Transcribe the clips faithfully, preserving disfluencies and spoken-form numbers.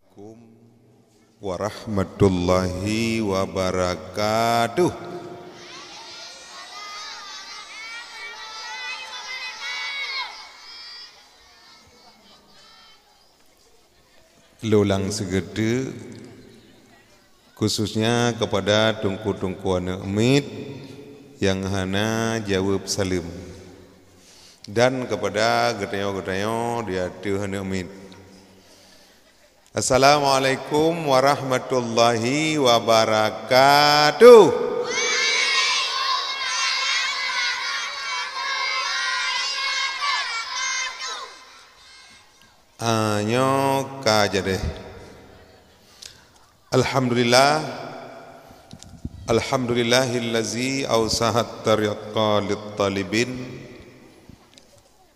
Assalamualaikum warahmatullahi wabarakatuh. Lôn ulang sigoe teuk, khususnya kepada teungku-teungku aneuk miet nyang hana jaweueb saleuem, dan kepada geutanyoe-geutanyoe di ateueh aneuk miet. Assalamualaikum warahmatullahi wabarakatuh. Ah, nyoe ka jadeh. Alhamdulillah. Alhamdulillahillazi ausahat tariqa lit talibin.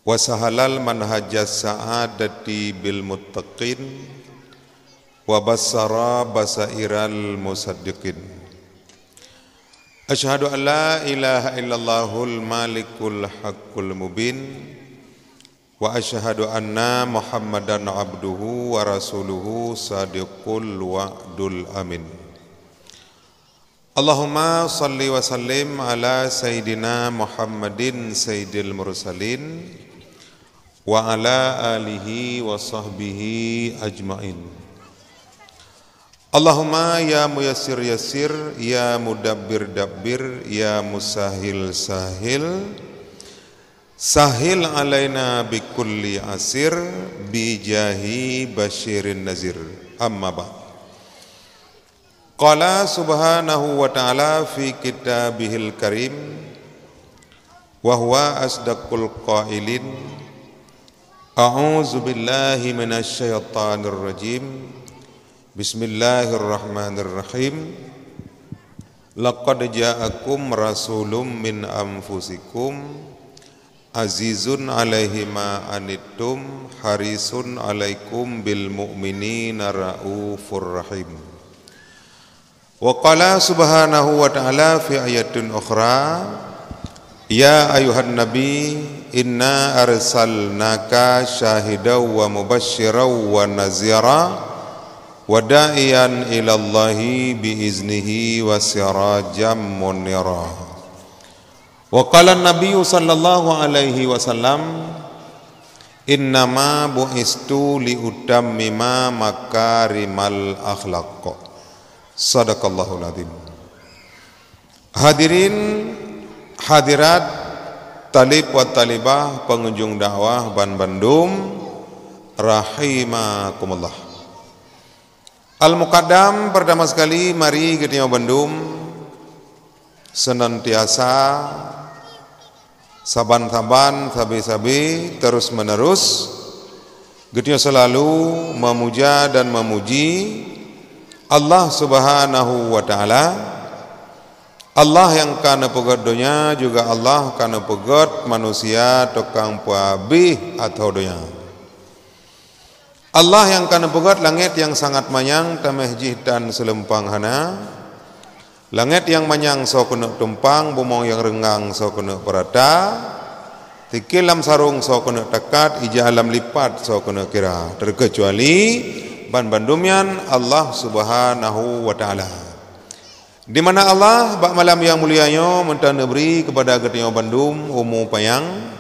Wa sahalal manhajas sa'adati bil muttaqin, wa bassara basairal musaddiqin. Asyhadu an la ilaha illallahul malikul haqqul mubin, wa asyhadu anna Muhammadan abduhu wa rasuluhu sadiqul wa'dul amin. Allahumma shalli wa sallim ala sayyidina Muhammadin sayyidil mursalin wa ala alihi wa sahbihi ajmain. Allahumma ya muyassir yassir, ya mudabbir dabbir, ya musahil sahil, sahil alaina bikulli asir, bijahi basyirin nazir. Amma ba'd. Qala subhanahu wa ta'ala fi kitabihil karim, wa huwa asdaqul qailin, a'udzu billahi minasy syaithanir rajim. Bismillahirrahmanirrahim. Laqad ja'akum rasulun min anfusikum azizun alaihi ma anittum harisun alaikum bil mu'minina raufur rahim. Wa qala subhanahu wa ta'ala fi ayatin ukhra, ya ayuhan nabi, inna arsalnaka syahidan wa mubasysyiran wa nazira wa da'iyan ilallahi bi iznihi wa sirajan munira. Wa qala Nabiyyu sallallahu alaihi wasallam, "Innama bu'istu liutammima makarimal akhlaq." Sadaqallahul azim. Hadirin hadirat, talib wa talibah, pengunjung dakwah ban bandum, rahimakumullah. Al-Muqaddam, pertama sekali, mari geutanyoe bandum senantiasa, saban-saban, sabe-sabe, terus-menerus, geutanyoe selalu memuja dan memuji Allah Subhanahu wa Ta'ala, Allah nyang ka neupeugét donya, juga Allah ka neupeugét manusia tukang peuabéh ateueh donya. Allah nyang ka neupeugét langét nyang sangat manyang, tameh jih tan seuleumpang hana. Langét nyang manyang soe keuneuk tumpang, bumoe nyang reunggang soe keuneuk peurata, tikil lam sarong soe keuneuk takat, ija lam lipat soe keuneuk kira, terkecuali ban bandum nyan Allah Subhanahu wa Ta'ala. Di mana Allah bak malam nyang mulia nyoe meuntang neubri keupada geutanyoe bandum umu panyang,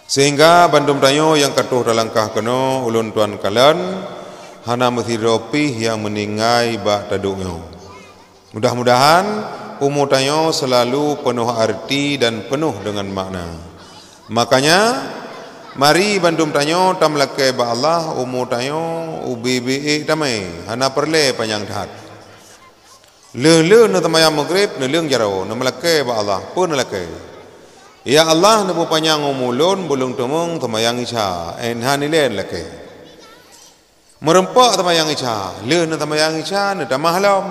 sehingga bandum tanyoe nyang ka troh talangkah keunoe ulôn tuan kalon hana meusidroe pih nyang meuninggai bak taduek nyoe. Mudah-mudahan umu tanyoe seulalu peunoh arti dan peunoh deungon makna. Makanya, mari bandum tanyoe tameulakée bak Allah, umu tanyoe ubé-bé ék tamé, hana peureulée panyang that. Lheueh-lheueh neuseumayang Maghrib, neuleueng jaroe, neumeulakée bak Allah, peue neulakée? Ya Allah, neupeupanyang umu lôn, beulôn teumeung seumayang Isya, eh, hana ilée lakée. Meurumpok seumayang Isya, lheueh neuseumayang Isya, neutamah lom.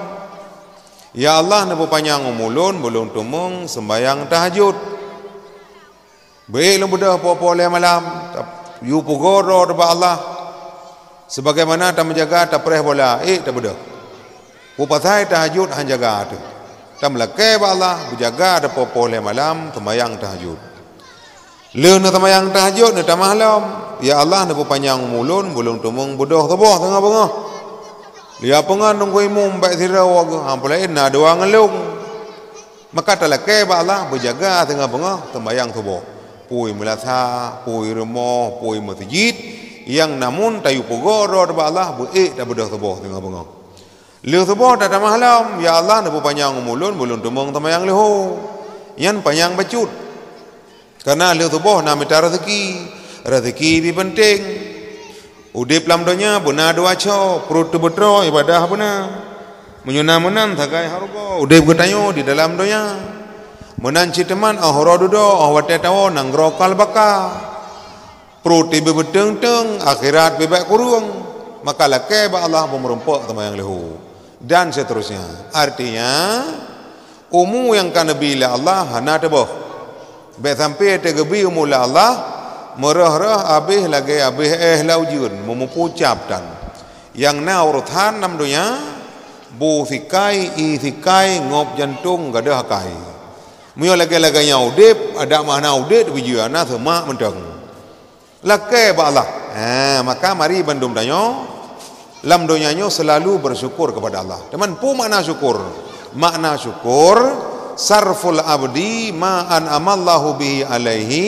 Ya Allah, neupeupanyang umu lôn, beulôn teumeung seumayang tahajud. Beuék lôn beudôh poh-poh lhée malam, ta-, yue pugoe droe teuh bak Allah. Sebagaimana tameujaga tapreh bola, ék tabeudôh. Peue pasai tahajud han jaga teuh. Tameulakée bak Allah, beujaga teuh poh-poh lhée malam, seumayang tahajud. Lheueh neuseumayang tahajud, neutamah lom, "Ya Allah, neupeupanyang umu lôn, beu lôn teumeung beudôh tuboh teungoh beungoh." Lheueh peungon teungku imum bak sidroe geuh, "Hana peue laén, na dua ngon lôn." Maka talakée bak Allah beujaga teungoh beungoh seumayang tuboh. Pui meulasa, pui rumoh, pui meuseujid, nyang namun tayue peugoe droe bak Allah beu ék tabeudôh tuboh teungoh beungoh. Lheueh tuboh tatamah lom, "Ya Allah, neupeupanyang umu lôn, beu lôn teumeung seumayang leuhô." Nyan panyang bacut. Kareuna lheueh tuboh na mita raseuki, raseuki pih peunteng. Udeb lam donya beuna dua co, pruet teubeutroe, ibadah beuna. Meunyoe na meunan sagai hareuga udeb geutanyoe di dalam donya. Meunan cit teuma óh uroe dudoe, óh watée tawoe nanggroe kal baka. Pruet pih beuteung-teung, akhirat pih bék kureueng. Maka lakée bak Allah beumeureumpok teuma nyang leuhô. Dan seterusnya. Artinya, umu nyang ka neubi lé Allah hana teuboh. Bék sampoe teugeubri umu lé Allah, meurôh-rôh abéh lagée abéh éh lam ujeuen, meumeupucab tan. Nyang na urosan lam donya, bu sikai, ié sikai, ngôb jantong, gadôh akai. Meunyoe lagée-lagée nyan udeb, adak meuhana udeb, beujeuet na seumak mantong. Lakée bak Allah. Ha, maka mari bandum tanyoe lam donya nyoe selalu bersyukur kepada Allah. Teuma peue makna syukur? Makna syukur, sarful abdi ma an'amallahu bihi alaihi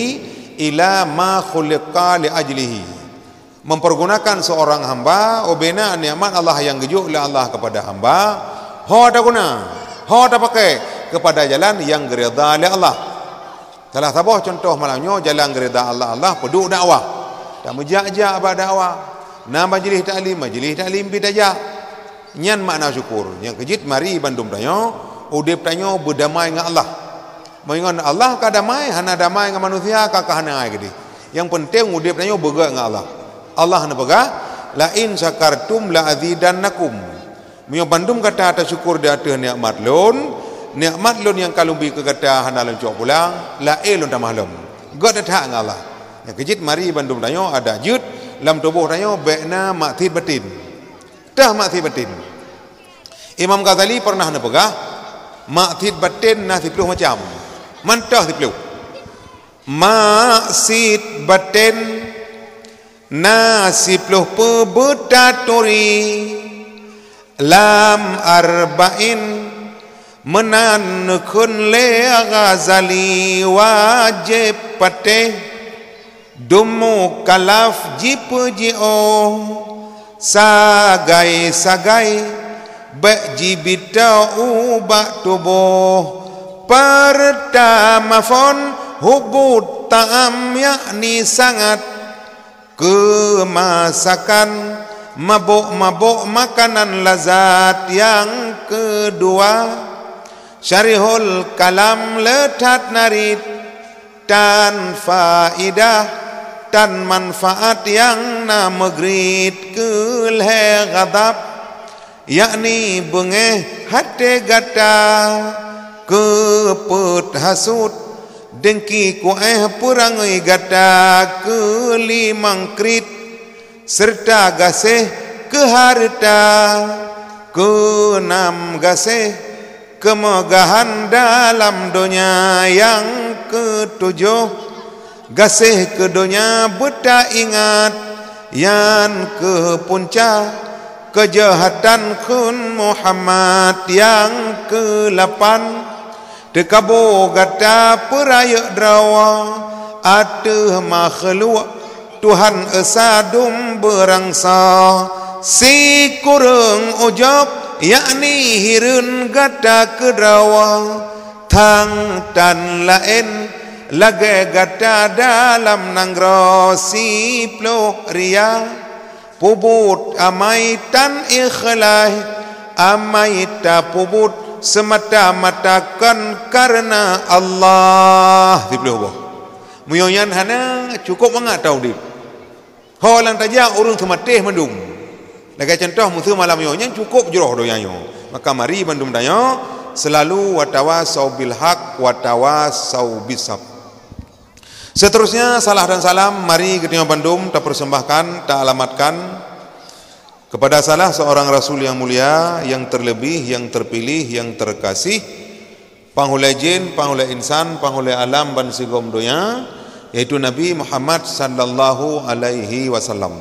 ila ma khuliqa li ajlihi. Mempergunakan seorang hamba ubena nikmat Allah nyang geujok lé Allah kepada hamba, ho taguna, ho tapakai kepada jalan nyang geuridha lé Allah. Salah saboh cuntoh malam nyoe jalan geuridha Allah, Allah peuduek dakwah. Tameujak-jak bak dakwah. Na majlis taklim, majlis taklim pih tajak. Nyan makna syukur. Nyang keujeuet mari bandum tanyoe, udeb tanyoe beudamai ngon Allah. Meungon Allah ka damai, hana damai ngon manusia, ka, ka hana ai keudeh. Nyang peunteng udeb tanyoe beugét ngon Allah. Allah neupeugah, "La in syakartum la azidannakum." Meunyoe bandum gata tasyukur di ateueh nikmat Lôn, nikmat Lôn nyang ka Lôn bi keu gata hana Lôn cok pulang, laén Lôn tamah lom. Gét that ngon Allah. Nyang keujeuet mari bandum tanyoe adak jeuet lam tuboh tanyoe bék na maksiet baten. Teuh maksiet baten. Imam Ghazali pernah neupeugah, maksiet baten na siploh macam. Mantong siploh. Maksiet baten na siploh peubuet taturi lam Arba'in meunan neukheun lé Ghazali wajéb patéh dum mukallaf jipeujiôh sagai-sagai bék jibita ubak tuboh. Peurtama phon hubut ta'am yakni sangat keumasakan mabök-mabök makanan lazat. Nyang keudua syarihul kalam le that narit tan faidah tan manfaat nyang na meugrit keu lhée ghadab. Yakni beungéh até gata, keupeuet hasut, deungki kuéh peurangui gata keu limong kriet, seureuta gaséh keu hareuta, keunam gaséh keumeugahan dalam donya, nyang keutujoh gaséh keu donya beutaingat, nyan keuh punca keujahatan kheun Muhammad. Nyang keulapan, teukaboh gata peurayeuk droe ateueh makhluk Tuhan Esa dum beurangsa, sikureueng ujob yakni hireuen gata keudroe. Thang tan laén lagée gata dalam nanggroe siploh ria, peubuet amai tan ikhlaih, amai tapeubuet seumata-mata kon kareuna Allah. Siploh boh. Meunyoe nyan hana, cukôp mangat taudeb. Ho lam tajak ureuëng seumatéh mandum. Lagée cuntoh, meuseu malam nyoe nyan cukôp jroh donya nyoe. Maka mari bandum tanyoe seulalu watawasau bil haq watawasau bis sab. Seterusnya, salah dan salam mari geutanyoe bandum tapersembahkan, taalamatkan kepada salah seorang rasul yang mulia, yang terlebih, yang terpilih, yang terkasih, panghulée jén, panghulée insan, panghulée alam ban sigom donya, yaitu Nabi Muhammad sallallahu alaihi wasallam.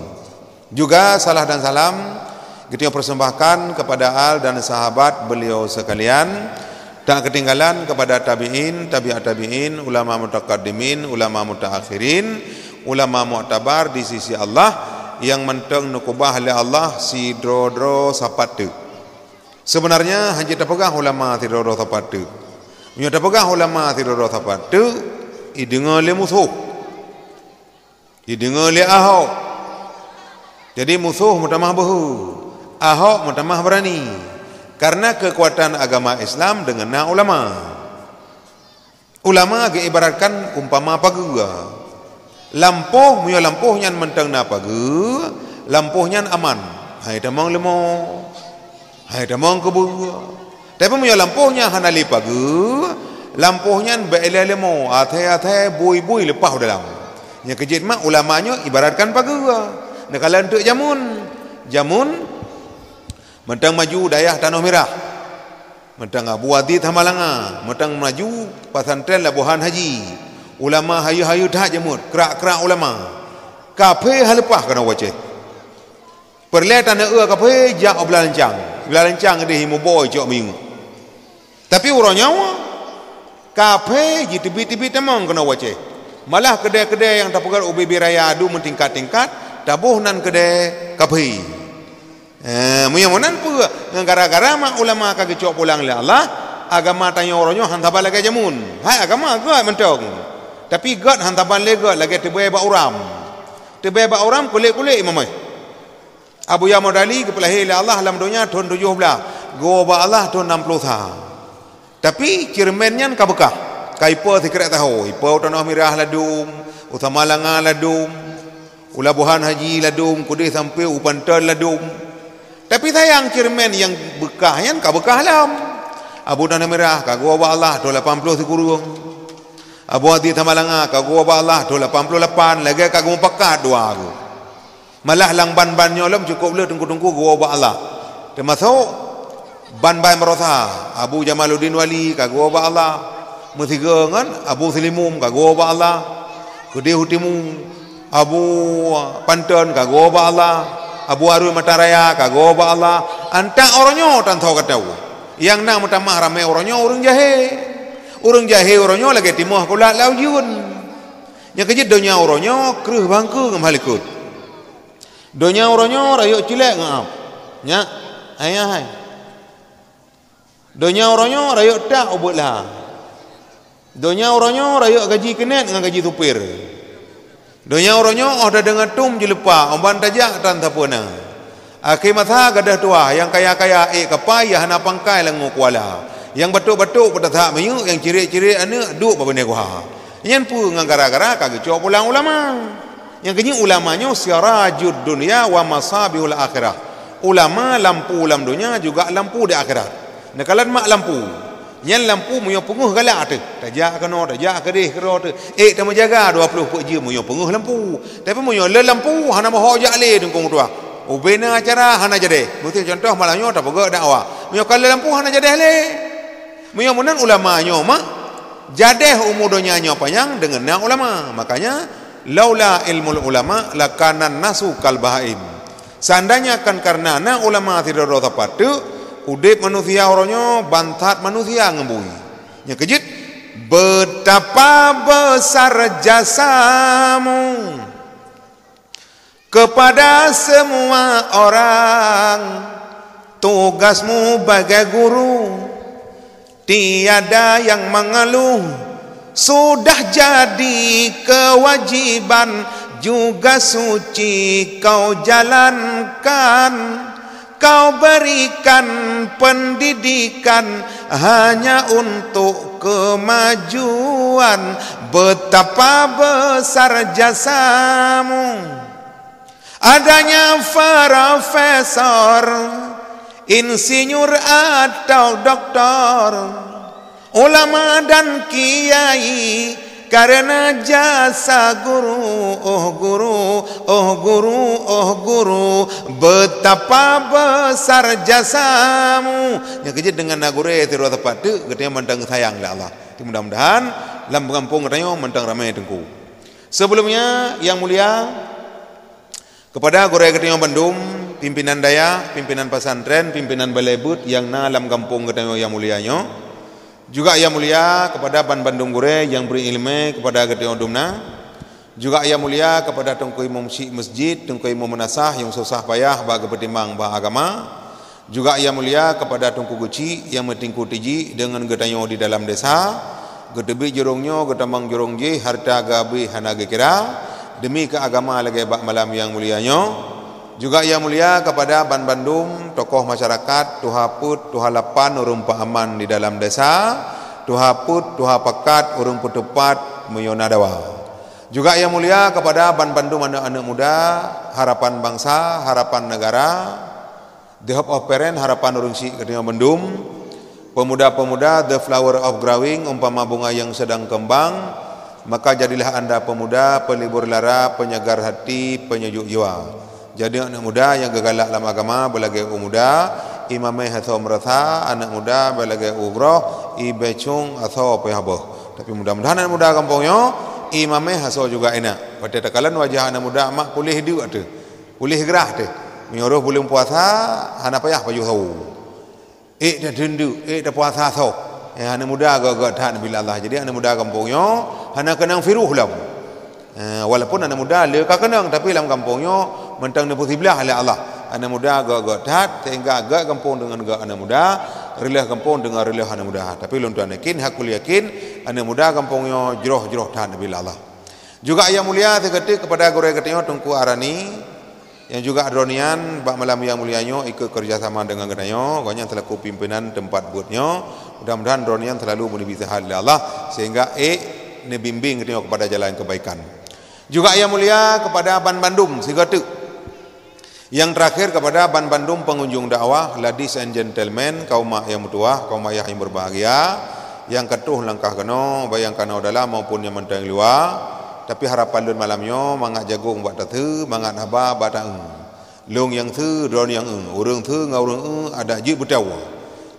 Juga salah dan salam geutanyoe persembahkan kepada al dan sahabat beliau sekalian, tak ketinggalan kepada tabi'in, tabi'at tabi'in, ulama mutaqaddimin, ulama mutaakhirin, ulama muktabar di sisi Allah nyang mantong neukeubah lé Allah sidroe-droe sapat teuk. Sebenarnya hana jeuet tapeugah ulama sidroe-droe sapat teuk. Meunyoe tapeugah ulama sidroe-droe sapat teuk, ideungoe lé musoh. Ideungoe lé Ahok. Jadi musoh meutamah beuhe, Ahok meutamah beurani. Karena keukuatan agama Islam deungon na ulama. Ulama geuibaratkan umpama pageue. Lampôh, meunyoe lampôh nyan mantong na pageue, lampôh nyan aman. Hai tamong leumo, hai tamong keubeue. Tapi meunyoe lampôh nyan hana lé pageue, lampôh nyan bèk ilèe leumo, athèe-athèe, bui-bui leupah u dalam. Nyang keujeuet mak ulama nyoe ibaratkan pageue. Neukalon teuk jameun. Jameun mantong maju dayah Tanoh Mirah. Mantong Abu Aziz Hamalanga, mantong maju pesantren Labuhan Haji. Ulama hayeue-hayeue that jameun, krak-krak ulama. Kaphé hana leupah keunoe u Aceh. Peureulèe taneuk eu kaphé jak u Beulalancang. Beulalancang deh muboh cok miyueb. Tapi uroe nyoe kaphé jiteubiet-teubiet tamong keunoe u Aceh. Malah keudè-keudè nyang tapeugöt u Bibiraya adu meutingkat-tingkat, taboh nan keudè kaphé. Eh, meunyoe meunan peue? Ngon gara-gara mak ulama ka geucok pulang lé Allah, agama tanyoe uroe nyoe hana saban lagèe jameun. Hai agama gèt mantong. Tapi gèt hana saban lé gèt lagèe teubèe bak uram. Teubèe bak uram kulét-kulét imeumeh. Abuya Murdali geupeulahé lé Allah lam donya thon tujoh blah, geuwoe bak Allah thon nam ploh sa. Tapi ceureumen nyan ka beukah, ka ipo sikrék taho, ipo u Tanoh Mirah ladum, u Samalanga ladum, u Labuhan Haji ladum, keudeh sampoe u Panton ladum. Tapi sayang ceureumen nyang beukah nyan ka beukah lom. Abu Tanoh Mirah ka geuwoe bak Allah thon lapan ploh sikureueng. Abu Aziz Samalanga ka geuwoe bak Allah thon lapan ploh lapan, lagèe ka geumupakat dua geuh. Malah lam ban-ban nyoe lom cukôp le teungku-teungku geuwoe bak Allah. Teumasok ban-ban baroesa, Abu Jamaluddin Wali ka geuwoe bak Allah. Meusigoe ngon Abu Seulimum ka geuwoe bak Allah. Keudeh u timu, Abu Panton ka geuwoe bak Allah. Abu Harun Mataraya ka geuwoe bak Allah. Antak uroe nyoe tan soe ka tau. Nyang na meutamah ramè uroe nyoe ureueng jahé. Ureueng jahé uroe nyoe lagèe timoh kulat lam ujeuen. Nyang keujeuet donya uroe nyoe kreueh bangkeue ngon meuhaleukot. Donya uroe nyoe rayeuk cilék ngon ap. Nyak, hai hai. Donya uroe nyoe rayeuk tak ubeuet la. Donya uroe nyoe rayeuk gaji keunet ngon gaji supir. Donya uroe nyoe óh tadeungoe tom jilupa, óh ban tajak tan sapeue na. Akhé masa gadôh tuha, nyang kaya-kaya ék kapai, nyang hana pangkai langue kuala. Nyang batuk-batuk peutasak minyeuk, nyang cirek-cirek aneuk duek bak binéh guha. Nyan peue ngon gara-gara ka geucok pulang ulama. Nyang keunyoe ulama nyoe sirajud dunya wa masabihul akhirah. Ulama lampu lam donya juga lampu di akhirat. Neukalon mak lampu. Nyan lampu meunyoe peungeuh galak teuh. Tajak keunoe, tajak keudeh keudroe teuh. Ék tameujaga dua ploh peuet jeuem meunyoe peungeuh lampu. Tapi meunyoe le lampu hana meuhok jak lé teungku tuha. Ubena acara hana jadeh. Beutôi contoh malam nyoe tapeugah dakwah. Meunyoe ka le lampu hana jadeh lé. Meunyoe meunan ulama nyoe mak jadeh umu donya nyoe panyang deungon na ulama. Makanya laula ilmul ulama lakanan nasu kal bahaim. Seandainya kan karena na ulama sidroe-droe sapat teuk, udeb manusia uroe nyoe bantat manusia ngon bui. Nyang keujeuet, betapa besar jasamu kepada semua orang, tugasmu bagai guru. Tiada yang mengeluh, sudah jadi kewajiban, juga suci kau jalankan. Kau berikan pendidikan hanya untuk kemajuan. Betapa besar jasamu. Adanya profesor, insinyur atau doktor, ulama dan kiai, karena jasa guru, oh guru, oh guru, oh guru, betapa besar jasamu. Nyang keujeuet deungon na gurée sidroe sapat teuk, geutanyoe mantong sayang lé Allah. Mudah-mudahan lam gampông geutanyoe mantong ramé teungku. Sebelumnya, yang mulia, kepada gurée geutanyoe bandum, pimpinan dayah, pimpinan pesantren, pimpinan balai beuet nyang na lam gampông geutanyoe nyang mulia nyoe, juga yang mulia kepada ban bandum gurée nyang bri iéleumé kepada geutanyoe dumna, juga yang mulia kepada teungku imum syik masjid, teungku imum meunasah nyang susah payah bak geupeutimang bak agama, juga yang mulia kepada teungku geuchik nyang meutingku tiji deungon geutanyoe di dalam desa, geuteubiet jurông nyoe geutamong jurông jih, hareuta geuabéh hana geukira, demi keu agama lagée bak malam nyang mulia nyoe. Juga yang mulia kepada ban bandum tokoh masyarakat, tuha peuet, tuha lapan, ureuëng peuaman di dalam desa, tuha peuet, tuha pakat, ureuëng peutupat meunyoe na dawa. Juga yang mulia kepada ban bandum aneuëk-aneuëk muda, harapan bangsa, harapan negara, the hope of parent, harapan ureuëng syik geutanyoe bandum, pemuda-pemuda, the flower of growing, umpama bunga yang sedang kembang, maka jadilah anda pemuda, pelibur lara, penyegar hati, penyejuk jiwa. Jadi aneuëk muda nyang geugalak lam agama beulagée u muda, imamé hasoe meurasa, aneuëk muda beulagée u groh, ibée cung asoe peuhah boh. Tapi mudah-mudahan aneuëk muda gampông nyoe, imamé hasoe juga inak. Watée takalon wajah aneuëk muda mak puléh deuk teuh, puléh grah teuh. Meunyoe roh buleuen puasa, hana payah pajoh sawo. Ék tateundeuk, ék tapuasa soh. Eh, aneuëk muda gét-gét that neubila Allah. Jadi aneuëk muda gampông nyoe hana keunong virus lom. Eh, walaupun aneuëk muda le ka keunong, tapi lam gampông nyoe mantong neupeusiblah lé Allah. Aneuëk muda gét-gét that, sehingga gét gampông deungon gét aneuëk muda, reuloh gampông deungon reuloh aneuëk muda. Tapi lôn tuan yakin, hakul yakin, aneuëk muda gampông nyoe jroh-jroh that neubila Allah. Juga yang mulia sigoe teuk kepada gurée geutanyoe Teungku Arani, nyang juga droe nyan bak malam nyang mulia nyoe ikut kerjasama deungon geutanyoe, gobnyan selaku pimpinan teumpat beuet nyoe. Mudah-mudahan droe nyan selalu meunibri seuhat lé Allah sehingga ék neubimbing geutanyoe kepada jalan kebaikan. Juga yang mulia kepada ban bandum sigoe teuk. Yang terakhir kepada ban bandum pengunjung dakwah, ladies and gentlemen, kaum mak yang meutuwah, kaum ayah yang berbahagia, nyang ka troh langkah keunoe, baik nyang keunoe dalam maupun nyang mantong luwa. Tapi harapan lôn malam nyoe, mangat jagong bak tateue, mangat haba bak taeu. Lôn nyang seu, droe nyang eu, ureuëng seu ngon ureuëng eu adak jeuet beutôi.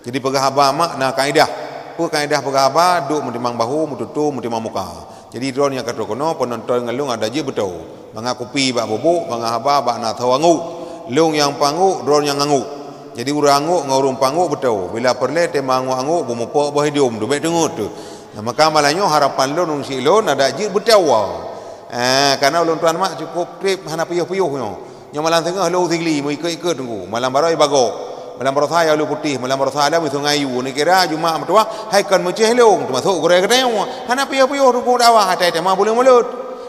Jadi peugah haba mak na kaedah. Peue kaedah peugah haba? Duek meutimang bahu, meututoe meutimang muka. Jadi droe nyang ka troh keunoe, peunonton ngon lôn adak jeuet beutôi. Mangat kupi bak bubôk, mangat haba bak na soe anggôk. Lôn nyang panggôk, droe nyang anggôk. Jadi ureuëng anggôk ngon ureuëng panggôk beutôi. Bila peureulée teuma anggôk-anggôk beumupok boh idôm, teubiet teungeut teuh. Nah, maka malam nyoe harapan lôn, ureuëng syik lôn adak jeuet beutôi. Eh, karena ulôn tuan mak cukup treb hana piôh-piôh nyoe. Nyoe malam teungoh lôn sigli meuikot-ikot teungku. Malam barô i Bagok. Malam barosa i Alue Putéh, malam barosa lam i Sungai Yu. Neukira Jumat meutuwah hai kon meucéh lôn, teumasok gurée geutanyoe. Hana piôh-piôh teungku dakwah, atai teuma buleuen mulod.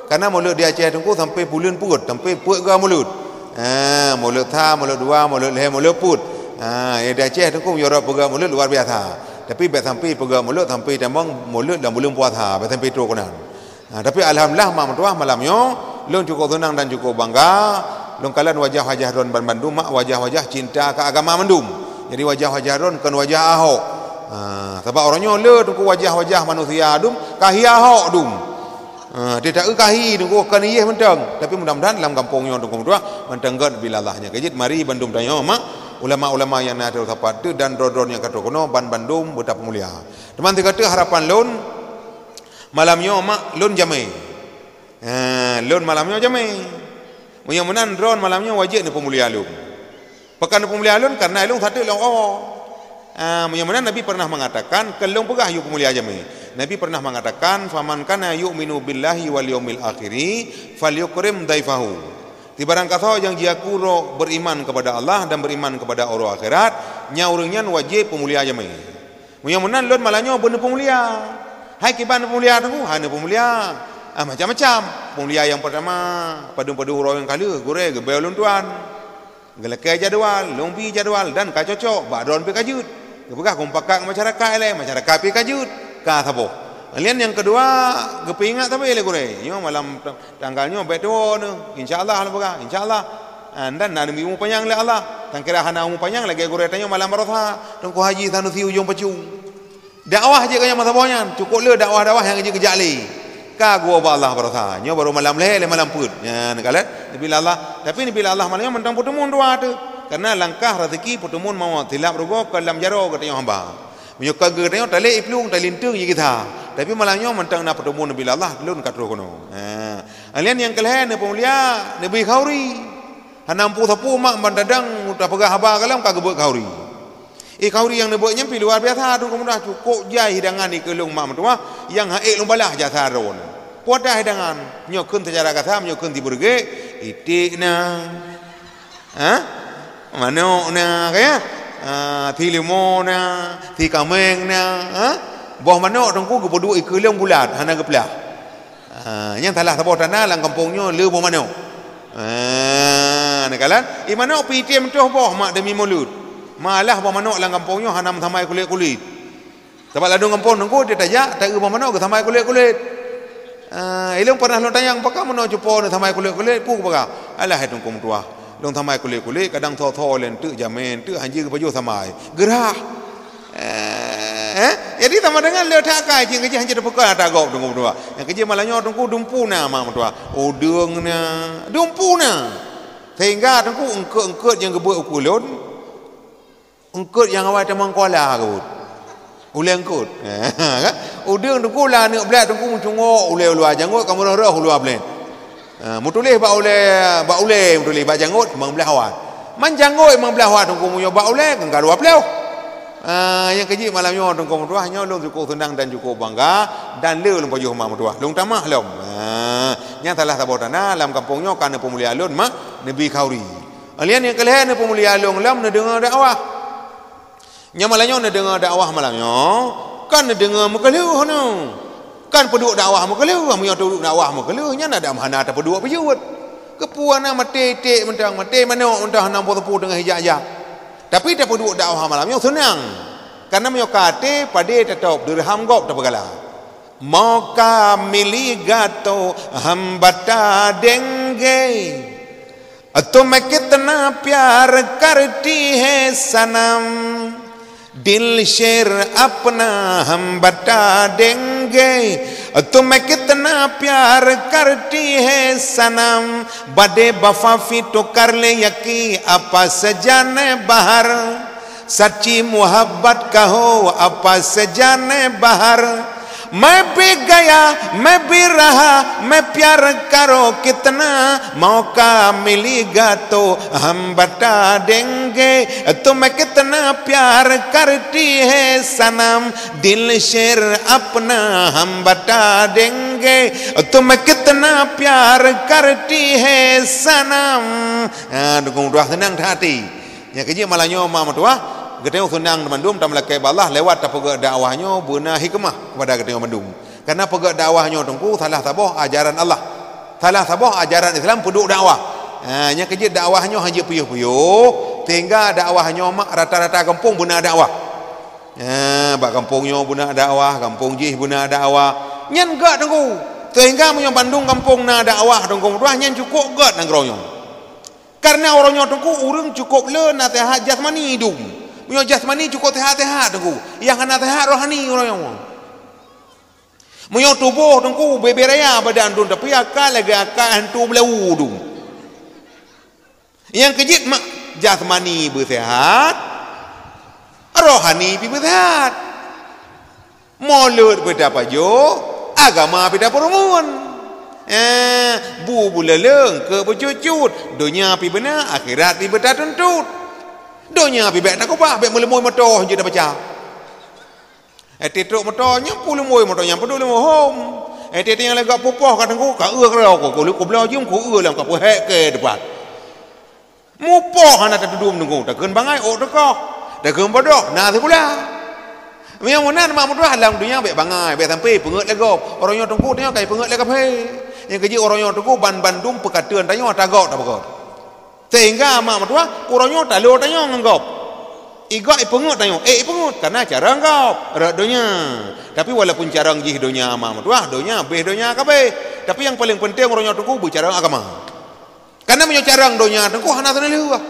Karena mulod di Aceh teungku sampai buleuen peuet, sampai peuet ga mulod. Ha, mulod sa, mulod dua, mulod lhée, mulod peuet. Ha, di Aceh teungku meunyoe rot peugah mulod luar biasa. Tapi bék sampai peugah mulod sampai tamong mulod lam buleuen puasa, bék sampai trok keunan. Ha, tapi alhamdulillah mak meutuwah malam nyoe, lôn cukup seunang dan cukup bangga. Lôn kalon wajah-wajah droe bandum mak, wajah-wajah cinta keu agama mandum. Jadi wajah-wajah droe kon wajah Ahok. Ha, sabab uroe nyoe le teungku wajah-wajah manusia dum, ka hi Ahok dum. Ha, teuta ka hi teungku kon yeh mantong. Tapi mudah-mudahan lam gampông nyoe teungku meutuwah mantong gét bila Allah nyan. Keu jeuet mari bandum tanyoe mak, ulama-ulama nyang na ateueh sapat teuh dan droe-droe nyang ka troh keunoe ban bandum beutapeumulia. Teuma sigoe teuk harapan lôn, malam nyoe mak lôn jamé. Ha, lôn malam nyoe jamé. Meunyoe meunan droe malam nyoe wajéb neupeumulia lôn. Pakon neupeumulia lôn? Karena lôn sateuk lôn o. Ha, meunyoe meunan Nabi pernah mengatakan, kon lôn peugah yue peumulia jamé. Nabi pernah mengatakan, "Faman kana yu'minu billahi wal yaumil akhiri falyukrim dhaifahu." Sibarang kasoe nyang jiaku droe beriman kepada Allah dan beriman kepada uroe akhirat, nyan ureuëng nyan wajéb peumulia jamé. Meunyoe meunan lôn malam nyoe beuneuk peumulia. Hai kiban peumulia teungku, hana peumulia. Ah, macam-macam. Peumulia nyang pertama, padum-padum uroe nyang ka lheueh, gurée geubée ulôn tuan. Geulakée jadwal, lôn bi jadwal dan ka cocok, bak droe pih ka jeuet. Geupeugah keu mupakat ngon masyarakat ilée, masyarakat pih ka jeuet, ka saboh. Lian nyang keudua, geupeuingat sabe lé gurée. Nyoe malam Tanggal nyoe bék tuwoe neuh, insya Allah lôn peugah, insya Allah. Ah, dan na neubri umu panyang lé Allah. Tan kira hana umu panyang lagée gurée tanyoe malam barosa, Teungku Haji Sanusi Ujong Pacung. Dakwah jih keu nyang masa boh nyan, cukup le dakwah-dakwah nyang jeuet geujak lé. Ka geuwoe bak Allah barosa, nyoe barô malam lhée lé malam peuet. Nyan ka lheueh, neubila Allah. Tapi neubila Allah malam nyoe mantong peuteumuan dua teuh. Karena langkah raseuki peuteumuan mawöt, silap rugoe kon lam jaroe geutanyoe hamba. Meunyoe ka geutanyoe talé iplueng, talinteung jih gisa. Tapi malam nyoe mantong na peuteumuan neubila Allah, lôn ka troh keunoe. Ha. Alien nyang keulhèe neupeumulia, neubri khauri. Hana muphom sapeue mak ban tadang tapeugah haba gohlom ka geubeuet khauri. Eh, khauri nyang neubeuet nyan pih luar biasa, Teungku mudah, cukôp jai hidangan dikeue lôn mak meutuwah, nyang han ék lôn balaih jasa droeneuh. Peue ata hidangan, nyoe kheun seucara gata, nyoe kheun sibeureuguek, iték na. Ha? Manok na, ka ya? Ha, si leumo na, si kaméng na, ha? Boh manok Teungku geupeuduek dikeue lôn bulat, hana geuplah. Ha, nyan salah saboh tanda lam gampông nyoe le boh manok. Ha, neukalon, i manok pih item toh boh mak demi mulod. Malah boh manok lam gampông nyoe hana meusamai kulét-kulét. Sabab ladôm gampông Teungku, tiep tajak, taeu boh manok geusamai kulét-kulét. Ah, ilôn pernah lôn tanyong, "Pakon manok cupo neusamai kulét-kulét?" Peue geupeubuet? "Alah, hai Teungku meutuwah, lôn samai kulét-kulét, kadang tho-tho lé eunteuk jamé, eunteuk hanjeuet geupajoh samai. Geurah." Eh, eh? Jadi sama dengan le that akai, cit keujih hanjeuet teupeukon ata gob Teungku meutuwah. Nyang keujih malam nyoe Teungku dumpeue na mak meutuwah. Udeueng na, dumpeue na. Sehingga Teungku eungkôt-eungkôt nyang geubeuet u keue lôn, eungkôt nyang awai tamong kuala ka buet. Ulèe eungkôt. Udeueng Teungku lam aneuk blaih Teungku meucungok ulèe u luwa, jangôt ka meurôh-rôh u luwa blaih. Ha, meutuléh bak ulèe, bak ulèe meutuléh, bak jangôt limong blaih watt. Man jangôt limong blaih watt Teungku meunyoe bak ulèe, kan ka dua ploh. Ha, nyang keujih malam nyoe Teungku meutuwah, nyoe lôn cukôp seunang dan cukôp bangga dan le lôn pajoh mak meutuwah. Lôn tamah lom. Ha, nyan salah saboh tanda lam gampông nyoe ka neupeumulia lôn mak, neubri khauri. Alien nyang keulhèe neupeumulia lôn lom neudeungoe dakwah. Nyan malam nyoe neudeungoe dakwah malam nyoe, kan neudeungoe meukeuleuh nyoe. Kan peuduek dakwah meukeuleuh, meunyoe peuduek dakwah meukeuleuh, nyan ada hana tapeuduek peujeuet. Keupeue na maté iték mantong, maté manok mantong hana peue-peue teungoh ijak-jak. Tapi tapeuduek dakwah malam nyoe seunang. Karena meunyoe ka até, padé tatôb, dirham gob tapeugala. Mauka miligatu hambata denge. Tumhe kitna pyar karti hai sanam. Dil sher apna hambata denge. Tumhe kitna pyar karti hai sanam. Bade bafa fi to karle yaki apa sajane bahar. Sachi muhabbat kaho apa sajane bahar. Main bhi gaya, main bhi raha, main pyar karo kitna, mauka milega to hum bata denge, tumhe kitna pyar karti hai sanam, dil sher apna hum bata denge, tumhe kitna pyar karti hai sanam. Ha, dukung doa senang hati. Nyang keujeuet malam nyoe mak meutuwah, geutanyoe seunang teumandum tameulakée bak Allah lewat tapeugét dakwah nyoe beuna hikmah kepada geutanyoe mandum. Karena peugét dakwah nyoe Teungku salah saboh ajaran Allah. Salah saboh ajaran Islam peuduek dakwah. Ha, nyang keujeuet dakwah nyoe hanjeuet piôh-piôh, sehingga dakwah nyoe mak rata-rata gampông beuna dakwah. Ha, bak gampông nyoe beuna dakwah, gampông jih beuna dakwah. Nyan gét Teungku. Sehingga meunyoe bandum gampông na dakwah Teungku meutuwah, nyan cukôp gét nanggroe nyoe. Karena uroe nyoe Teungku ureuëng cukôp le naseuhat jasmani dum. Meunyoe jasmani cukôp seuhat-seuhat Teungku, nyang hana seuhat rohani uroe nyoe. Meunyoe tuboh Teungku bebe raya badan dum, tapi akai lagée akai hantu beulawu dum. Nyang keujeuet mak jasmani beuseuhat, rohani pih beuseuhat. Mulod pih tapajoh, agama pih tapeurumun. Eh, bu beuleuleung keu beucut-cut, donya pih beuna, akhirat pih beutatuntut. Donya pih bék takeubah, bék meuleumui moto jeuet tabaca. Eh, titrok moto nyan peuleumui moto nyan peuduek leumui hom. Eh, titrok nyang lagak pupoh ka Teungku, ka eu keudroe, ku, ku, ku bloe jeuem, ku eu lam ka peuhék keu depan. Mupoh hana tatudum Teungku, takheun bangai ôk teukoh, takheun bodoh na sikula. Meunyoe meunan mak meutuwah lam donya bék bangai, bék sampai peungeuet lé gob. Uroe nyoe Teungku tanyoe ka ipeungeuet lé kafé. Nyang keujeuet uroe nyoe Teungku ban-bandum peukateuen tanyoe ata gob tapeugét. Sehingga mak meutuwah uroe nyoe talo tanyoe ngon gob. Igob ipeungeuet tanyoe, eh ipeungeuet karena carông gob rot donya. Tapi walaupun carông jih donya mak meutuwah, donya béh donya kabéh. Tapi nyang paleng peunteng uroe nyoe Teungku beucarông agama. Karena meunyoe carông donya Teungku hana teuneulheueh.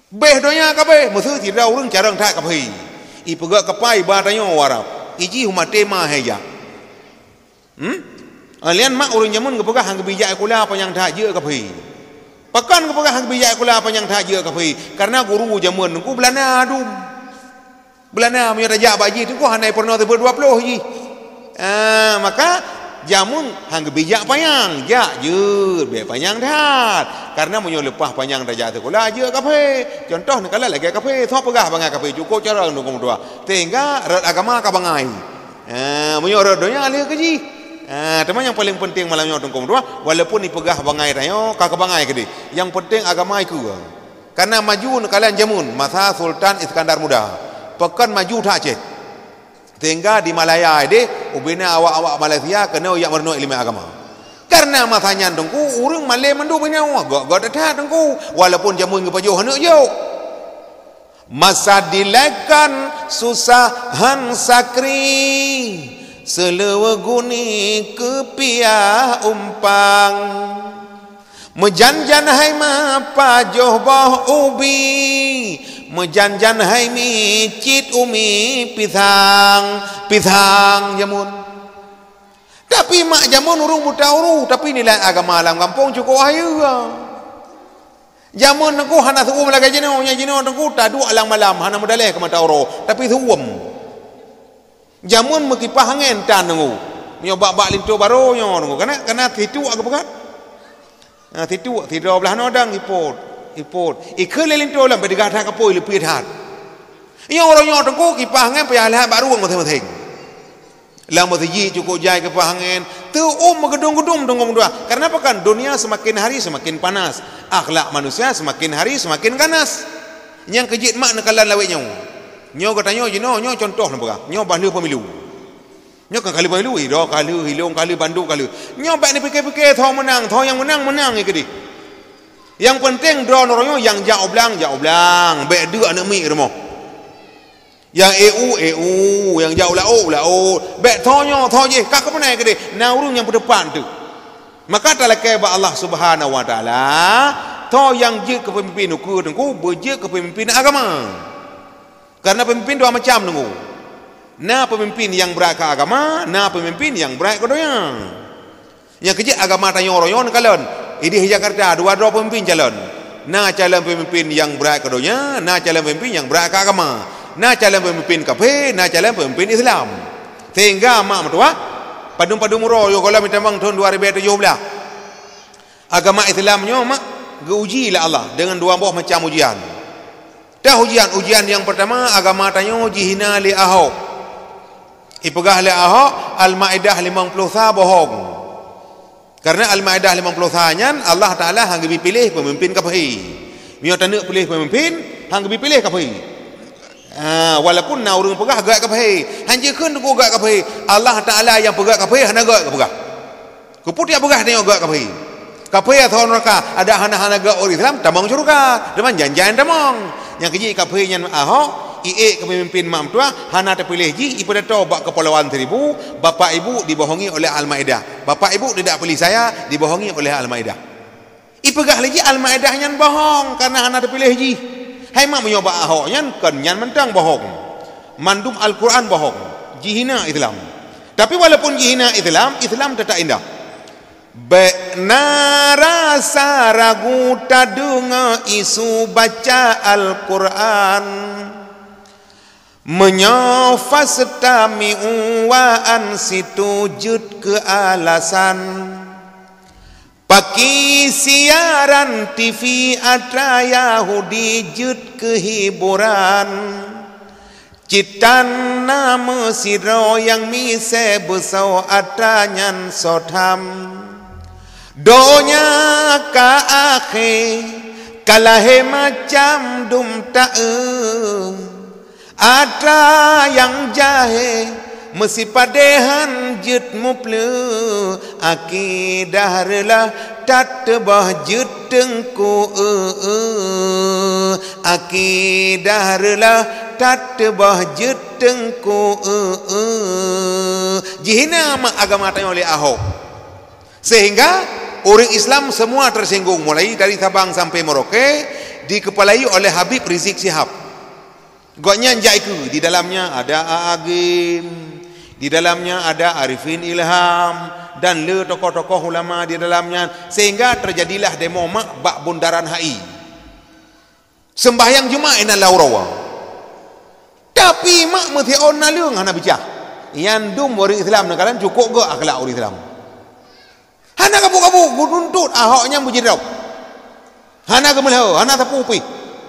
Béh donya kabéh, meuseu sidroe ureuëng carông that kafé. Ipeugét kapai ba tanyoe u Arab. Ijih u maté ma hai jak. Hmm? Alien mak ureuëng jameun geupeugah han geubijak sikula panyang that jeuet kafé. Pakon geupeugah han geubijak sikula panyang that jeuet kafé? Karena guru jameun Teungku Beulanda dum. Beulanda meunyoe tajak bak jih Teungku hana peurunoe sibuet dua ploh jih. Ah, maka Jameun han geubri jak panyang, jak jeuet bèk panyang that. Karena meunyoe leupah panyang tajak sikula, jeuet kafé. Contoh neukalon lagèe kafé, soe peugah bangai kafé, cukôp carông Teungku meutuah. Sehingga rot agama ka bangai. Ha, meunyoe rot donya lheueh keu jih. Ha, teuma nyang paleng penting malam nyoe Teungku meutuah, walaupun ipeugah bangai tanyoe, ka keu bangai keudeh. Nyang penting agama ikeue. Karena maju neukalon jameun masa Sultan Iskandar Muda. Pakon maju that Aceh. Sehingga di Malaya deh, ubena awak-awak Malaysia keunoe jak meurunoe ileumèe agama. Karena masa nyan Teungku, ureueng malèe mandum nyoe, gok-gok that Teungku, walaupun jameun geupajoh aneuk jok. Masa dilèkan susah han sakri, seuleuweue guni keupiah umpang. Meujan-jan hai ma pajoh boh ubi, meujan-jan hai mi cit umi pisang, pisang jameun. Tapi mak jameun ureueng buta huruf, tapi nilai agama lam gampông cukôp hayeue. Jameun Teungku hana seuuem lagèe jinoe, nyang jinoe Teungku taduek alang malam hana meudalèh keu mata uroe, tapi seuuem. Jameun meukipah angèn tan Teungku. Meunyoe bak-bak linto barô nyoe Teungku, kana, kana situek geupeugah. Ha, situek, sidroe blaih nodang ipot, ipot. Ikheun lé linto lom, bèk teuga that kapôi, leupie that. Nyoe uroe nyoe Teungku, kipah angèn payah lheueh bak rueng maséng-maséng. Lam meuseujid cukôp jai kipah angèn, teuuem meugeudong-geudong Teungku meutuah. Karena apa kan? Dunia semakin hari semakin panas, akhlak manusia semakin hari semakin ganas. Nyang keu jeuet mak neukalon lawét nyoe. Nyoe geutanyoe jinoe, nyoe contoh neupeugah. Nyoe bah lheueh pemilu. Nyoe kan ka lheueh pemilu, droe ka lheueh, ilôn ka lheueh, bandum ka lheueh. Nyoe bèk neupike-pike soe meunang, soe nyang meunang, meunang keudeh. Nyang penting droeneuh nyoe nyang jak u blang, jak u blang, bèk deuk aneuk miet rumoh. Nyang eu, eu, nyang jak u laôt, u laôt. Bèk tho nyoe, tho jéh, ka keupeue na keudeh. Na ureueng nyang peuteupat teuh. Maka talakèe bak Allah Subhanahu wa Taala, tho nyang jeuet keu peumimpin ukeue Teungku, beujeuet keu peumimpin agama. Karena peumimpin dua macam Teungku. Na peumimpin nyang brat keu agama, na peumimpin nyang brat keu donya. Nyang keu jeuet agama tanyoe uroe nyoe neukalon. Idéh Jakarta dua droe peumimpin calon. Na calon peumimpin nyang brat keu donya, na calon peumimpin nyang brat keu agama. Na calon peumimpin kafé, na calon peumimpin Islam. Sehingga mak meutuah, padum-padum uroe yoh gohlom jitamong thôn dua ribèe tujoh blaih. Agama Islam nyoe mak geuuji lé Allah deungon dua boh macam ujian. Teuh ujian, ujian nyang peurtama, agama tanyoe jihina lé Ahok. Ipeugah lé Ahok, Al-Maidah limong ploh sa bohong. Karena Al-Maidah limong ploh sa nyan Allah Taala han geubri piléh peumimpin kafé. Meunyoe taneuk piléh peumimpin, han geubri piléh kafé. Ha, walaupun na ureueng peugah göt kafé, han jikheun teungku göt kafé. Allah Taala nyang peugöt kafé hana göt geupeugah. Keupeue tiep peugah tanyoe göt kafé? Kafé atau neuraka, adak hana-hana göt ureueng Islam tamong syeuruga, teuma jan-jan tamong. Nyang keu jih kafé nyan Ahok, iék keu peumimpin mak meutuah, hana teupiléh jih, ipidato bak Keupulauan Seribu, bapak ibu dibohongi oleh Al-Maidah. Bapak ibu tidak pilih saya, dibohongi oleh Al-Maidah. Ipeugah lé jih Al-Maidah nyan bohong, kareuna hana teupiléh jih. Hai mak, meunyoe bak Ahok nyan, kon nyan mantong bohong. Mandum Al-Quran bohong. Jihina Islam. Tapi walaupun jihina Islam, Islam teutap indah. Bék na rasa ragu tadeungoe isu baca Al-Quran. Meunyoe fastami'u wa ansitu jeuet keu alasan. Paki siaran T V atra Yahudi jeuet keu hiburan. Cit tan na meusidroe nyang miseue beusoe atra nyan soe tham. Donya ka akhé, ka lahé macam dum taeu. Atra nyang jahé meusipadéhan jeuet mupleu, akidah reulah that teuboh jeuet teungku, eu, eu. Akidah reulah that teuboh jeuet teungku, eu, eu. Jihina mak agama tanyoe lé Ahok. Sehingga ureueng Islam semua tersinggung, mulai dari Sabang sampai Merauke, dikepalai oleh Habib Rizik Syihab. Gobnyan jak ikeue, di dalamnya ada A A Gym, di dalamnya ada Arifin Ilham, dan le tokoh-tokoh ulama di dalamnya, sehingga terjadilah demo mak bak bundaran H I. Seumbahyang Jumat inan lam uroe. Tapi mak meusiôn naleueng hana bicah. Nyan dum ureueng Islam neukalon cukôp göt akhlak ureueng Islam. Hana gabu-gabu, geutuntut Ahok nyan beujeudrob. Hana geumeulhô, hana sapeue pih.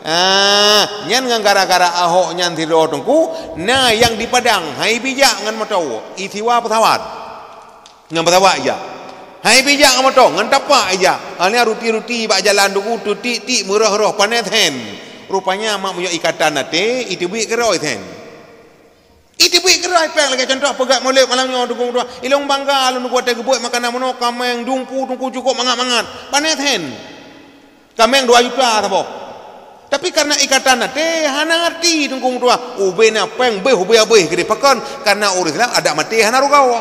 Ah, nyan ngon gara-gara Ahok nyan sidroe teungku, na nyang di Padang, hai bijak ngon moto, isiwa pesawat. Ngon pesawat ijak. Hai bijak ngon moto, ngon tapak ijak. Hana ruti-ruti bak jalan teungku, teutik-tik meurôh-rôh, pané then. Rupanya mak meunyoe ikatan até, iteubiet keudroe then. Iteubiet keudroe péng lagèe contoh peugah mulod malam nyoe teungku dua. Ilôn bangga lôn watèe geubuet makanan meunoe, kaméng dumpu teungku cukôp mangat-mangat. Pané then. Kaméng dua juta saboh. Tapi karena ikatan até hana ngerti teungku dua. Ubé na péng beuh ubé abéh keudéh pakon karena ureueng Islam adak maté hana rugoe.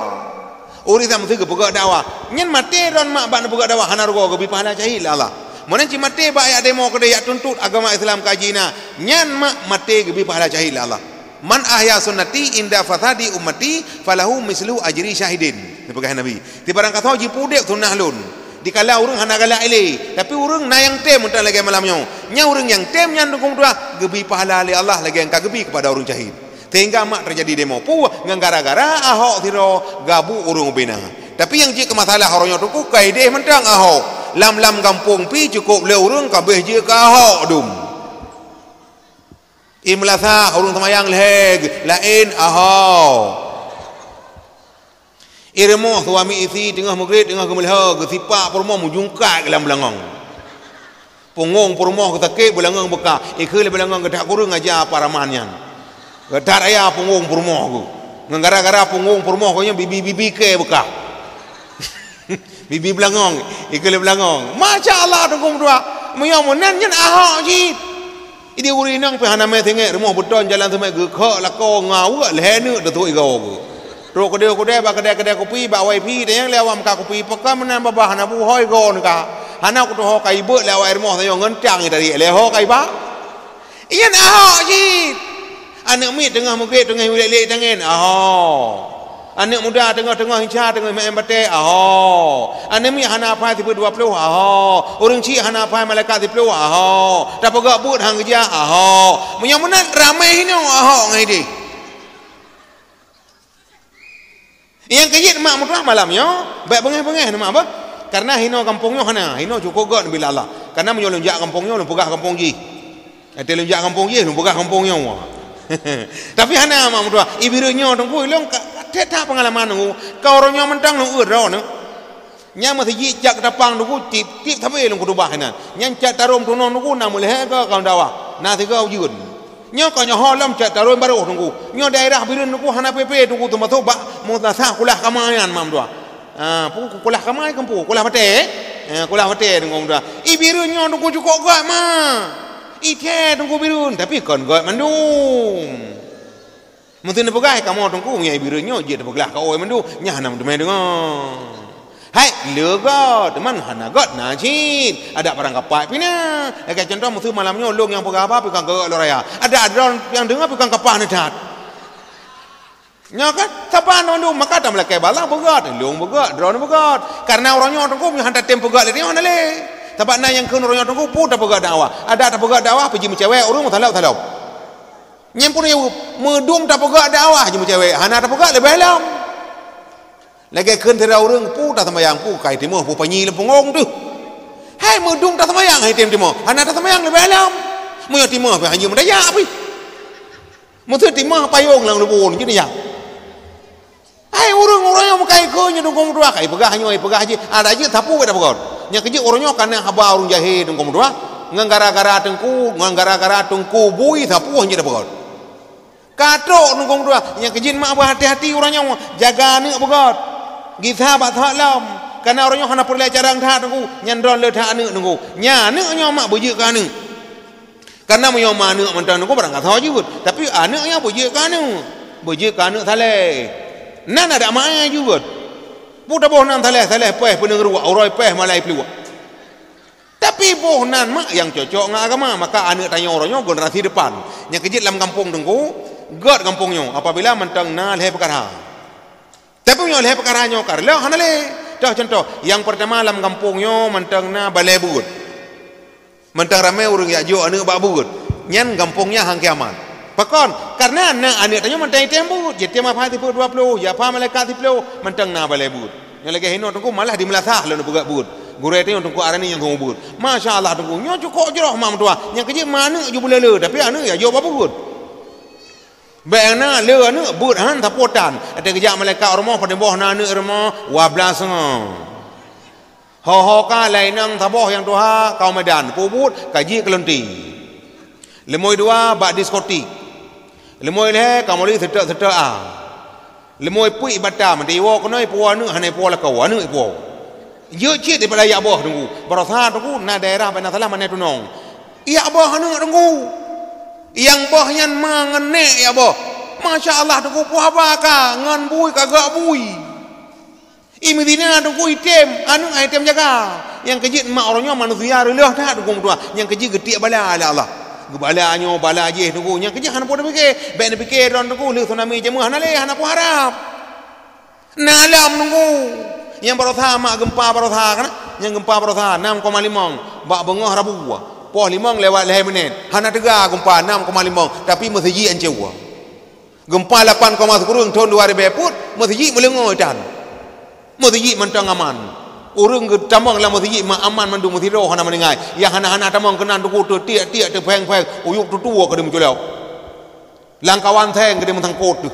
Ureueng Islam meusti geupeugah dakwah. Nyan maté droen mak bak neupeugah dakwah hana rugoe geubi pahala syahid lé Allah. Meunan cit maté bak yak demo keudéh yak tuntut agama Islam ka jina. Nyan mak maté geubi pahala syahid lé Allah. "Man ahya sunnati inda fasadi ummati falahu mislu ajri syahidin." Neupeugah Nabi. Tibarang kasoe jipeudép sunnah lôn. Dikala ureueng hana galak ilé, tapi ureueng na nyang tem mantong lagèe malam nyoe. Nyan ureueng nyang tem nyan dukung dua geubi pahala lé Allah lagèe nyang ka geubi keupada ureueng syahid. Sehingga mak teujadi demo puih ngon gara-gara Ahok sidroe gabu ureueng ubé na. Tapi nyang jeuet keu masalah uroe nyoe teungku ka idéh mantong Ahok. Lam-lam gampông pih cukôp lé ureueng ka abéh jeuet keu Ahok dum. I meulasah ureueng seumayang lhèe laén Ahok. I rumoh suami istri teungoh meugreb teungoh geumeulhô geusipak peurumoh meujungkat lam beulangong. Pungong peurumoh geusakét beulangong beuka. Ikheun lé beulangong geudak kureueng aja paraman nyan. Geudak aya pungong peurumoh geuh. Ngon gara-gara pungong peurumoh geuh nyan bibi-bibi kèe beuka. Bibi beulangong, ikheun lé beulangong. Masya Allah teungku dua. Meunyoe meunan nyan Ahok cit. Idi ureueng inong pih hana mè singèt rumoh beuton jalan seumè geukhok lakoe ngaweuek lhèe neuk teutuek igoe geuh. Trok keudè-keudè bak keudè-keudè kupi bak wifi tanyong lé awak meukat kupi pakon meunan babah hana buhôi goe neuka. Hana kutuho ka ibeuet lé awak rumoh tanyoe ngon tang itariek lé ho ka iba. Iyan Ahok cit. Aneuk miet teungoh meugreb teungoh iwék-lék tangen Ahok. Aneuk muda teungoh-teungoh hinca teungoh meu'en batèe, aho. Aneuk miet hana apai sipeue dua ploh, aho. Ureueng chik hana apai malaikat siplôh, aho. Tapeugah buet han geujak, aho. Meunyoe meunan ramè hinoe aho ngon idéh. Nyang keujeuet mak meutuah malam nyoe, bèk beungèh-beungèh neumak beuh. Kareuna hinoe gampông nyoe hana, hinoe cukôp göt bila Allah. Kareuna meunyoe lôn jak gampông nyoe, lôn peugah gampông jih. Watèe lôn jak gampông jih, lôn peugah gampông nyoe. Tapi hana mak meutuah. I Bireuen nyoe teungku, ilôn ka, ka that peungalaman teungku. Ka uroe nyoe mantong lôn eu droeneuh. Nyan meuseujid cat keutapang teungku, tiep-tiep sabe lôn khutubah inan. Nyan cat tarôm tunong teungku na meulhèe goe ka dakwah. Na sigoe ujeuen. Nyoe ka nyoe ho lom cat tarôm barô teungku. Nyoe daerah Bireuen teungku hana pé-pé teungku teumasok bak meutasah kulah kama nyan mak meutuah. Ah, pu-, kulah kama kan pu, kulah batèe. Eh, kulah batèe teungku meutuah. I Bireuen nyoe teungku cukôp göt ma. Ithèe teungku Bireuen, tapi kon göt mandum. Meuseu neupeugah kamoe teungku nyang i Bireuen nyoe jeuet teupeuglah ka oi mandum, nyan hana meuteumé deungoe. Hai, le göt, teuma hana göt na cit. Adak barang kapai pih na. Lagèe contoh meuseu malam nyoe lôn nyang peugah haba pih kon göt lôn raya. Adak droeneuh nyang deungö pih kon kapah neuh that. Nyoe kan, saban mandum maka tameulakèe bala beugöt, lôn beugöt, droeneuh beugöt. Kareuna uroe nyoe teungku meunyoe han tatem peugöt lé nyoe hana lé. Sabab na nyang kheun uroe nyoe teungku peue tapeugöt dakwah. Adak tapeugöt dakwah pih jimeucewek ureueng meusalop-salop. Nyan pun meudum tapeugöt dakwah jimeucewek, hana tapeugöt leubeh lom. Lagèe kheun sidroe ureueng peue taseumayang peue kai timoh peue panyi lam pungong teuh. Hai meudum taseumayang hai tem timoh, hana taseumayang leubeh lom. Meunyoe timoh pih hanjeuet meudayak pih. Meuseu timoh payong lam lubon jih nyan. Hai ureueng-ureueng nyang meukai keu nyoe dukong dua kai peugah nyoe, peugah jih, ada jih sapeue ka tapeugöt. Nyang keujeuet uroe nyoe kana haba ureueng jahé dukong dua, ngon gara-gara teungku, ngon gara-gara teungku bui sapeue jih tapeugöt. Ka trok dukong dua, nyang keujeuet mak beuhati-hati uroe nyoe, jaga aneuk beugöt. Gisa bak that lom, kana uroe nyoe hana peureulèe carông that teungku, nyan droen le that aneuk teungku. Nyan aneuk nyoe mak beujeuet keu aneuk. Kareuna meunyoe ma aneuk mantong nyoe barang gasoe jeuet, tapi aneuk nyan beujeuet keu aneuk, beujeuet keu aneuk saleh. Nan adak ma-e jeuet. Peue taboh nan saleh, saleh péh peuneung ruak, uroe péh malai pluek. Tapi boh nan mak nyang cocok ngon agama, maka aneuk tanyoe uroe nyoe generasi depan. Nyang keujeuet lam gampông teungku, göt gampông nyoe apabila mantong na lhèe peukara. Tapi meunyoe lhèe peukara nyoe ka reuloh hana lé. Toh contoh, nyang peurtama lam gampông nyoe mantong na balè beuet. Mantong ramè ureueng jak jok aneuk bak beuet. Nyan gampông nyan han kiamat. Pakon? Kareuna na aneuk tanyoe mantong item beuet. Jitem apai sipeue dua ploh, jak apai malaikat siplôh, mantong na balè beuet. Nyang lagée hinoe Teungku malah di meulasah lôn peugah buet. Gurée tanyoe Teungku Arani nyang seumeubeuet. Masya Allah Teungku, nyoe cukôp jroh mak meutuah. Nyang keujeuet ma aneuk ju beuleu-leu, tapi aneuk ya jok bak buet. Bék na le aneuk beuet han sapotan. Até geujak malaikat rumoh padum boh na aneuk rumoh, dua belas ngo. Ho-ho ka lainang saboh nyang tuha kaum Medan, peubuet ka jih keu lonti. Leumoi dua bak diskotik. Leumoi lhée ka moli seutôt-seutôt a. Leumoi puik bata meuti iwoe keunoe ipuwoe aneuk hana ipuwoe lakoe, aneuk ipuwoe. Jeuet cit daripada yak boh Teungku. Barosa Teungku na daerah bak na salah mana tunong. Yak boh aneuk Teungku. Nyang boh nyan ma ngon nék yak boh. Masya Allah Teungku, puah ba ka ngon bui ka gak bui. I meuzina Teungku item, aneuk item jaga. Nyang keujeuet mak uroe nyoe manusia reuloh that Teungku meutuah. Nyang keujeuet geutiek bala lé Allah. Geubala nyoe, bala jih Teungku. Nyang keujeuet hana peue teupike. Bék neupike droe Teungku, lheueh tsunami jameun hana lé, hana peue harab. Na alam Teungku. Nyang barosa mak gempa barosa kana? Nyang gempa barosa enam koma lima bak beungoh Rabu. Poh limong lewat lhée minét. Hana teuga gempa enam koma lima, tapi meuseujid ancô. Gempa lapan koma sikureueng thon dua ribée peuet, meuseujid meuleungoe tan. Meuseujid mantong aman. Ureuëng geutamong lam meuseujid ma aman mandum meusidroe hana meuninggai. Nyang hana-hana tamong keunan Teungku teutiek-tiek teupéng-péng, uyueb tutoe keudeh meuculok. Lam kawan seng keudeh meusangkot teuh.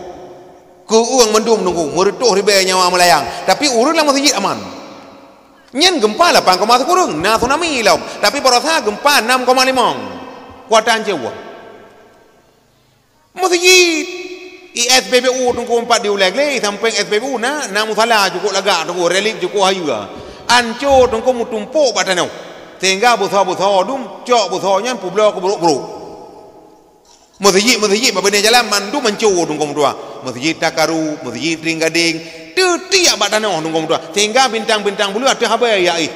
Keu ureuëng mandum Teungku, meureutoh ribée nyawa meulayang. Tapi ureuëng lam meuseujid aman. Nyan gempa lapan koma sikureueng, na tsunami lom. Tapi barosa gempa enam koma lima. Kuatan ancô. Meuseujid. I S P B U Teungku empat di ulée glé, sampéng S P B U na, na musala cukôp lagak Teungku, relief cukôp hayeue. Ancô Teungku meutumpôk bak tanoh. Sehingga beusoe-beusoe dum cok beusoe nyan peubloe keu brôk-brôk. Meuseujid-meuseujid bak binéh jalan mandum ancô Teungku meutuah. Meuseujid Takaru, meuseujid Trienggadeng, teutiek bak tanoh Teungku meutuah. Sehingga bintang-bintang buleuen ateueh habéh ya ih.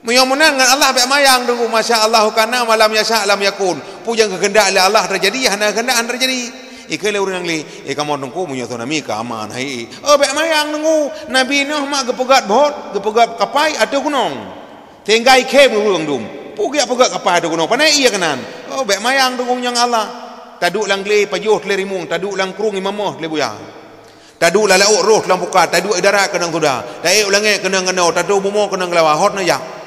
Meunyoe meunan ngon Allah bék mayang Teungku, masya Allah kana wa lam yasya lam yakun. Peue nyang geukeundak lé Allah teujadi, hana geukeundak hana teujadi. Ikheun lé ureuëng nyang lé, "Eh kamoe Teungku, meunyoe tsunami ka aman hai." Oh bék mayang Teungku, Nabi Nuh mak geupeugét bot, geupeugét kapai ateueh gunong. Sehingga ikhém ureuëng dum. Peue geujak peugét kapai ateueh gunong, pane ié keunan. Oh bék mayang Teungku nyang Allah. Taduek lam glé pajoh tlé rimueng, taduek lam krueng imamah tlé buya. Taduek lam laôt roh lam pukat, taduek i darat keunong suda, taék u langét keunong keunoe, tatoe bumoe keunong geulawa, hot neujak.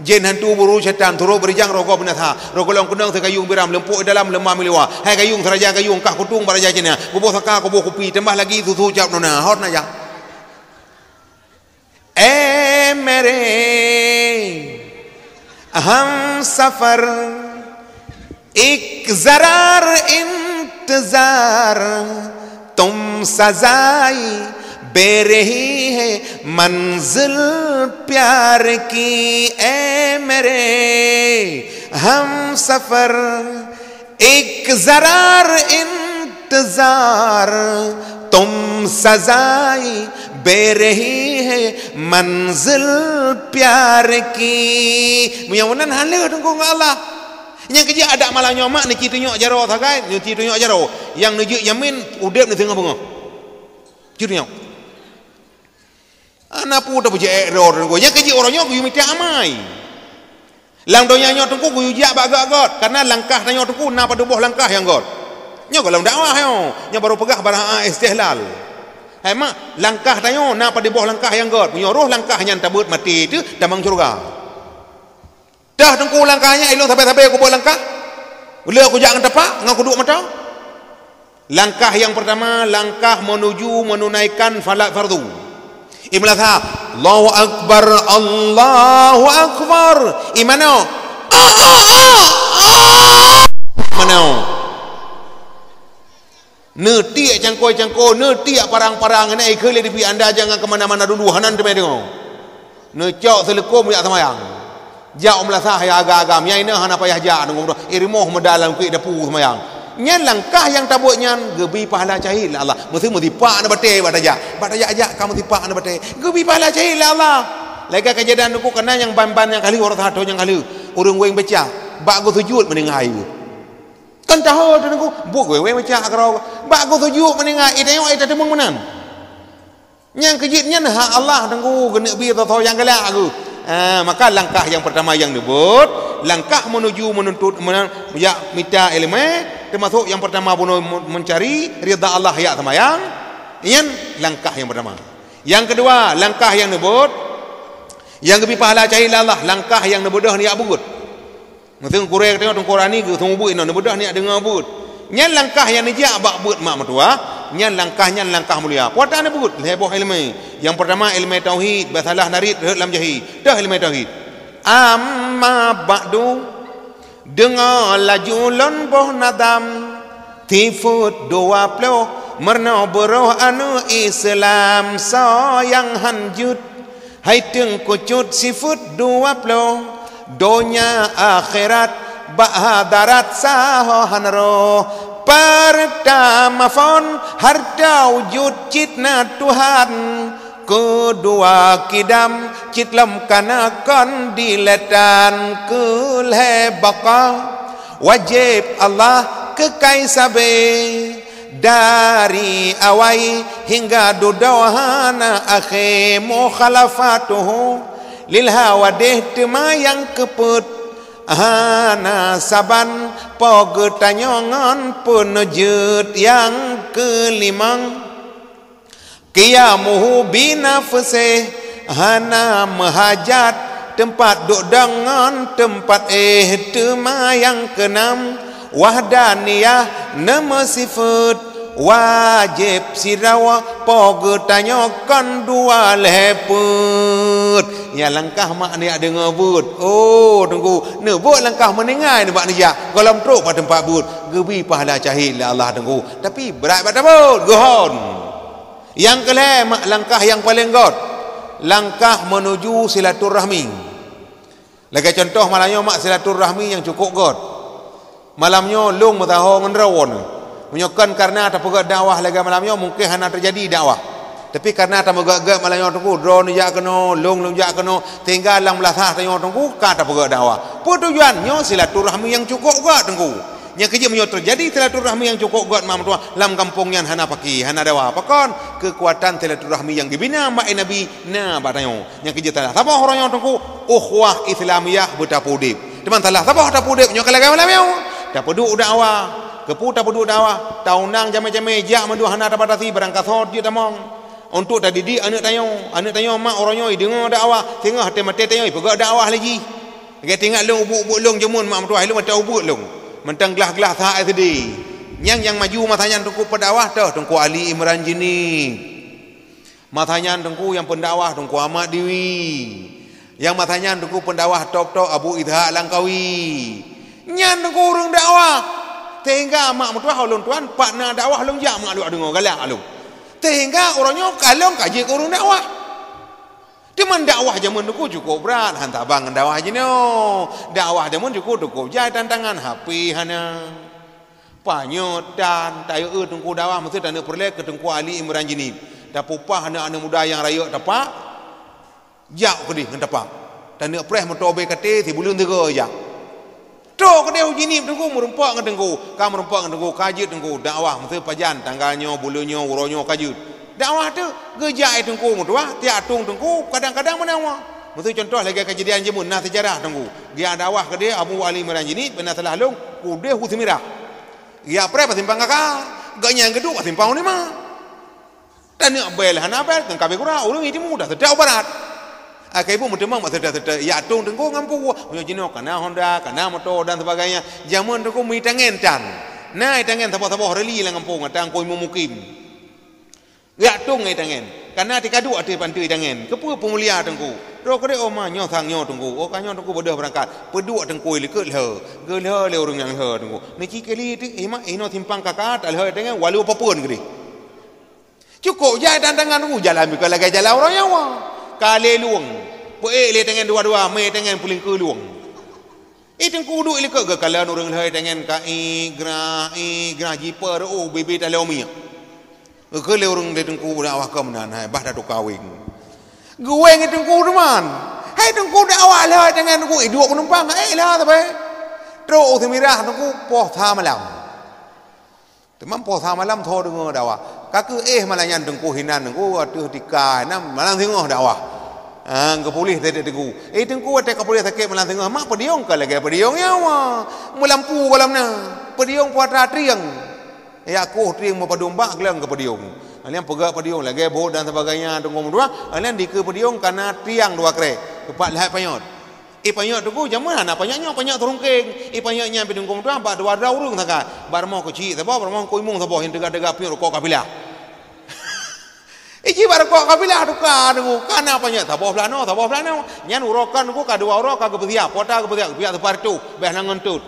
Jén hantu buru syaitan, turot beurijang roh gob binasa, roh gohlom keunong sikayueng biram, leumpok i dalam leumah miluwa. Hai kayueng, siraja kayueng, kah kutueng bak raja Cina, kuboh saka, kuboh kupi, tambah lagi susu cap nona, hot neujak. اے میرے ہم سفر، ایک ذرا انتظار، تم سزائے بے رہی ہے منزل پیار کی۔ اے میرے ہم سفر، ایک ذرا انتظار، تم سزائے بے رہی ہے منزل پیار کی۔ Meunyoe meunan haleue Teungku ngon Allah. Nyang keujeuet adak malam nyoe mak neuci tunyok jaroe sagai, neuci tunyok jaroe. Nyang neujeuet jamin udeb neuteungoh beungoh. Ci tunyok. Hana peue tapeujeuet droe Teungku. Nyang keujeuet uroe nyoe geuyue mita amai. Lam donya nyoe Teungku geuyue jak bak göt-göt, karena langkah tanyoe Teungku na padub boh langkah nyang göt. Nyoe gohlom dakwah nyoe, nyoe baru peugah barang istihlal. Hai mak, langkah tanyoe na padub boh langkah nyang göt. Meunyoe roh langkah nyan tabeuet maté teuh tamong syeuruga. Teuh Teungku langkah nyan ilôn sabe-sabe kubeuet langkah. Lé kujak ngon tapak, ngon kuduek mata. Langkah nyang peurtama, langkah meunuju meununaikan salat fardu. Imeulasa, Allahu Akbar, Allahu Akbar. Imanoe, ah, ah, ah, ah. Manoe. Neutiek cangkôi-cangkôi, neutiek parang-parang, na ikheun lé dipi anda jangan ke mana-mana dulu, hana teumé deungoe. Neucok seuleukom jak seumayang. Jak u meulasah ya agam-agam, nyang inong hana payah jak deungon, i rumoh meudalam keu dapu seumayang. Nyan langkah nyang tabeuet nyan geubi pahala cahid lé Allah. Meusi meusipak na batée bak tajak. Bak tajak-jak ka meusipak na batée. Geubi pahala cahid lé Allah. Lagée kejadian Teungku keunan nyang ban-ban nyang ka lheueh, ureuëng sato nyang ka lheueh. Ureuëng weng becak bak geusujut meuninggai. Kan tahu Teungku, buet weng-weng becak keudroe. Bak geusujut meuninggai, i tayong i tateumeung meunan. Nyang keujeuet nyan hak Allah Teungku geuneuk bi soe-soe nyang galak geuh. Ah, maka langkah nyang peurtama nyang neubuet, langkah meunuju meununtut meunan, jak mita iéleumé, teumasok nyang peurtama bunoe meu-, meucari ridha Allah jak seumayang, nyan langkah nyang peurtama. Nyang keudua, langkah nyang neubeuet, nyang geubri pahala cahya lé Allah, langkah nyang neubeudoh nijak beuet. Meuteun kuré geutanyoe Teungku Rani geuh seumeubeuet inoe, neubeudoh nijak deungoe beuet. Nyan langkah nyang neujak bak beuet mak meutuwah, nyan langkah nyan langkah mulia. Peue atra neubeuet? Lhée boh iéleumé. Nyang peurtama iéleumé tauhid, bah salah narit rhot lam jahé. Toh iéleumé tauhid. Amma ba'du, deungoe laju lôn boh nadam, sifeuet dua ploh, meurunoe beuroh aneuëk Islam, soe nyang han jeuet, hai teungku cut sifeuet dua ploh, donya akhirat, bak hadarat sahoe han roh. Peurtama phon, hareuta wujud cit na Tuhan, keudua kidam cit lom kana kon diletan, keulhée baqa wajéb Allah keukai sabé. Dari awai hingga dudoe hana akhé, mukhalafatuhu lil hawadith teuma nyang keupeuet, hana saban po geutanyoe ngon peuneujeuet. Nyang keulimong, qiyamuhu binafsih, hana meuhajat teumpat duek deungon teumpat éh. Teuma nyang keunam, wahdaniyah, neumeusifeuet, wajéb sidroe po geutanyoe kon dua lhée peuet. Nyang langkah mak nijak deungoe beuet. Oh, Teungku, neubeuet langkah meuningai nibak neujak, gohlom trok bak teumpat beuet, geubri pahala cahya lé Allah, Teungku. Tapi brat bak tabeuet, geuhon. Nyang keulhée, mak, langkah nyang paleng gét, langkah meunuju silaturahmi. Lagée cuntoh malam nyoe, mak, silaturahmi nyang cukôp gét. Malam nyoe lôn meusaho ngon droeneuh. Meunyoe kon kareuna tapeugét dakwah lagée malam nyoe, mungken hana teujadi dakwah. Tapi kareuna tameugét-gét malam nyoe, Teungku, droeneuh jak keunoe, lôn, lôn jak keunoe, sehingga lam beulasah tanyoe, Teungku, ka tapeugét dakwah. Peue tujuan? Nyoe silaturahmi nyang cukôp gét, Teungku. Nyang keujeuet, meunyoe teujadi silaturahmi nyang cukôp gét mak meutuwah, lam gampông nyan hana paki, hana dawa. Pakon? Keukuatan silaturahmi nyang geubina bak Nabi na bak tanyoe. Nyang keujeuet salah saboh uroe nyoe, Teungku, ukhuwah Islamiyah beutapeudeb. Teuma salah saboh tapeudeb nyoe ka lagée malam nyoe. Tapeuduek dakwah. Keupeue tapeuduek dakwah? Taundang jamé-jamé jak mandum hana tabatasi, barangkasoe jeuet tamong. Untuk tadidik aneuëk tanyoe. Aneuëk tanyoe mak uroe nyoe ideungoe dakwah, singoh até maté tanyoe ipeugét dakwah lé jih. Lagée teuingat lôn, ubeut-ubeut lôn jameun mak meutuwah, lôn mantong ubeut lôn. Mantong glah-glah sa S D. Nyang, nyang maju masa nyan Teungku peudakwah toh Teungku Ali Imran Jeunieb. Masa nyan Teungku nyang peudakwah Teungku Ahmad Diwi. Nyang masa nyan Teungku peudakwah top-top Abu Ishaq Langkawi. Nyan Teungku ureuëng dakwah. Sehingga mak meutuwah ulôn tuan, pat na dakwah lôn jak mak duek deungoe, galak lôn. Sehingga uroe nyoe ka lôn ka jeuet keu ureuëng dakwah. Teuma dakwah jameun Teungku cukôp brat, han saban ngon dakwah jinoe. Dakwah jameun Teungku cukôp jai tantangan, H P hana. Panyöt tan, taeu-eu Teungku dakwah, meusé taneuk peureulée keu Teungku Ali Imran Jeunieb. Tapeupah aneuëk-aneuëk muda nyang rayeuk tapak, jak keudeh ngon tapak. Taneuk preh moto B K T sibuleuen sigoe jak. Trok keudeh u Jeunieb Teungku, meurumpok ngon Teungku. Ka meurumpok ngon Teungku, ka jeuet Teungku dakwah, meusé pajan, tanggal nyoe, buleuen nyoe, uroe nyoe ka jeuet. Dakwah teuk, geujak Teungku meutuwah, tiak tueng Teungku, kadang-kadang meunawa. Meusé cuntoh lagée keujadian jameun na seujarah Teungku. Geujak dakwah keudeh Abu Ali Imran Jeunieb, beu na salah lôn, keudeh u Seumirah. Geujak preh bak simpang K K, gobnyan geuduek bak simpang u lima. Taneuk bel hana bel, ngon kabeh gura, ureuëng i timu dah seutôt u barat. Akhé buet meuteumong bak seutôt-seutôt, jak tueng Teungku ngon peue, meunyoe jinoe ka na honda, ka na moto dan sebagainya. Jameun Teungku meuitangen tan. Na itangen saboh-saboh reli lam gampông, ata Teungku Imum Mukim. Jak tueng itangen. Ka na tikaduek ateueh panteue itangen. Keupeue peumulia Teungku? Droe keudeh, oh ma, nyoe sang nyoe Teungku. Oh ka nyoe Teungku beudôh beurangkat. Peuduek Teungku i likot lheueh. Geulheueh lé ureuëng nyang lheueh Teungku. Neuci kali teuk, eh mak, inoe simpang K K, talheueh itangen, walu papeuen keudeh. Cukôp jai tantangan Teungku, jalan bukon lagée jalan ureuëng nyawa. Ka lé lueng. Peuék lé tangen dua-dua, mé tangen peulingkeue lueng. I Teungku duek i likot geukalon ureuëng lheueh tangen ka igrah, igrah jiper, oh, bibit taleueng miek. Geukheun lé ureuëng lé Teungku dakwah keu meunan, hai, bah tatuka weng. Geuweng i Teungku teuma. Hai Teungku dakwah lheueh tangen Teungku, i duek peunumpang, eh, lheueh sabe. Trok u Seumirah Teungku, poh sa malam. Teuma poh sa malam tho deungoe dakwah. Ka keuh éh malam nyan Teungku hinan Teungku ateueh tika hinan malam singoh dakwah. Ha, geupuléh teuh Teungku. Eh Teungku watée ka puléh sakét malam singoh, mak peudiong ka lagée peudiong nyawa. Meulampu gohlom na. Peudiong puatra trieng. Jak koh trieng meupadum bak gleng keu peudiong. Alèh peugah podium lagèe bot dan sebagainya, teungku meutuah. Alèh dikeue podium kana tiang dua krek, teupat lhèe panyöt. Eh, panyöt teungku, jameun hana panyöt nyoe, panyöt seurungkeng. Eh, panyöt nyan pih teungku meutuah, bak dua droe ureueng sagai. Bak rumoh keuchik saboh, bak rumoh keuimong saboh, nyang teuga-teuga piôh rukok kafilah. Eh, cit bak rukok kafilah tuka teungku, kana panyöt saboh blah noe, saboh blah noe. Nyan uroe kon teungku ka dua uroe ka geupeusiap, kuota geupeusiap, geupeusiap sipa reutôh, bèk hana ngon tôt.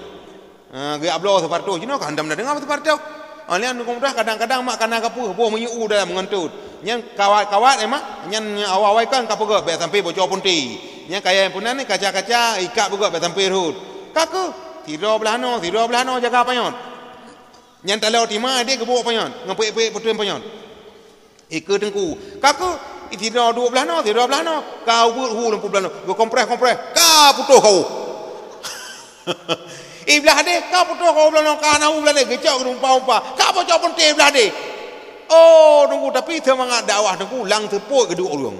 Ha, geujak bloe sipa reutôh, jinoe ka hantom na deungoe sipa reutôh. Ha, nyan teungku meutuah kadang-kadang mak kana ka peuet, boh minyeuk u dalam ngon tôt. Nyan kawat-kawat, eh, mak, nyan awai-awai kon ka peugöt bèk sampoe bocor punte. Nyan kayèe peunan ni kaca-kaca ikat peugöt bèk sampoe rhot. Ka keuh, sidroe blah noe, sidroe blah noe jaga panyöt. Nyan taloe tima deh geubuet panyöt, ngon peuet-peuet peuteun panyöt. Ikeue teungku. Ka keuh, sidroe duek blah noe, sidroe blah noe. Ka ubeuet hu lam blah noe. Geukompreh-kompreh. Ka putôh kawoe. Iblah deh, ka putôh kawoe blah noe. Ka na u blah deh. Geucok geurumpa-rumpa. Ka bocor punte blah deh. Oh, teungku, tapi seumangat dakwah teungku, lam seupôt geuduek ureueng.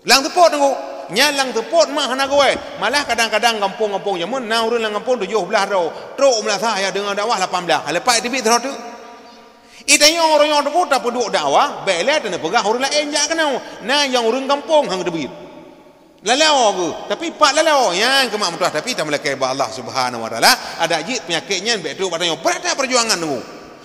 Lam seupôt teungku. Nyan lam seupôt mah hana geuwoe. Malah kadang-kadang gampông-gampông jameun na ureueng lam gampông tujoh blah droe. Trok meulasah ya deungoe dakwah lapan blah. Leupah teubiet sidroe teuk. Itanyoe uroe nyoe teungku tapeuduek dakwah, bèk lé taneuk peugah ureueng laén jak keunoe. Na nyang ureueng gampông han teubiet. Laloe geuh, tapi pat laloe, nyan keuh mak meutuah, tapi tameulakèe bak Allah Subhanahu wa Taala, adak jeuet peunyakét nyan bèk trok bak tanyoe. Brat that peujuangan teungku.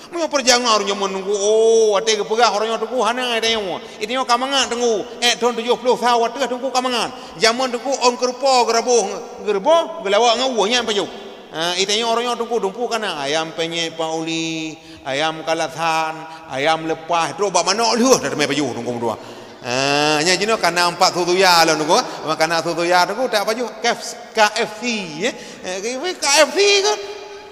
Meunyoe peujuangan ureueng jameun teungku, oh, watèe geupeugah uroe nyoe teungku hana itanyoe. Itanyoe ka mangat teungku, eh, thôn tujoh ploh sawa teuh teungku ka mangat. Jameun teungku ôn keureupo geuraboh, geureuboh, geulawok ngon ueh nyan pajoh. Ha, itanyoe uroe nyoe teungku, teungku kana ayam penyet Pak Uli, ayam kalasan, ayam leupah, trok bak manok lheueh dah teumé pajoh teungku meutuah. Ha, nyan jinoe kana empat susuya lom teungku. Kana susuya teungku tak pajoh K F C, eh. Eh, K F C ke?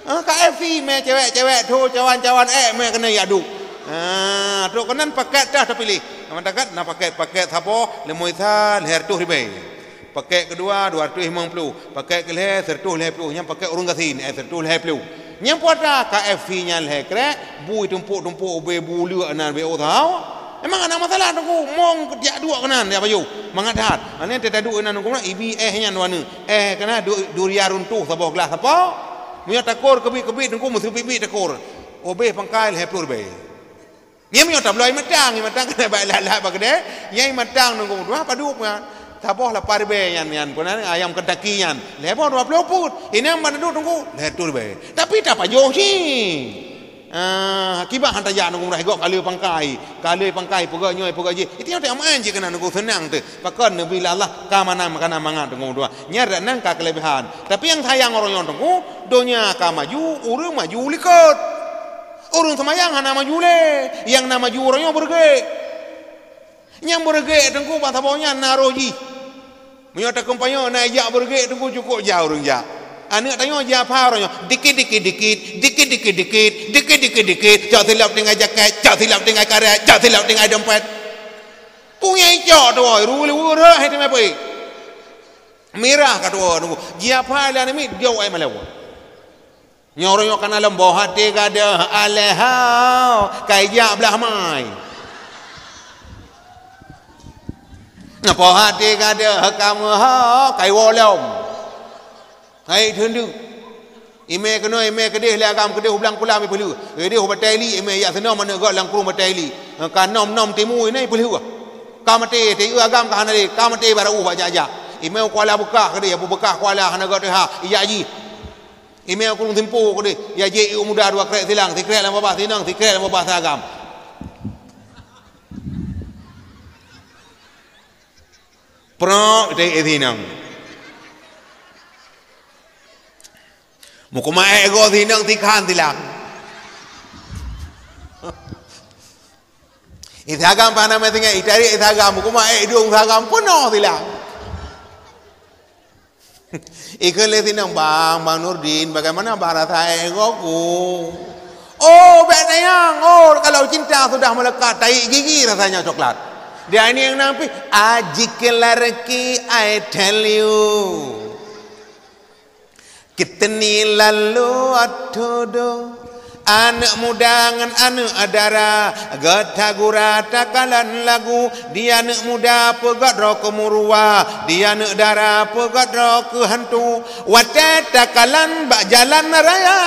Ha, K F C mé cewek-cewek tu, cawan-cawan, eh, mé keuneuk yak duek. Ha, trok keunan pakèt teuh tapiléh. Mantap kan? Na pakèt, pakèt saboh, leumoi sa, lhèe reutôh ribèe. Pakèt keudua dua reutôh limong ploh, pakèt keulhèe sireutôh lhèe ploh, nyan pakèt ureueng gasien, eh, sireutôh lhèe ploh. Nyan peue atra K F C nyan lhèe krek, bui tumpôk-tumpôk ubé bu leuk nan ubé usaha. Memang hana masalah teungku, mong jak duek keunan ya pajoh, mangat that. Hana teuduek keunan teungku, ibi eh nyan warna. Eh keunan du-, durian runtuh saboh glah sapo. Meunyoe takor keubiet-keubiet teungku, meuseubiet-biet takor. Ubé pangkai lhèe ploh ribèe. Nyan meunyoe tabloe ié matang, ié matang keuneuk bak lat-lat bak keudè, nyan ié matang teungku dua padub nyan. Saboh lapan ribèe nyan, nyan peue nan ayam Kentucky nyan. Lhèe boh dua ploh peuet. Inong ban duek teungku, lhèe reutôh ribèe. Tapi tapajoh cit. Ah, kiban han tajak teungku murah gok kaleue pangkai. Kaleue pangkai peugah nyoe peugah jih. Itu nyang tak maén cit keunan teungku seunang teuh. Pakon neubi lé Allah ka mana makanan mangat teungku dua. Nyan dak nan ka keulebihan. Tapi nyang sayang uroe nyoe teungku, donya ka maju, ureueng maju likot. Ureueng seumayang hana maju lé, nyang na maju uroe nyoe beureuguek. Nyang beureuguek teungku ban saboh nyan na roh jih. Meunyoe takeumpanyoe na jak beureuguek teungku cukôp jak ureueng jak. Aneuk tanyoe jiapha uroe nyoe, dikit-dikit-dikit, dikit-dikit-dikit, dikit-dikit-dikit, cok silop tinggai jakét, cok silop tinggai karét, cok silop tinggai dompet. Peue nyang icok tu, oi, ruweueng-ruweueng rhot hai teumé peuék. Mirah ka tuwoe teungku, jiapha lé aneuk miet, jok ai malèe. Nyoe uroe nyoe kana lom boh até gadôh alèh hao, kai jak blah mai. Boh até gadôh ka meuhao, kai woe lom. Hai teundeuk. Imè keunoe, imè keudeh lé agam keudeh u blang kulam ipeulheueh. Keudeh u Batèe Iliek imè jak seunoe manök göt lam krueng Batèe Iliek. Ka nöm-nöm timu inan ipeulheueh. Ka maté, teuh agam ka hana lé, ka maté barô uh bak jak-jak. Imè u Kuala Beukah keudeh, Abu Beukah Kuala hana göt teuh ha, ijak jih. Imè u Krueng Simpo keudeh, ya jih ié muda dua krek silang, sikrek lam babah sinong, sikrek lam babah sagam. Prok, teuh ié sinong. Meukeumah ék goe sinong sikhan silang. Ié sagam pana meusingai, itarék ié sagam, meukeumah ék dong sagam peunoh silang. Ikheun lé sinong, "Bang, Bang Nurdin, bagaimana bang rasa ék goe ku?" "Oh, bèk sayang. Oh, kalau cinta sudah melekat, taék gigi rasanya coklat." Dia ini yang nampi, "Ajiklah reki, I tell you." Keuteuni lalu atodo, aneuk muda ngon aneuk dara, geuta gura takalon lagu, di aneuk muda peugöt droe keumeuruwa, di aneuk dara peugöt droe keuhantu. Watèe takalon bak jalan raya,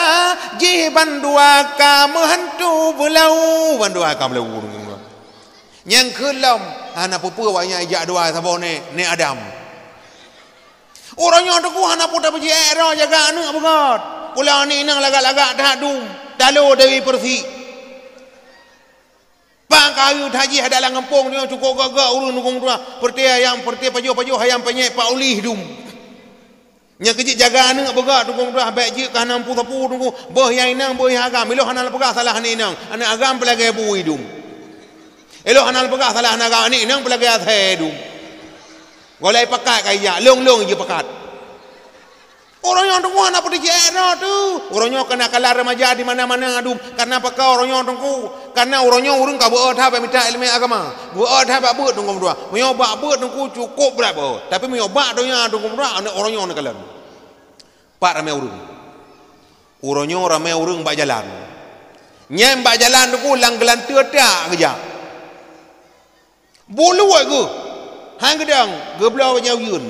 jih bandua ka meuhantu beulau, bandua ka beulau. Nyang kheun lom, hana peue-peue awak nyan ijak dua saboh nèk, nèk Adam. Uroe nyoe Teungku hana peue tapeujiék droe jaga aneuk beugöt. Pula aneuk inong lagak-lagak that dum, talo Dewi Persik. Bang kayu that jih adak lam gampông nyoe cukôp gak-gak ureueng Teungku meutuah. Peureté ayam, peureté pajoh-pajoh ayam penyet pak ulih dum. Nyang keu jeuet jaga aneuk beugöt Teungku meutuah, bèk jeuet keu hana mampu sapeue Teungku. Boh nyang inong, boh nyang agam. Ilôn hana lôn peugah salah aneuk inong. Aneuk agam peulagèe bui dum. Ilôn hana lôn peugah salah aneuk agam, aneuk inong peulagèe asèe dum. Gohlom pakat ka ijak, lôn-lôn jeuet pakat. Uroe nyoe Teungku hana peue jijak droe teuh. Uroe nyoe keunan kalah remaja di mana-mana dum. Kareuna pakon uroe nyoe Teungku? Kareuna uroe nyoe ureueng ka beu-o that bak mita ileumèe agama. Beu-o that bak beuet Teungku meutuah. Meunyoe bak beuet Teungku cukôp brat beu-o. Tapi meunyoe bak donya Teungku meutuah, aneuk uroe nyoe neukalon. Pat ramè ureueng? Uroe nyoe ramè ureueng bak jalan. Nyan bak jalan Teungku lam geulanteue tak geujak. Buluek geuh, han geudong, geubloe bajèe ujeuen.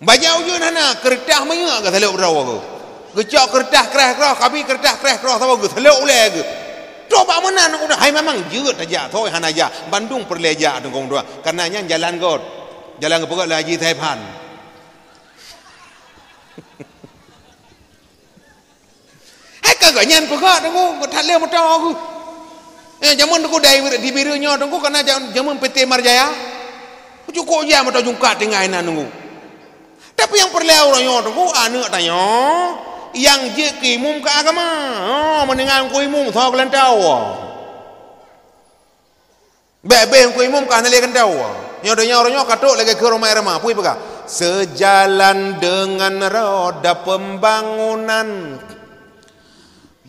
Bajèe ujeuen hana, keureutah minyeuk geuh salôk droe geuh. Geucok keureutah kreh kroh, kabi keureutah kreh kroh saboh geuh, salôk ulèe geuh. Trôk bak meunan udah, hai memang jeuet tajak, thoi hana jak, bandum peureulèe jak Teungku meutuah. Kareuna nyan jalan göt. Jalan geupeugöt lé Haji Saifan. Hai ka geuh nyan peugah Teungku, that lé moto geuh. Eh, jameun Teungku dai di Bireuen nyoe Teungku, kareuna ja-, jameun P T Marjaya. Cukôp jai moto jungkat tinggai nan Teungku. Tapi nyang peureulèe uroe nyoe Teungku, aneuk tanyoe nyang jeuet keu imum keu agama. Oh, meuninggai keu imum, soe geulantoe. Bèk-bèk keu imum ka hana lé keuntau. Nyoe donya uroe nyoe ka trôk lagèe keu Rhoma Irama. Peue peugah? Sejalan dengan roda pembangunan,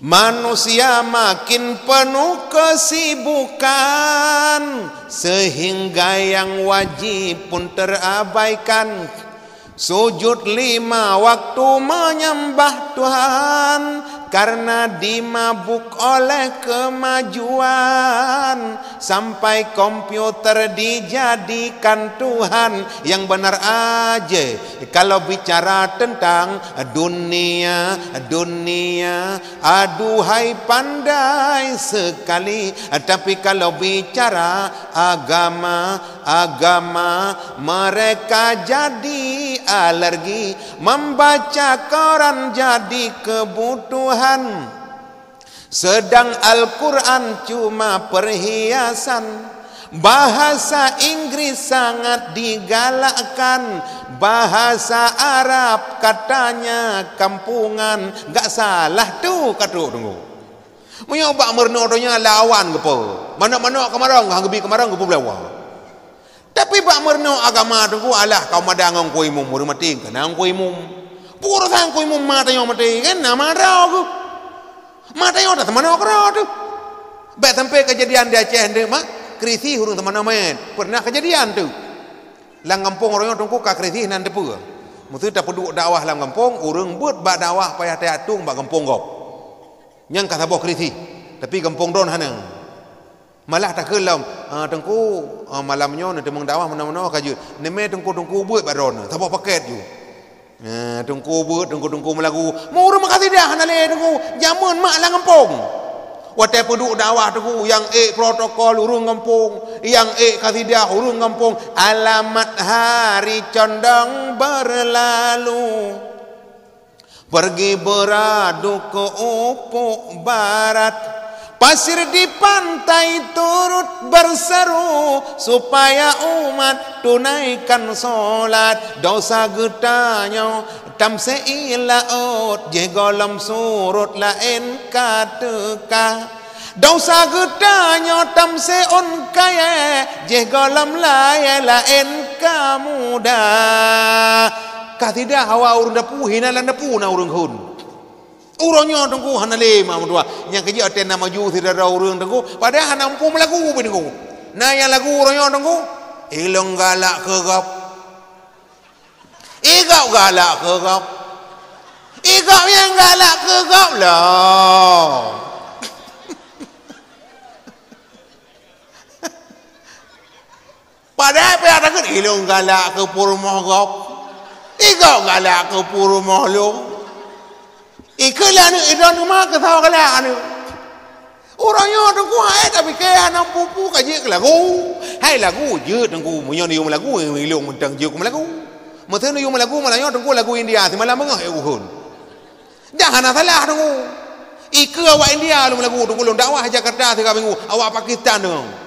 manusia makin penuh kesibukan, sehingga yang wajib pun terabaikan. Sujud lima waktu menyembah Tuhan, karena dimabuk oleh kemajuan. Sampai komputer dijadikan Tuhan, yang benar aja kalau bicara tentang dunia, dunia. Aduhai pandai sekali, tapi kalau bicara agama, agama, mereka jadi alergi, membaca koran jadi kebutuhan. Sedang Al-Quran cuma perhiasan, bahasa Inggris sangat digalakkan, bahasa Arab katanya kampungan. Gak salah tu ka trôk Teungku. Meunyoe bak meurunoe donya lawan geupeue, manok-manok keumarong, han geubi keumarong geupeubeulawa. Tapi bak meurunoe agama Teungku, alah kamoe mada ngon Teungku Imum, ureueng maté keunan Teungku Imum. Peue urosan Teungku Imum ma tanyoe maté, kan na ma droe geuh. Ma tanyoe taseumanoe keudroe teuh. Bèk sampai keujadian di Aceh ndeuk mak, krisis ureueng seumanoe mèt. Peureunah keujadian teuh. Lam gampông uroe nyoe Teungku ka krisis nan teupeue. Meuseu tapeuduek dakwah lam gampông, ureueng beuet bak dakwah payah tajak tueng bak gampông gob. Nyan ka saboh krisis. Tapi gampông droen hana. Malah takheun lom, "Ah, Teungku, ah, malam nyoe neuteumeung dakwah meunoe-meunoe ka jeuet. Neumè teungku-teungku beuet bak droeneuh, saboh pakèt ju." Ah, teungku beuet, teungku-teungku meulagu. Meureuh meukasideh hana lé teungku, jameun mak lam gampông. Watèe peuduek dakwah teungku, nyang ék protokol ureueng gampông, nyang ék kasideh ureueng gampông, alamat hari condong berlalu. Pergi beradu ke ufuk barat, pasir di pantai turut berseru, supaya umat tunaikan solat. Dosa geutanyoe tamsé i laôt, jih gohlom surut laén ka teuka. Dosa geutanyoe tamsé ôn kayèe, jih gohlom layèe laén ka muda. Kasideh hawa ureueng dapu, hina lam dapu na ureueng kheun. Uroe nyoe teungku hana lé mak meutuah. Nyang keujeuet watèe na maju sidroe ureueng teungku, padahai hana muphom lagu pih teungku. Na nyang lagu uroe nyoe teungku, "Ilôn galak keu gob." I gob galak keu gob. I gob nyang galak keu gob lom. Padahai payah takheun, "Ilôn galak keu peurumoh gob." I gob galak keu peurumoh lôn. Ikheun lé aneuk, "Ilôn teuma keu soe galak aneuk?" Uroe nyoe Teungku hai tapike hana peue-peue ka jeuet keu lagu. Hai lagu jeuet Teungku, meunyoe neuyue meulagu, ilôn mantong jeuet keu meulagu. Meuseu neuyue meulagu malam nyoe Teungku lagu India, simalam beungoh ék ukeue. Dah hana salah Teungku. Ikeue awak India lôn meulagu Teungku, lôn dakwah Jakarta siga minggu, awak Pakistan deungoe.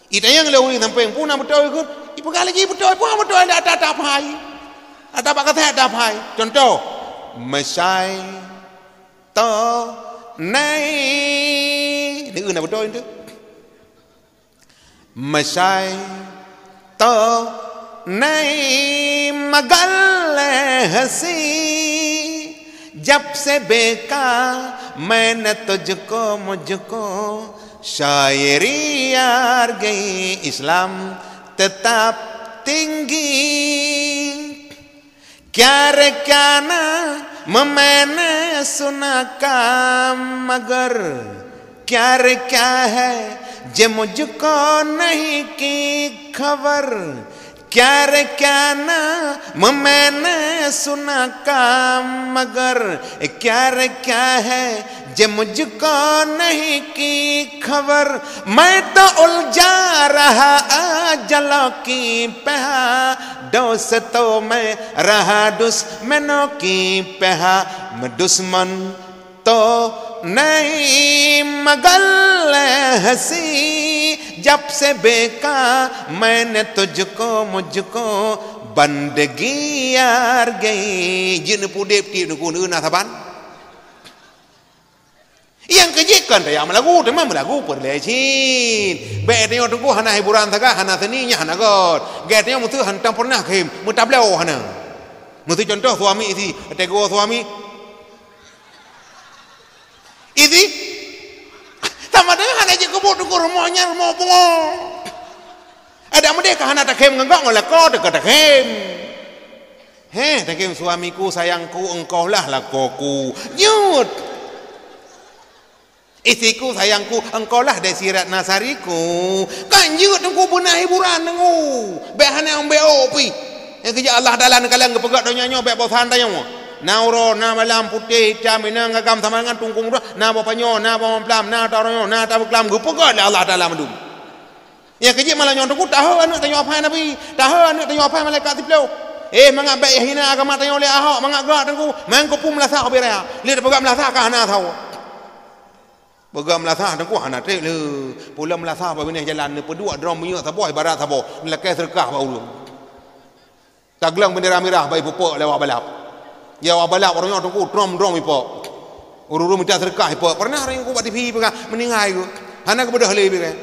Itanyong lé ureueng sampéng, "Peue na beutôi keuh?" Ipeugah lagèe beutôi, peue beutôi dak ata-ata phai. Ata bak kaset ata phai. Contoh, "Meusai to nai." Ni na beutôi tu. "Meusai to nai magal hasi." Jab se beka main to joko mojoko, syayeri hargai Islam tetap tinggi. Kya re kya na meumain sunaka magar, kya re kya hai je mujko nahi ki khabar. Kya re kya na meumain sunaka magar, kya re kya hai je mujko nahi ki khabar. Main to ulja raha ajalo ki peha, dosto main raha dus meno ki peha, meudusman to nai magal hasi. Jab se beka main to joko mojoko, bandegi hargai. Jeuet neupudeb tiep neukun na saban. Nyang keujeuet kon tajak meulagu, teuma meulagu peureulèe cit. Bèk tanyoe Teungku hana hiburan sagai, hana seni, nyan hana göt. Gèt tanyoe meuseu hantom peureunah khem, meutabloe hana. Meuseu contoh suami isteri, tegur suami. Isteri, sama dengan hana jeuet keu buet Teungku, rumoh nyan rumoh pungo. Adak meudeh ka hana takhem ngon gok, ngon lakoe teuka takhem. Heh, takhem suamiku, sayangku, engkaulah lakoeku. Jeuet. Istriku, sayangku, engkaulah Desi Ratnasariku. Kan jeuet Teungku beuna hiburan Teungku. Bèk hana umbeo pih. Nyang keujeuet Allah Taala neukalon geupeugah donya nyoe bèk bosan tanyoe. Na uroe, na malam, putéh, itam, inong, agam, sama dengan tungkong uroe, na boh panyoe, na boh mamplam, na taroe nyoe, na tabeuklam, geupeugah lé Allah Taala mandum. Nyang keujeuet malam nyoe Teungku, tahe aneuk tanyoe apai Nabi, tahe aneuk tanyoe apai malaikat siplôh. Eh, mangat bèk hina agama tanyoe lé Ahok, mangat gak Teungku, meukeupue meulasah ubé raya. Lé tapeugah meulasah ka hana sawoe. Peugah meulasah Teungku hana trép lé. Pulang meulasah bak binéh jalan, neupeuduek drom minyeuk saboh ibarat saboh, neulakèe seudeukah bak ureueng. Tagleueng bendera mirah bak ipeupok lé awak balap. Ya awak balap uroe nyoe Teungku, drom-drom ipok. Ureueng-ureueng mita seudeukah ipok. Pernah ureueng Teungku bak T V peugah, meuninggai geuh. Hana geubeudôh lé ipeugah.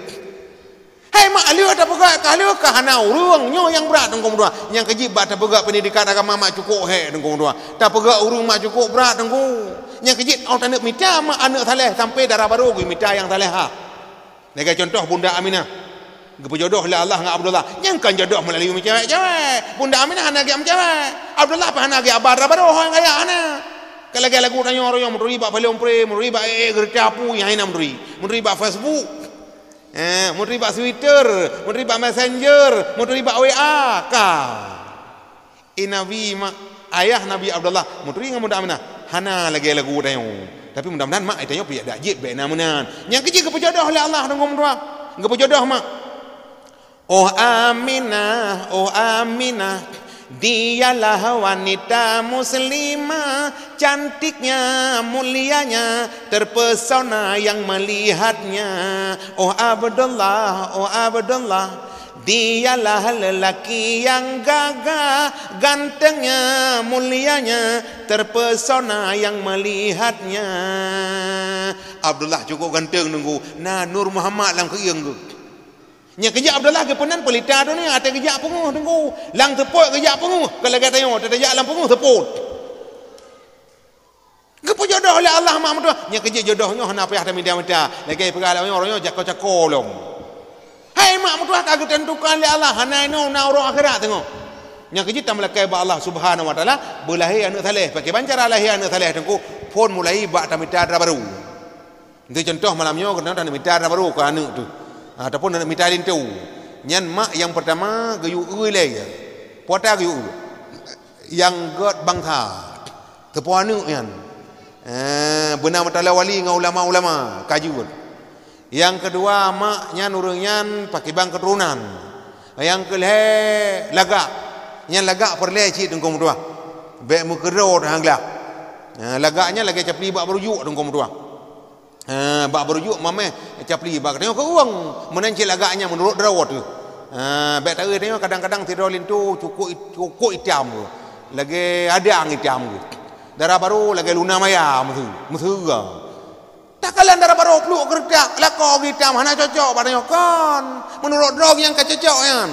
Hai mak, lheueh tapeugah ka lheueh ka hana ureueng, nyoe nyang brat Teungku meutuah. Nyang keujeuet bak tapeugah pendidikan agama mak cukôp hék Teungku meutuah. Tapeugah ureueng mak cukôp brat Teungku. Nyang keujeuet 'oh taneuk mita mak aneuk saleh sampai dara barô geumita nyang salehah. Lagèe contoh Bunda Aminah. Geupeujodoh lé Allah ngon Abdullah. Nyang kon jodoh meulalu meucewek-cewek. Bunda Aminah hana geujak meucewek. Abdullah pih hana geujak ba dara barô ho nyang kaya hana. Ka lagèe lagu tanyoe roh nyoe meuturi bak paleng pré, meuturi bak ék-ék geureuta apui nyang hana meuturi. Meuturi bak Facebook. Eh, meuturi bak Twitter, meuturi bak Messenger, meuturi bak W A ka. Eh, Nabi mak, ayah Nabi Abdullah, meuturi ngon Bunda Aminah, hana lagèe lagu tanyoe. Tapi mudah-mudahan mak tanyoe pih dak jeuet bèk na meunan. Nyang keujeuet geupeujodoh lé Allah deungon meutuah. Geupeujodoh mak. Oh Aminah, oh Aminah, dialah wanita muslimah, cantiknya, mulianya, terpesona yang melihatnya. Oh Abdullah, oh Abdullah, dialah lelaki yang gagah, gantengnya, mulianya, terpesona yang melihatnya. Abdullah cukôp ganteng Teungku, na Nur Muhammad lam keuieng geuh. Nyang keujak Abdullah geupeunan peulita dunia, até geujak peungeuh Teungku. Lam seupôt geujak peungeuh, kon lagèe tanyoe, tajak lam peungeuh seupôt. Geupeujodoh lé Allah mak meutuah. Nyang keujeuet jodoh nyoe hana payah tamita-mita. Lagèe peugah lé ureueng nyoe jako-jako lom. Hai mak meutuah ka geuteuntukan lé Allah, hana inoe na uroe akhirat teungoh. Nyang keujeuet tameulakèe bak Allah Subhanahu wa Taala, beulahé aneuk saleh. Pakriban cara lahé aneuk saleh Teungku, phôn mulai bak tamita dara barô. Untuk contoh malam nyoe keunoe taneuk mita dara barô keu aneuk tu. Ha, ataupun aneuk mita linto. Nyan mak nyang peurtama geuyue eu ilèe. Peue ata geuyue eu? Nyang gèt bansa. Teupeue aneuk nyan. Eh, beuna meutalèe wali ngon ulama-ulama, ka jeuet. Nyang keudua, mak nyan ureuëng nyan pakriban keuturonan. Nyang keulhée, lagak. Nyan lagak peureulée cit Teungku meutuah. Bék meukeudroe teuh han gleh. Ha, lagak nyan lagée capli bak beurujuk Teungku meutuah. Ha, bak beurujuk mameh capli bak tanyoe keu ueng. Meunan cit lagak nyan meunurot droe teuh. Ha, bék taeu tanyoe kadang-kadang sidroe linto cukôk, cukôk itam geuh. Lagée adang itam geuh. Dara barô lagée luna maya meusu-, meuseue. Takalon dara barô pluek keureutap, lakoe geuh itam, hana cocok bak tanyoe kon. Meunurot droe nyang ka cocok nyan.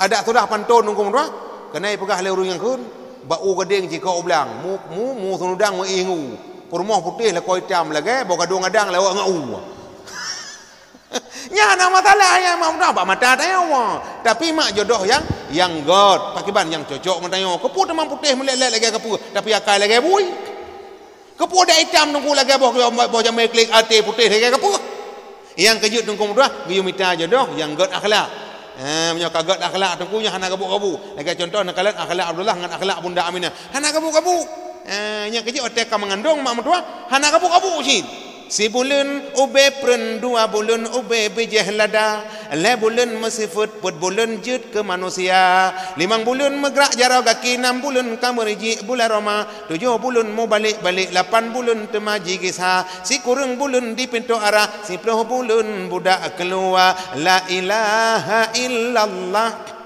Adak sudah pantôn Teungku meutuah, keuneuk peugah lé ureuëng nyang kheun, bak u gadeng cit keu u blang, mu, mu, mu seunudang meu ié ngu. Peurumoh putéh lakoe itam lagée boh gadong adang lewat ngon u. Nyan hana masalah nyang mak meutuah bak mata tanyoe. Tapi mak jodoh nyang, nyang gét, pakriban nyang cocok ngon tanyoe. Keupeue teuma putéh meulét-lét lagée keupeue, tapi akai lagée bui. Keupeue dak itam Teungku lagée boh, boh jamé klik até putéh lagée keupeue. Nyang keujeuet Teungku meutuah geuyue mita jodoh nyang gét akhlak. Eh, meunyoe ka gét akhlak Teungku nyan hana gabuk-gabuk. Lagée contoh neukalon akhlak Abdullah ngon akhlak Bunda Aminah. Hana gabuk-gabuk. Eh, nyang keujeuet watée ka meungandong mak meutuah hana gabuk-gabuk cit. Sibuleuen ubé preun, dua buleuen ubé bijéh lada, lhée buleuen meusifeuet, peuet buleuen jeuet keu manusia, limong buleuen meugrak jaroe gaki, nam buleuen ka meurijik bulan Roma, tujoh buleuen mubalek-balek, lapan buleuen teuma jigisa, sikureueng buleuen di pintoe ara, siploh buleuen budak keuluwa. La ilaha illallah.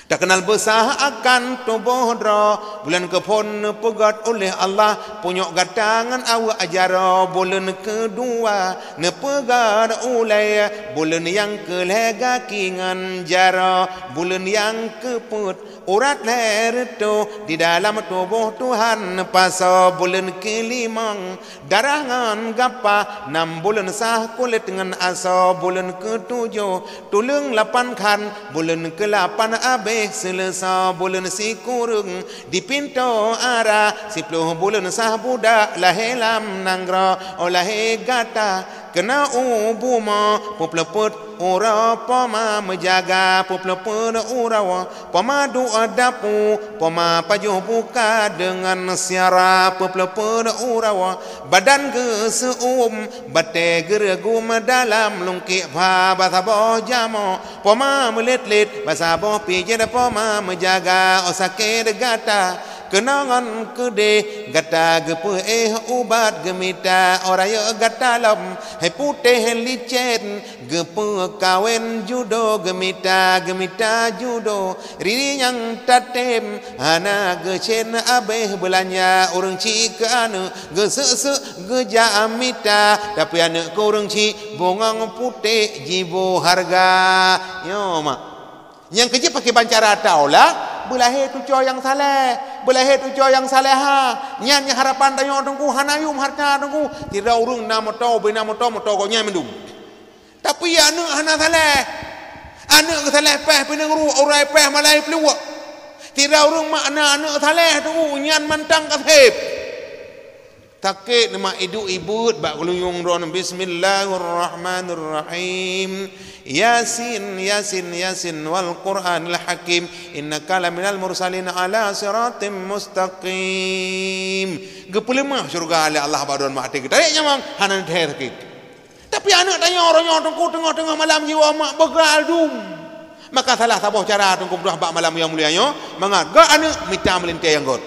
Takeunal beusah akan tuboh droe, buleuen keuphon neupeugét uleh Allah, punyok gata ngon aweuek jaroe, buleuen keudua neupeugét ulée, buleuen nyang keulhée gaki ngon jaroe, buleuen nyang keupeuet urat lhée reutôh, di dalam tuboh Tuhan pasoe, buleuen keulimong darah ngon gapa, nam buleuen sah kulét ngon asoe, buleuen keutujoh tuleueng lapan khan, buleuen keulapan abéh seuleusoe, buleuen sikureueng di pintoe ara, siploh buleuen sah budak lahé lam nanggroe. Oh lahé gata keunoe u bumoe, peupleupeuet uroe poma meujaga, peupleupeuet uroe poma duek dapu, poma pajoh buka deungon syara, peupleupeuet uroe badan geuseuuem, batée geureugum dalam lungkiek pha, bak saboh jamoe poma meulét-lét, bak saboh pijéh poma meujaga. Oh sakét gata keunoe ngon keudeh, gata geupeuéh ubat geumita, oh rayeuk gata lom hai putéh licén, geupeukawen judo geumita, geumita judo. Riri nyang tatem hana geucén abéh beulanja, ureuëng chik keu aneuëk geuseuk-seuk geujak mita, tapi aneuëk keu ureuëng chik bungong putéh jiboh hareuga. Nyoe mak. Nyang keujeuet pakriban cara taola, beulahé tucoe nyang saleh, beulahé tucoe nyang saleha. Nyan nyang harapan tanyoe Teungku, hana yuem hareuta Teungku. Sidroe ureuëng na moto, ubé na moto, moto gobnyan mandum. Tapi aneuëk hana saleh. Aneuëk geusaleh péh pineung ruek, urai péh malai pluek. Sidroe ureuëng mak na aneuëk saleh Teungku, nyan mantong ka sép. Sakét mak iduek ibeut bak geuluyueng droeneuh. Bismillahirrahmanirrahim. Yasin, Yasin, Yasin wal Qur'anil Hakim. Innaka laminal mursalin ala siratim mustaqim. Geupeuleumah syeuruga lé Allah bak droeneuh mak até geutarek nyawöng, hana neuthée sakét. Tapi aneuëk tanyoe uroe nyoe Teungku teungoh-teungoh malam jiwoe mak beugal dum. Maka salah saboh cara Teungku meutuah bak malam nyang mulia nyoe, mangat göt aneuëk mita meulintée nyang göt.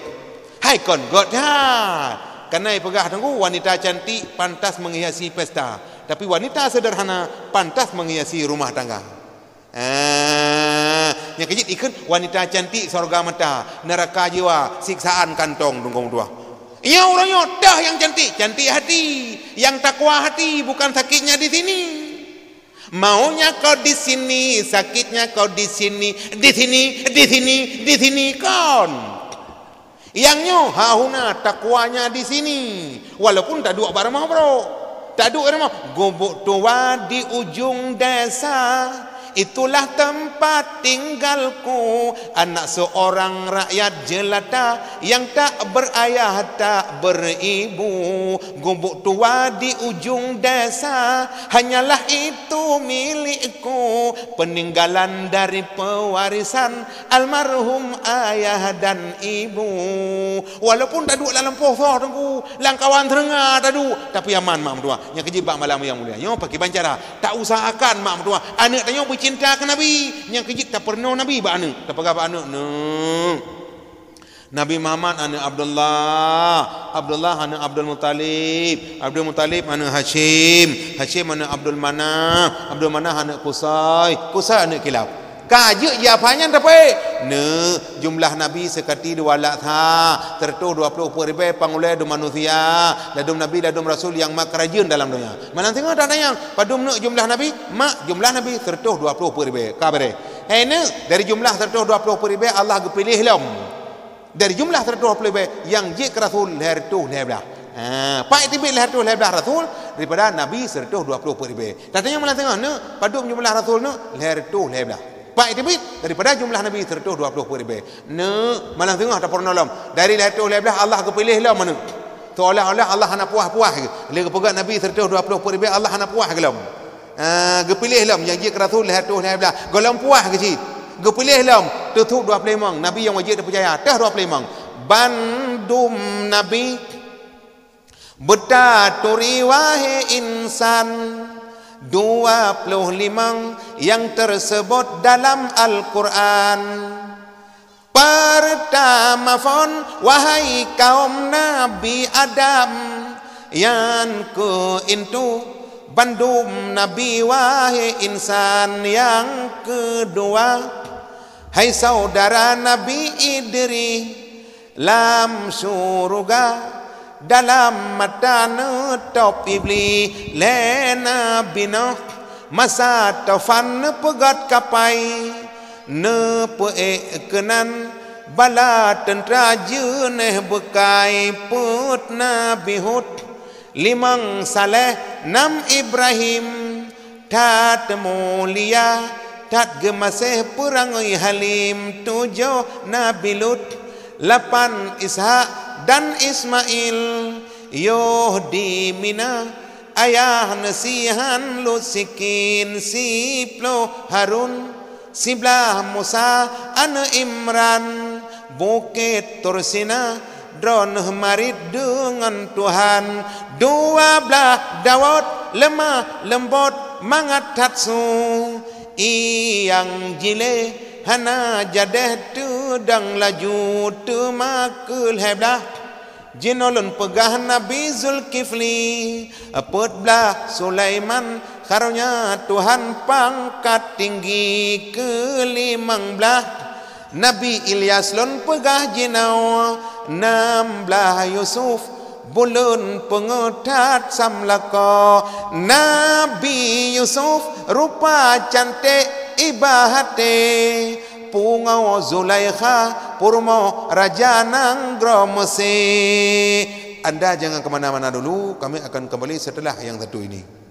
Hai kon göt that. Kareuna ipeugah Teungku, wanita cantik pantas menghiasi pesta, tapi wanita sederhana pantas menghiasi rumah tangga. Ah, nyang keujeuet ikheun wanita cantik syeuruga mata, neuraka jiwa, siksaan kantong Teungku meutuah. Nyoe uroe nyoe toh nyang cantik, cantik hati, nyang takwa hati, bukan sakitnya di sini. Maunya kau di sini, sakitnya kau di sini, di sini, di sini, di sini kon. Nyang nyoe hahuna takwanya di sini, walaupun taduek bak rumoh brok. Taduek rumoh gubuk tuha di ujong desa. Itulah tempat tinggalku, anak seorang rakyat jelata yang tak berayah, tak beribu. Gubuk tua di ujung desa, hanyalah itu milikku, peninggalan dari pewarisan almarhum ayah dan ibu. Walaupun taduek lam lampôh soe teungku, lam kawan seureunga taduek, tapi aman mak meutuah. Nyang keujeuet bak malam nyang mulia nyoe pakriban cara. Tausahakan mak meutuah, aneuk tanyoe beucinta keu Nabi. Nyang keujeuet tapeurunoe Nabi bak aneuk, tapeugah bak aneuk, "Neuk, Nabi Muhammad aneuk Abdullah, Abdullah aneuk Abdul Muthalib, Abdul Muthalib aneuk Hasyim, Hasyim aneuk Abdul Manaf, Abdul Manaf aneuk Qusay, Qusay aneuk Kilab." Ka jeuet jiapha nyan tapeuék. Neuk, jumlah nabi seukati dua lakh sa, seureutôh dua ploh peuet ribèe pangulèe dum manusia, ladum nabi, ladum rasul nyang mat keurajeuen dalam donya. Malam singoh tatanyong, padum neuk jumlah nabi? Mak, jumlah nabi seureutôh dua ploh peuet ribèe. Ka beureh. Hai neuk, dari jumlah seureutôh dua ploh peuet ribèe Allah geupiléh lom. Dari jumlah seureutôh dua ploh ribèe nyang jeuet keu rasul lhèe reutôh lhèe blah. Ha, pat teubiet lhèe reutôh lhèe blah rasul daripada nabi seureutôh dua ploh peuet ribèe. Tatanyong malam singoh, neuk, padum jumlah rasul neuk? Lhèe reutôh lhèe blah. Pat teubiet daripada jumlah nabi seureutôh dua ploh peuet ribèe. Neuk, malam singoh tapeurunoe lom. Dari lhèe reutôh lhèe blah Allah geupiléh lom aneuk. Seolah-olah Allah hana puah-puah geuh. Lé geupeugah nabi seureutôh dua ploh peuet ribèe Allah hana puah geuh lom. Ah, geupiléh lom nyang jeuet keu rasul lhèe reutôh lhèe blah. Gohlom puah geuh cit. Geupiléh lom teuthôk dua ploh limong nabi nyang wajéb tapeucaya. Teuh dua ploh limong. Bandum nabi beutaturi wahé insan, dua ploh limong nyang teuseubot dalam Al-Qur'an. Peurtama phon, wahai kaum Nabi Adam, nyan keuh intu bandum nabi, wahé insan nyang keudua, hai saudara Nabi Idris, lam syuruga dalam mata neutôb Iblih lé Nabi Nuh, masa tufan neupeugöt kapai, neupeuék keunan bala teuntra jeunéh beukai, peuet Nabi Hud, limong Saleh, nam Ibrahim, that mulia, that geumaséh peurangui halim, tujoh Nabi Lut, lapan Ishak dan Ismail, yoh di Mina, ayah neusihan Lut sikin, siploh Harun, siblaih Musa aneuk Imran, Bukét Tursina, droeneuh marit deungon Tuhan, dua blaih Daud leumah leumbot mangat that su, i nyang jilée hana jadéh teudong laju, teuma keu lhée blaih jinoe lôn peugah Nabi Zulkifli, peuet blaih Sulaiman, karonya Tuhan pangkat tinggi, keu limong blaih Nabi Ilyas lôn peugah jinoe, nam blaih Yusuf buleuen peungeuh that sam lakoe. Nabi Yusuf rupa canték iba até, pungoe Zulaikha peurumoh raja nanggroe Meusé. Anda jangan ke mana-mana dulu, kami akan kembali setelah yang satu ini.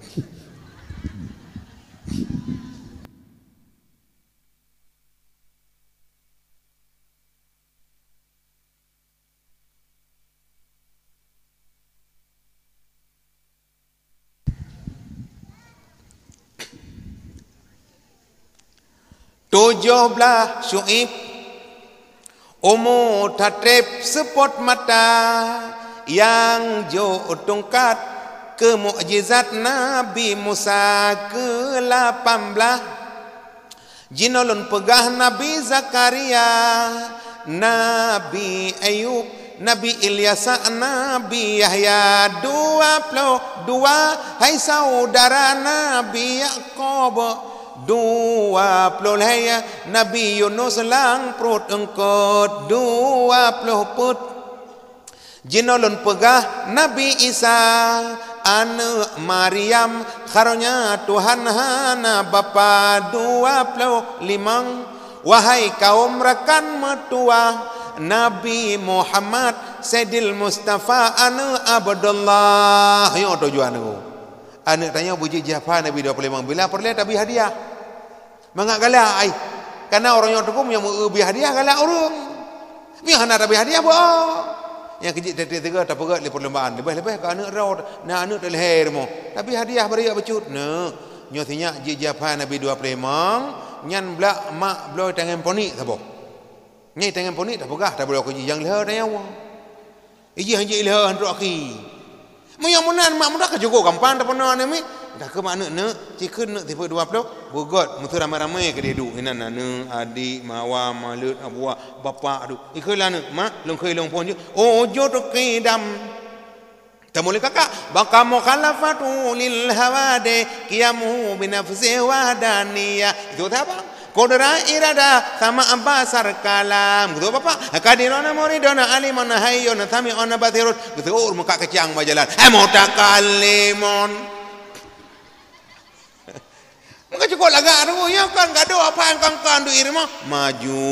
Tujoh blaih Syu'aib, umu that treb seupôt mata, nyang jok tungkat keu mukjizat Nabi Musa. Keu lapan blaih jinoe lôn peugah Nabi Zakaria, Nabi Ayub, Nabi Ilyasa, Nabi Yahya, dua ploh dua hai saudara Nabi Yakub, dua ploh lhée Nabi Yunus lam pruet eungkôt, dua ploh peuet jinoe lôn peugah Nabi Isa, aneuk Maryam, karonya Tuhan hana bapak. Dua ploh limong, wahai kaum rakan meutuwah, Nabi Muhammad, Saidil Mustafa, aneuk Abdullah. Nyoe tujuan aku. Aneuk tanyoe beujeuet jiapha Nabi dua ploh limong, bila peureulée tabri hadiah. Mangat galak ai. Karena uroe nyoe teungku meunyoe meu-eu bri hadiah galak ureuëng. Meunyoe hana tabri hadiah beuo. Nyang keujiek teuka-teuka tapeugét lé perlombaan. Leubeh-leubeh keu aneuëk droe, na aneuëk teuh lhèe rumoh. Tabri hadiah bari jak bacut. Neuk, nyoe sinyak jih jiapai Nabi dua ploh limong, nyan blak mak bloe tangen ponik saboh. Nyan tangen ponik tapeugah tabloe keu jih nyang lhèe tanyoe. Ijih hanjeuet ilheueh hantrok aki. Meunyoe meunan mak muda ka jukuk gampang tapeunoh aneuk miet. Dah keu mak neuk-neuk, cikheun neuk tipeu dua ploh, beugöt meuseu ramé-ramé keudeh duek. Inan aneuk, adik, mawa, maleuet, abuah, bapak duek. Ikheun lé aneuk, "Mak, lôn kheun lôn phon jeuet." Oh, jeuet kidam. Tamulai kakak, baka mukhalafatu lil hawade, qiyamuhu binafsi wahdaniyah. Itu apa? Kudrat, iradah, sama, basar, kalam. Beutôi, Bapak? Qadirun, muridun, alimun, hayyun, sami'un, basirun. Beutôi, muka keucang bak jalan. Eh, mutakallimun. Maka cukôp lagak tu, ya kan? Gadoh apa nyang kan-kan duek ié mah? Maju,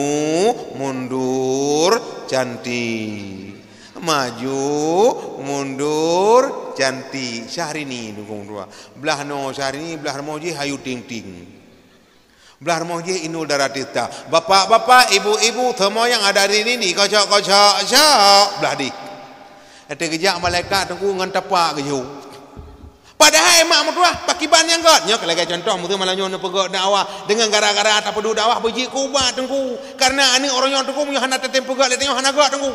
mundur, cantik. Maju, mundur, cantik. Syahrini dukung dua. Blah no Syahrini, blah rumoh jih Ayu Ting Ting. Blah rumoh jih Inul Daratista. Bapak-bapak, ibu-ibu, semua yang ada di sini, kocok-kocok, cok, blah di. Ate geujak malaikat teungku ngon tapak geujok. Padahai mak meutuah, pakiban nyang göt. Nyoe lagèe contoh, meuseu malam nyoe neupeugöt dakwah. Deungon gara-gara tapeuduek dakwah, beujeuet keu ubat teungku. Karena aneuk uroe nyoe teungku, meunyoe hana tatem peugöt, lé tanyoe hana göt teungku.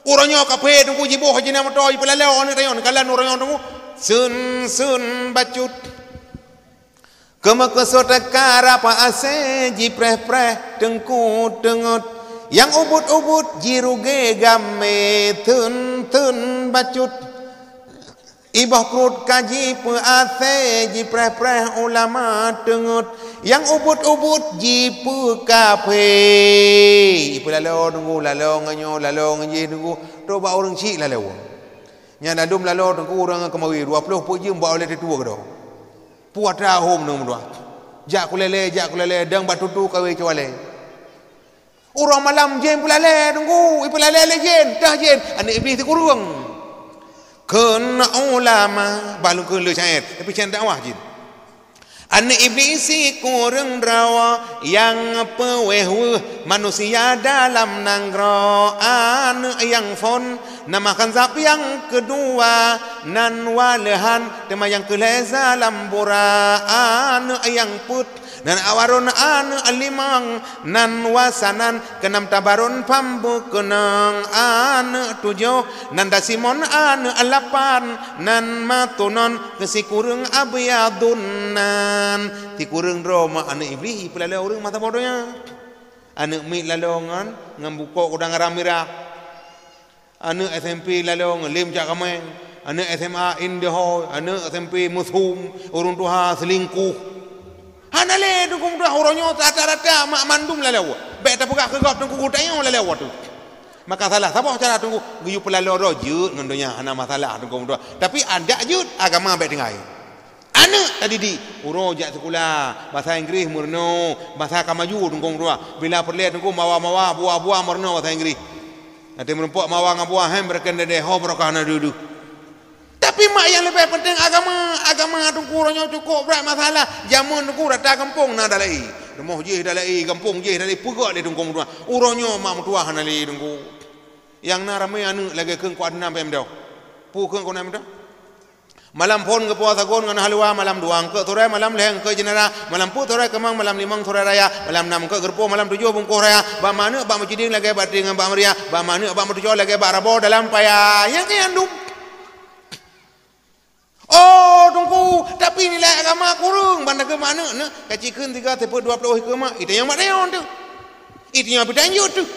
Uroe nyoe kaphé teungku jiboh jih na moto, jipeulalô aneuk tanyoe, neukalon uroe nyoe teungku. Seun-seun bacut. Keumeukeuseut karab asèe jipreh-preh teungku teungeut, nyang ubit-ubit jirugé gamé teun-teun bacut. Iboh krot ka jipeu asèe jipreh-preh ulama teungeut, nyang ubit-ubit jipeu kafé. Ipeulalo teungku, lalo ngon nyoe, lalo ngon jih teungku, trok bak ureueng chik lalo. Nyang ladôm lalo teungku ureueng keumawe dua ploh peuet jeuem bak ulèe teutue keudroe. Puatra hom nang meutuah. Jak kulèlèe, jak kulèlèe, dang bak tutu kawé cawalèe. Uroe malam jén peulalèe teungku, ipeulalèe lé jén, tah jén, aneuk iblih sikureueng. Kheun ulama, bah lôn kheun lé syair, tapi syair dakwah jén. Aneuk iblih sikureueng droe nyang peuwéh weueh manusia dalam nanggroe, aneuk nyang phon nama Khanzab nyang keudua nan Waleuhan, teuma nyang keulhèe Zalambura, aneuk nyang peuet nan Awarun, aneuk limong nan Wasanan, keunam Tabarun pham beukeunong, aneuk tujoh nan Dasimon, aneuk lapan nan Matunon, keu sikureueng Abyadun nan. Sikureueng droe mak aneuk iblih ipeulalo ureueng masa boh donya. Aneuk miet lalo ngon, ngon bukôk udang garam mirah. Aneuk S M P lalo ngon lem cak kaméng. Aneuk S M A indehoi, aneuk S M P mesum, ureueng tuha selingkuh. Hana lé teungku meutuah uroe nyoe rata-rata mak mandum lalo. Bèk tapeugah keu gob teungku geutanyoe lalo tu. Maka salah saboh cara teungku geuyue peulalo droe jeuet ngon donya hana masalah teungku meutuah. Tapi adak jeuet agama bèk tinggai. Aneuk tadidik, uroe jak sikula, basa Inggréh meurunoe, basa ka maju teungku meutuah. Bila peureulèe teungku mawa-mawa, buah-buah meurunoe basa Inggréh. Até meurumpok mawa ngon buah, hem, beureukan dèdèh, ho, beurokah na deuh-deuh. Tapi mak nyang leubeh penting agama, agama teungku uroe nyoe cukôp brat masalah. Jameun teungku rata gampông na dalai. Rumoh jih dalai, gampông jih dalai, peugöt lé teungku meutuah. Uroe nyoe mak meutuah hana lé teungku. Nyang na ramé aneuk lagèe kheun Ku Adnan P M Doh. Peue kheun Ku Adnan P M Doh? Malam phôn geupuasa gon ngon haluwa, malam dua eungkôt turée, malam lhée eungkôt jeunara, malam peuet turée keumang, malam limong turée raya, malam nam eungkôt geureupôh, malam tujoh bungkôh raya, bak ma aneuk bak meuciding lagée bak teuing bak meuria, bak ma aneuk bak meutucoe lagée bak rabo dalam paya. Nyang keu nyan dum. Oh, teungku, tapi nilai agama kureueng ban takheun ma aneuk, neuk, ka cikheun tiga teupeu dua ploh hikeuh mak, itanyong bak tanyong teuh. Itanyong pih tanjôt teuh.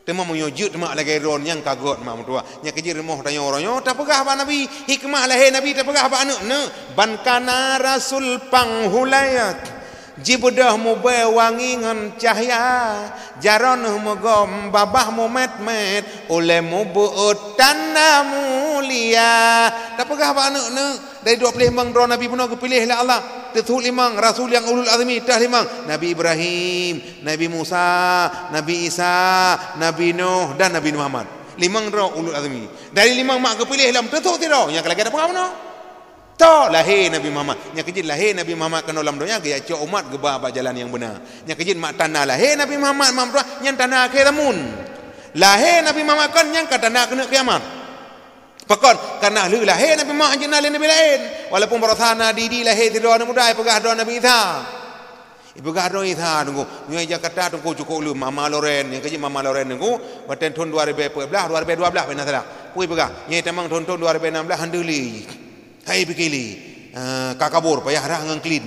Teuma meunyoe jeuet mak lagée droe nyang ka göt mak meutuah, nyang keu jeuet rumoh tanyoe uroe nyoe tapeugah bak Nabi, hikmah lahé Nabi tapeugah bak aneuk, neuk, ban kana rasul panghulai jibeudôh mubée wangi ngon cahya, jaroe neuh meugom babah mumet-met, ulée mubeuet tanda mulia. Tapeugah bak aneuk, neuk, dari dua ploh limong droe nabi bunoe geupiléh lé Allah, teuthôt limong rasul nyang ulul azmi, teuh limong, Nabi Ibrahim, Nabi Musa, Nabi Isa, Nabi Nuh, dan Nabi Muhammad. Limong droe ulul azmi. Dari limong mak geupiléh lom teuthôt sidroe, nyang keu lagée tapeugah bunoe. Toh lahé Nabi Muhammad. Nyang keujeuet lahé Nabi Muhammad keunoe lam donya geujak cok umat geuba bak jalan nyang beuna. Nyang keujeuet mak tanda lahé Nabi Muhammad, mak meutuah, nyan tanda akhé zaman. Lahé Nabi Muhammad kon nyan ka tanda keuneuk kiamat. Pakon? Kareuna lheueh lahé Nabi Muhammad jeuet na lé nabi laén. Walaupun baroesa na di-di lahé sidroe aneuk muda, ipeugah droe Nabi Isa. Ipeugah droe Isa, Teungku. Nyoe Jakarta, Teungku, cukôp lom. Mama Loren, nyang keujeuet Mama Loren, Teungku, watèe thôn dua ribèe peuet blah, dua ribèe dua blah, bèk na salah. Peue ipeugah? Nyoe tamong thôn-thôn dua ribèe nam blah, han deuh lé. Hai pike lé. Ah, ka kabur, payah rhah ngon klin.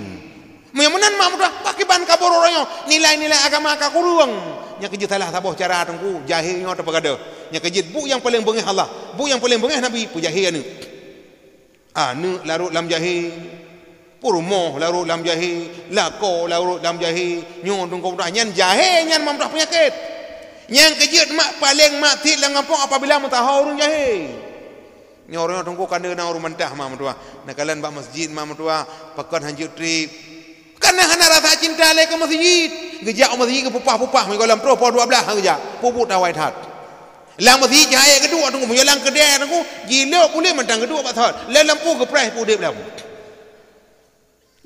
Meunyoe meunan mak meutuah, pakriban kabur uroe nyoe, nilai-nilai agama ka kureueng. Nyang keujeuet salah saboh cara, Teungku, jahé nyoe tapeugadôh. Nyang keujeuet buet nyang paleng beungéh Allah, buet nyang paleng beungéh Nabi, peujahé aneuk. Aneuk larot lam jahé, peurumoh larot lam jahé, lakoe larot lam jahé. Nyoe Teungku meutuah, nyan jahé nyan mak meutuah peunyakét. Nyang keujeuet mak paleng maksiet lam gampông apabila meusaho ureueng jahé. Nyoe uroe nyoe Teungku ka na ureueng mantah mak meutuah. Neukalon bak meuseujid mak meutuah, pakon han jeuet trép. Kareuna hana rasa cinta lé keu meuseujid. Geujak u meuseujid geupeupah-peupah, meunyoe gohlom troh poh dua blah han geujak. Peubuet awai that. Lam meuseujid jeuet geuduek Teungku, meunyoe lam keudè Teungku, jilok puléh mantong geuduek bak thot. Lam lampu geupreh peuudép lam.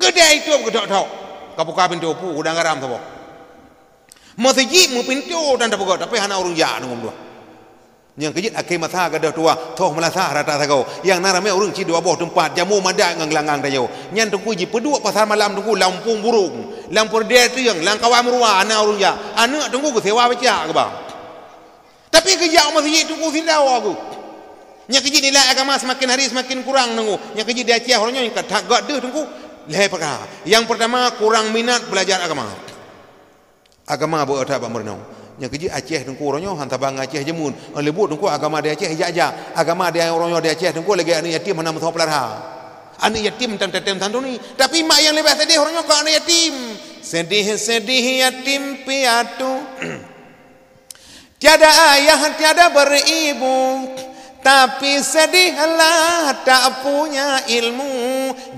Keudè itôp geuthok-thok. Ka buka pintoe, peue udang garam saboh. Meuseujid meupintoe dan tapeugöt, tapi hana ureueng jak Teungku meutuah. Nyang keujeuet akhé masa gadôh tuha, thoh meulasah rata sagoe. Nyang na ramé ureueng cit dua boh teumpat, jameun madat ngon geulangang tanyoe. Nyan Teungku jipeuduek pasar malam Teungku lam pueng burông, lam peureudèe tieng, lam kawan meuruwa hana ureueng jak. Aneuk Teungku geusewa becak geuba. Tapi geujak u meuseujid Teungku sidroe geuh. Nyang keujeuet nilai agama seumaken hari seumaken kurang Teungku. Nyang keujeuet di Aceh uroe nyoe ka that göt deuh Teungku. Lhèe peukara. Nyang peurtama kurang minat beulajar agama. Agama beu that bak meurunoe. Nyang keujeuet Aceh Teungku uroe nyoe han saba ngon Aceh jameun. Óh lheueh buet Teungku agama di Aceh jak-jak. Agama di uroe nyoe di Aceh Teungku lagèe aneuk yatim hana meusoe peulara. Aneuk yatim tan tatém santuni. Tapi mak nyang leubeh sedih uroe nyoe kon aneuk yatim. Sedih-sedih yatim piatu. Tiada ayah, tiada beribu, tapi sedihlah tak punya ilmu.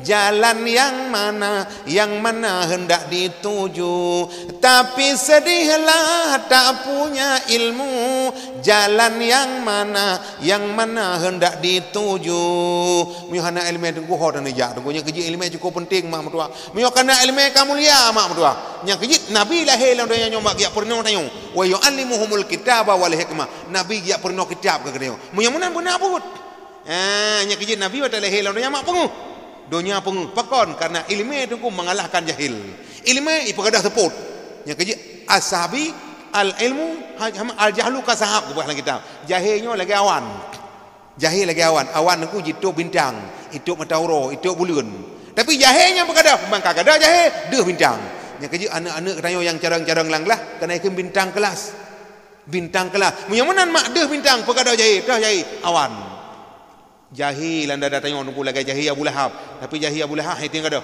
Jalan yang mana, yang mana hendak dituju? Tapi sedihlah tak punya ilmu. Jalan yang mana, yang mana hendak dituju? Meunyoe hana ileumèe Teungku ho tan neujak Teungku. Nyang keujeuet ileumèe cukôp peunteng mak meutuah. Meunyoe kana ileumèe ka mulia mak meutuah. Nyang keujeuet Nabi lahé lam donya nyoe bak geujak peurunoe tanyoe. Wa yu'allimuhumul kitaba wal hikmah. Nabi geujak peurunoe kitab keu geutanyoe. Meunyoe meunan beuna buet. Ha, nyang keujeuet Nabi watèe lahé lam donya mak peungeuh. Donya peungeuh. Pakon? Kareuna ileumèe Teungku mengalahkan jahil. Ileumèe ipeugadôh seupôt. Nyang keujeuet as-sahabi al-ilmu ha-, al-jahlu kasahab geupeugah lam kitab. Jahé nyoe lagèe awan. Jahé lagèe awan, awan Teungku jitôp bintang, itôp mata uroe, itôp buleuen. Tapi jahé nyang peugadôh, ban ka gadôh jahé, deuh bintang. Nyang keujeuet aneuk-aneuk geutanyoe nyang carông-carông lam glah, keuneuk kheun bintang kelas. Bintang kelas. Meunyoe meunan mak deuh bintang peugadôh jahé, toh jahé awan. Jahé lam dada tanyoe Teungku lagèe jahé Abu Lahab, tapi jahé Abu Lahab han item gadôh.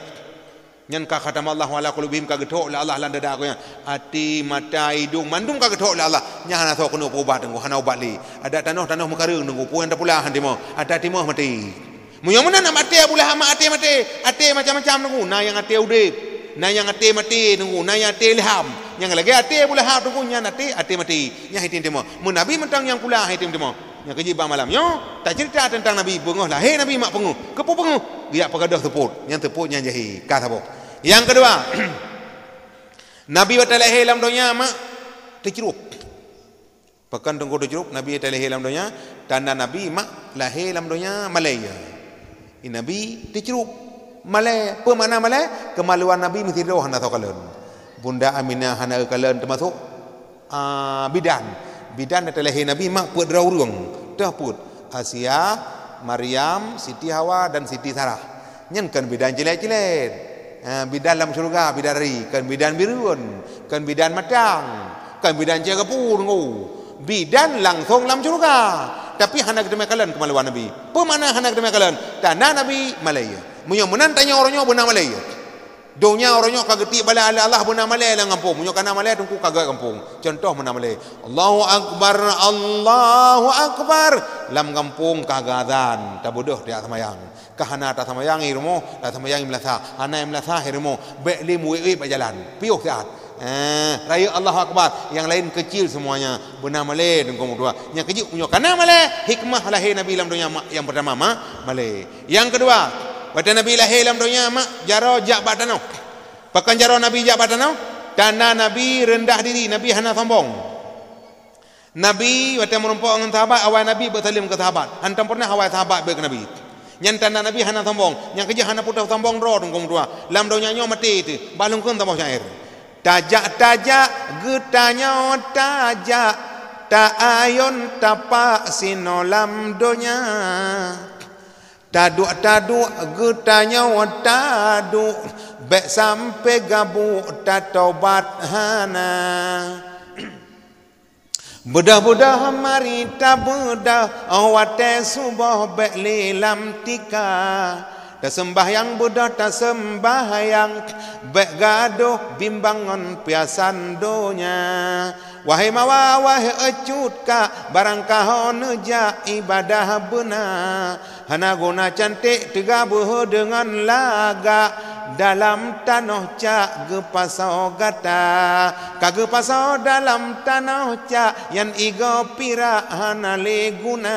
Nyan ka khatamallahu ala qulubihim, ka geuthok lé Allah lam dada geuh nyan. Até, mata, idông, mandum ka geuthok lé Allah. Nyan hana soe keuneuk peuubat Teungku, hana ubat lé. Adak tanoh, tanoh meukareueng Teungku, peue nyang tapula han timoh. Adak timoh maté. Meunyoe meunan até Abu Lahab mak até maté, até macam-macam Teungku. Na nyang até udép, na nyang até maté Teungku, na nyang até ilham. Nyang lagèe até Abu Lahab Teungku nyan até, até maté. Nyan han item timoh. Meunyoe Nabi mantong nyang pula han item timoh. Nyang keujeuet bak malam nyoe, taceurita teuntang Nabi, beungoh lahé Nabi mak peungeuh. Keupeue peungeuh? Geujak peugadôh seupôt. Nyan seupôt nyan jahé, ka saboh. Nyang keudua, Nabi watèe lahé lam donya mak teucrôk. Pakon Teungku teucrôk? Nabi watèe lahé lam donya, tanda Nabi mak lahé lam donya malèe. Nabi teucrôk malèe. Peue makna malèe? Keumaluan Nabi meusidroe hana soe kalon. Bunda Aminah hana eu kalon, teumasok, a, bidan. Bidan watèe lahé Nabi mak peuet droe ureueng. Toh peuet? Asia, Maryam, Siti Hawa dan Siti Sarah. Nyan kon bidan cilet-cilet. A, bidan lam syeuruga, bidadari, kon bidan bireuen, kon bidan matang, kon bidan ceugapu Teungku. Bidan langsong lam syeuruga. Tapi hana geuteumé kalon keumaluan Nabi. Peue makna hana geuteumé kalon? Tanda Nabi malèe. Meunyoe meunan tanyoe uroe nyoe beuna malèe. Donya uroe nyoe ka geutiek bala lé Allah beuna malèe lam gampông. Meunyoe kana malèe Teungku ka gèt gampông. Cuntoh beuna malèe. Allahu Akbar, Allahu Akbar. Lam gampông ka geuazan, tabeudôh tajak seumayang. Ka hana taseumayang i rumoh, taseumayang i meulasah. Hana i meulasah i rumoh, bèk lé meuwét-wét bak jalan. Piôh siat. Eh, rayeuk Allahu Akbar. Nyang laén keucil seumuanya. Beuna malèe Teungku meutuah. Nyang keujeuet meunyoe kana malèe, hikmah lahé Nabi lam donya ma-, nyang peurtama ma-, malèe. Nyang keudua, Watée Nabi lahé lam donya, mak, jaroe jak bak tanoh. Pakon jaroe Nabi jak bak tanoh? Tanda Nabi reundah diri, Nabi hana sombong. Nabi watée meurumpok ngon sahabat, awai Nabi beusaleuem keu sahabat. Hantom peureunah awai sahabat beuet keu Nabi. Nyan tanda Nabi hana sombong. Nyang keujeuet hana putôh sombong droe, Teungku meutuah. Lam donya nyoe maté teuh, bah lôn kheun saboh syair. Tajak-tajak geutanyoe tajak, ta-ayon tapak sinoe lam donya. Taduek-taduek geutanyoe taduek, bék sampoe gabuk tatobat hana. Beudôh-beudôh mari tabeudôh, 'oh watée suboh bék lé lam tika. Taseumbahyang beudôh taseumbahyang, bék gadôh bimbang ngon piasan donya. Wahai mawa, wahai cut kak, barangkaho neujak ibadah beuna. Hana guna canték teugaboh deungon lagak, dalam tanoh cak geupasoe gata. Ka geupasoe dalam tanoh cak, nyan igoe pirak hana lé guna.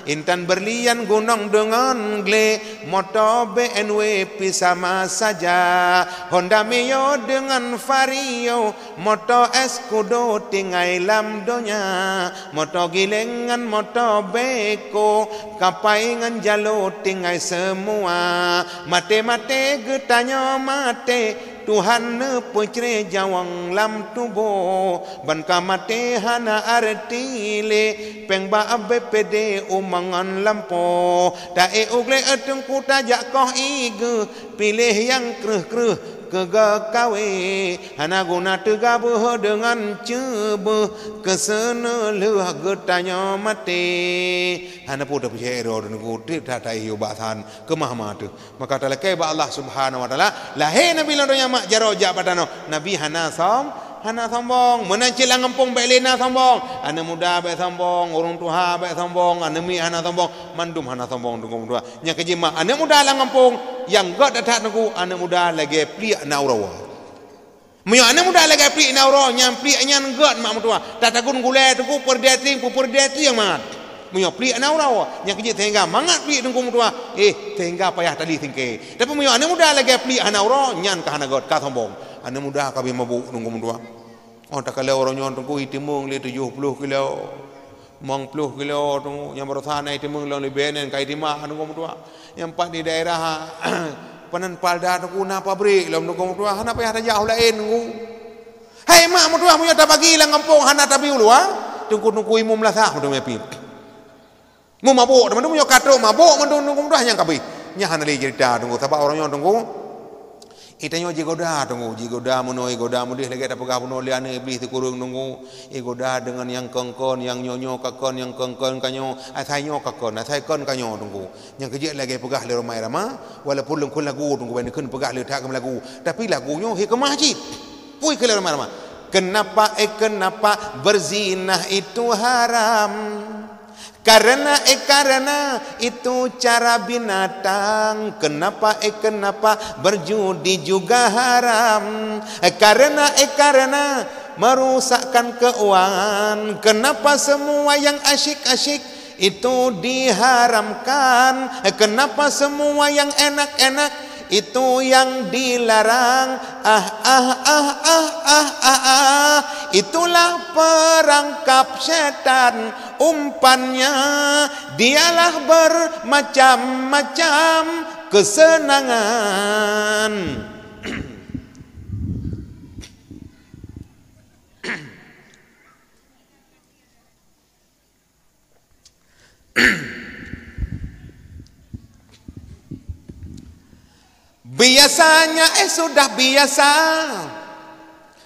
Intan beurlian gunong deungon glé, moto B M W pih sama saja. Honda Mio deungon Vario, moto Scudo tinggai lam donya, moto giléng ngon moto beko, kapai ngon jalo tinggai seumua. Maté-maté geutanyoe maté, Tuhan neupeucré nyawöng lam tuboh. Ban ka maté hana arti lé, péng bak B P D u mangan lampôh. Taék u glé Teungku tajak koh igeue, piléh nyang kreueh-kreueh keu geukawé. Hana guna teugaboh deungon ceubeuh, keuseuneu lheueh geutanyoe maté. Hana peue tapeucaya droe Teungku, tiep that taéh yue bak san, keumah ma teuh. Maka talakée bak Allah Subhanahu wa Taala, lahé Nabi lam donya mak jaroe jak bak tanoh. Nabi hana som-, hana sombong. Meunan cit lam gampông bék lé na sombong. Aneuk muda bék sombong, ureuëng tuha bék sombong, aneuk miet hana sombong, mandum hana sombong Teungku meutuah. Nyang keujeuet mak aneuk muda lam gampông, nyang gét that-that Teungku, aneuk muda lagée pliek na uroe. Meunyoe aneuk muda lagée pliek na uroe, nyan pliek nyan gét mak meutuah. Tatagun gulée Teungku, peureudée trieng, peureudée trieng mangat. Meunyoe pliek na uroe, nyang keujeuet sehingga mangat pliek Teungku meutuah, eh, sehingga payah tali singke. Tapi meunyoe aneuk muda lagée pliek hana uroe, nyan ka hana gét, ka sombong. Aneuk muda ka bie mabök Teungku meutuah. Oh, takalon uroe nyoe Teungku, itimong lé tujoh ploh kilo. Limong ploh kilo Teungku, nyang barosa na itimong lom leubeh nyan ka itimah Teungku meutuah. Nyang pat di daerah Panan Palda Teungku na pabrik lom Teungku meutuah, hana payah tajak u laén Teungku. Hai mak meutuah, meunyoe tabagi lam gampông hana tabi u luwa, Teungku-teungku imum lasah meutuah meupit. Mu mabök teuma meunyoe ka trok mabök mandum Teungku meutuah nyang kabeh. Nyan hana lé cerita Teungku, sabab uroe nyoe Teungku, Itanyoe jigoda Teungku, jigoda meunoe, jigoda meudeh lagée tapeugah bunoe lé aneuk Iblih sikureueng Teungku. Jigoda deungon nyang kon-kon, nyang nyoe-nyoe ka kon, nyang kon-kon ka nyoe, asai nyoe ka kon, asai kon ka nyoe Teungku. Nyang keujeuet lagée peugah lé Rhoma Irama, walaupun lôn kheun lagu Teungku, ban kheun peugah lé that keu lagu, tapi lagu nyoe hikmah cit. Peue kheun lé Rhoma Irama? Kenapa, eh, kenapa berzinah itu haram? Karena, eh, karena itu cara binatang. Kenapa, eh, kenapa berjudi juga haram? Eh, karena, eh, karena merusakkan keuangan. Kenapa semua yang asyik-asyik itu diharamkan? Eh, kenapa semua yang enak-enak itu yang dilarang? Ah, ah, ah, ah, ah, ah, ah. Itulah perangkap setan. Umpannya, dialah bermacam-macam kesenangan. Biasanya, eh, sudah biasa,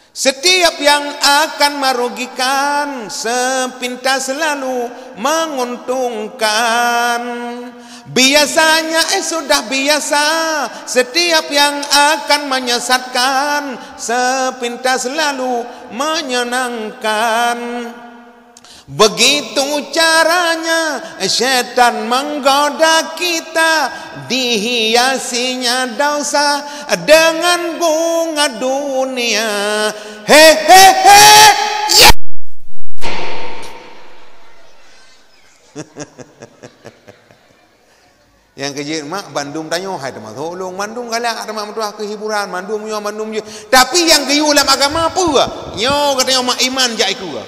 setiap yang akan merugikan, sepintas lalu menguntungkan. Biasanya, eh, sudah biasa, setiap yang akan menyesatkan, sepintas lalu menyenangkan. Begitu caranya setan menggoda kita, dihiasinya dosa dengan bunga dunia. He, he, he, ya! Nyang keujeuet mak, bandum tanyoe hai teumasok ulôn, bandum galak teuma meutuah keu hiburan, bandum nyoe, bandum jih. Tapi nyang geuyue lam agama peue? Nyoe geutanyoe mak, iman jak ikeue.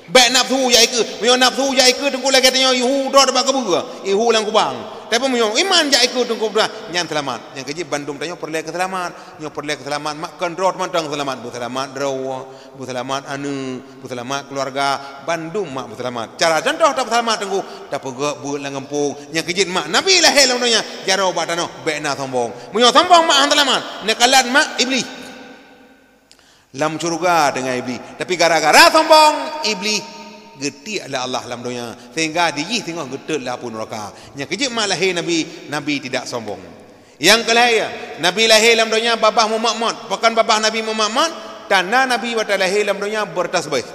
Bèk nafsu jak ikeue. Meunyoe nafsu jak ikeue, teungku, lagèe tanyoe ihu droe bak keubeue, ihu lam kubang. Tapi meunyoe iman jak ikeue, teungku, meutuah, nyan seulamat. Nyang keujeuet bandum tanyoe peureulèe keu seulamat. Nyoe peureulèe keu seulamat, mak, kon droe mantong seulamat, beuseulamat droe, beuseulamat aneuk, beuseulamat keuluwarga, bandum mak beuseulamat. Cara contoh tapeuseulamat, teungku, tapeugöt beuet lam gampông. Nyang keujeuet mak, Nabi lahé lam donya, jaroe bak tanoh, bèk na sombong. Meunyoe sombong mak han seulamat, neukalon mak Iblih. Lam syeuruga teungoh Iblih. Tapi gara-gara sombong, Iblih geutiek lé Allah lam donya, sehingga di jih singoh geutot lé apui nuraka. Nyang keujeuet mak lahé Nabi, Nabi tidak sombong. Nyang keulhèe, Nabi lahé lam donya babah mumat-mat. Pakon babah Nabi mumat-mat? Tanda Nabi watèe lahé lam donya beutasbih.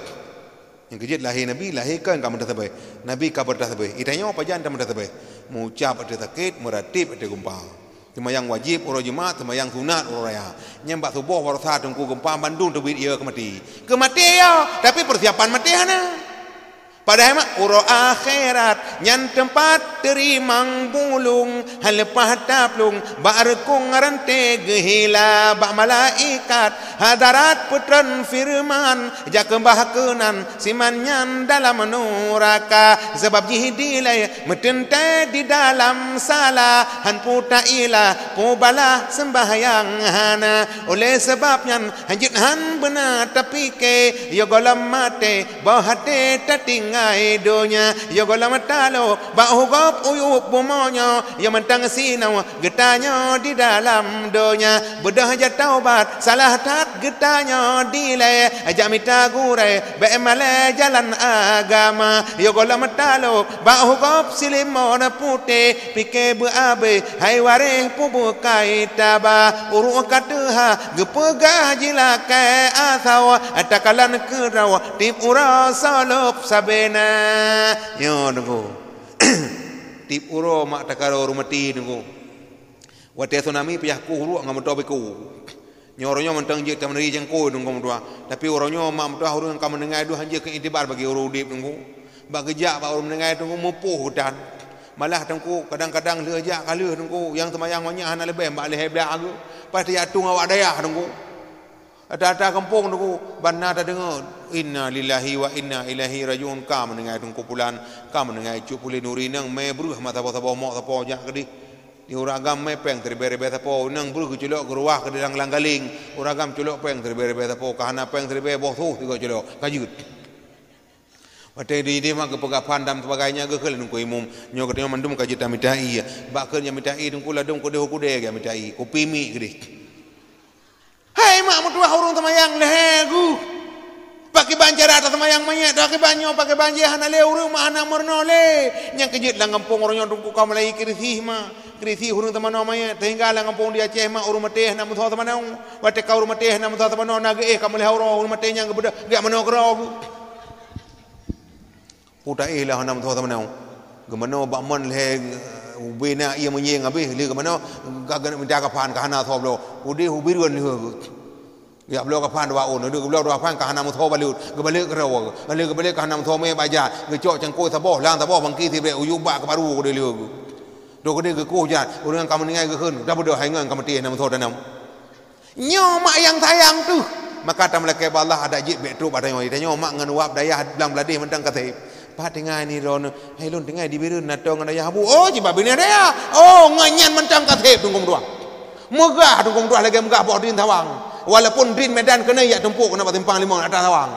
Nyang keujeuet lahé Nabi, lahé kon ka meutasbih. Nabi ka beutasbih. Geutanyoe pajan tameutasbih? Meuucap ateueh sakét, meuratib ateueh geumpa. Seumayang wajéb uroe Jumat, seumayang sunat uroe raya. Nyan bak suboh baroesa teungku geumpa bandum teubiet ie keu maté. Keu maté ya, tapi peusiapan maté hana. Padahai mak, uroe akhirat nyan teumpat teurimong bulong, han leupah taplueng bak reukong ranté geuhila bak malaikat. Hadarat peutron feureuman, jak keubah keunan siman nyan dalam nuraka, sabab jih dilèe meuteuntèe di dalam sala, han peue taila, peue balaih seumbahyang hana. Oleh sabab nyan, hanjeuet han beuna tapike, yo gohlom maté, boh até tatinggai donya, yo gohlom talo bak hugop uyueb bumoe nyoe, yo mantong sinoe geutanyoe di dalam donya. Beudôh jak taubat, salah that geutanyoe dilèe, jak mita gurèe, bèk malèe jalan agama, yo gohlom talo bak hugop silimon putéh, pike beuabéh, hai waréh peubeukai taba, uruek ka teuha geupeugah jilakèe asoe, takalon keudroe tiep uroe solop sabena. Nyoe teungku. Tiep uroe mak takaroe ureueng maté teungku. Watèe tsunami payah kueh uruek ngon moto beko. Nyoe uroe nyoe mantong jeuet tameuneuri cangkôi teungku meutuah. Tapi uroe nyoe mak meutuah ureueng ka meuninggai deuh han jeuet keu iktibar bagi ureueng udép teungku. Bak geujak bak ureueng meuninggai teungku mupoh geutan. Malah teungku kadang-kadang lheueh jak ka lheueh teungku, nyang seumayang manyak hana leubeh bak lhèe blah geuh. Pas tajak tueng awak dayah teungku. Ata-ata gampông teungku, ban na tadeungoe, "Inna lillahi wa inna ilaihi raji'un," ka meuninggai teungku pulan, ka meuninggai cut pulan nuri nang mè breuh mat saboh-saboh mok sapo jak keudeh. Di ureueng agam mè pèng siribèe-ribèe sapo, nang breuh geuculok geuruwah keudeh lam galéng, ureueng agam culok pèng siribèe-ribèe sapo, ka hana pèng siribèe boh soh sigoe culok, ka jeuet. Watèe di, di mak geupeugah phan dan sebagainya geuh kheun lé teungku imum, nyoe geutanyoe mandum ka jeuet tamita ie. Bak kheun nyang mita ie teungku ladôm keudeh u keudè geuh mita ie, kupi miek keudeh. Hai mak meutuah ureueng seumayang lhèe geuh. Pakriban cara taseumayang manyét, pakriban nyoe, pakriban jih hana lé ureueng mak hana meurunoe lé. Nyang keujeuet lam gampông uroe nyoe teungku ka mulai krisis mak. Krisis ureueng teumanoe manyét, sehingga lam gampông di Aceh mak ureueng maté hana meusoe teumanoe. Watèe ka ureueng maté hana meusoe teumanoe na geuéh ka mulai uroe ureueng maté nyang geubeudôh geujak manoe keudroe geuh. Peue taéh lah hana meusoe teumanoe. Geumanoe bak mon lhèe, eh, ubé na ie meunyéng habéh, lheueh geumanoe ka geuneuk mita kafan ka hana soe bloe. Udeh u Bireuen lheueh geuh. Geujak bloe kafan dua ôn, lheueh geubloe dua kafan ka hana meusoe baleuet, geubalek keudroe. Lheueh geubalek ka hana meusoe mè bajat, geucok cangkôi saboh, lang saboh bangki sibèk u yub bak keuparu keudeh lheueh geuh. Trok keudeh geukoh jat, ureueng ka meuninggai geukheun, "Dah beudôh hai ngon ka maté hana meusoe tanam." Nyoe mak nyang sayang teuh. Maka tameulakèe bak Allah adak jeuet bèk trok bak tanyoe. Tanyoe mak ngon uap dayah blang bladeh mantong ka sép. Pat tinggai ni droeneuh. Hai lôn tinggai di Bireuen na toe ngon dayah Abu. Oh, jiba binéh dayah. Oh, ngon nyan mantong ka sép teungku meutuah. Meugah teungku meutuah lagèe meugah boh drin sawang. Walaupun drin Medan keunoe jak tumpok keunoe bak simpang limong atra sawang.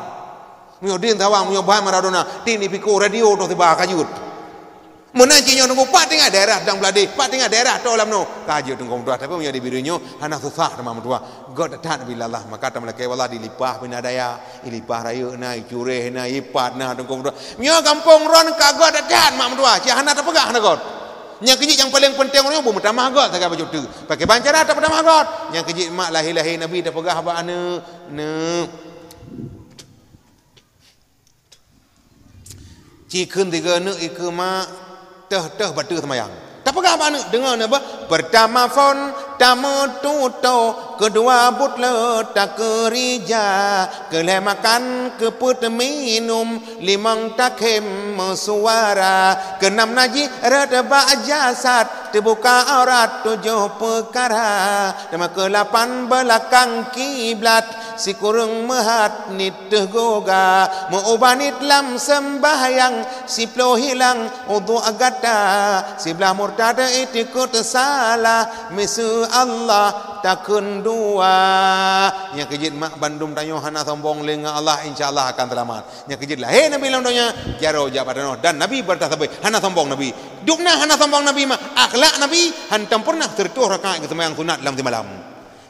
Meunyoe drin sawang, meunyoe ban Maradona, tin ipikô radio toh siba ka jeuet. Meunan cit nyoe teungku, pat tinggai daerah dang bladeh, pat tinggai daerah toe lam noe. Ka jeuet teungku meutuah, tapi meunyoe di Bireuen nyoe hana susah teuma meutuah. Göt that-that bila Allah, maka tameulakèe bak Allah dilipah pih na dayah, ilipah rayeuk na, icuréh na, ipat na teungku meutuah. Meunyoe gampông droen ka göt that-that mak meutuah, cit hana tapeugah hana göt. Nyang keujeuet nyang paleng peunteng uroe nyoe beumeutamah göt sagai bacut teuk. Pakriban cara tapeutamah göt. Nyang keujeuet mak lahé-lahé Nabi tapeugah bak aneuk, "Neuk." Ci kheun tiga neuk ikeue mak, teuh-teuh bateue seumayang. Tapeugah bak aneuk, deungoe neuk bah, peurtama phon tameututoe, keudua buet le takeurija, keulhèe makan keupeuet minum, limong takhém meusuara, keunam najih rhot bak jasad, Teubuka aurat tujoh peukara, teuma keulapan beulakang kiblat, sikureueng meuhat niet teuh goga, meuubat niet lam seumbahyang, siploh hilang udhu gata, siblah murtad itikeuet salah, miseue Allah takheun dua. Nyang keu jeuet mak bandum tanyoe hana sombong lé ngon Allah, insya Allah akan seulamat. Nyang keu jeuet lahé Nabi lam donya, jaroe jak bak tanoh dan Nabi beureutasabé, hana sombong Nabi. Dubna hana sombong Nabi mak, akhlak Nabi hantom peureunah sireutôh rakaat geuseumayang sunat lam simalam.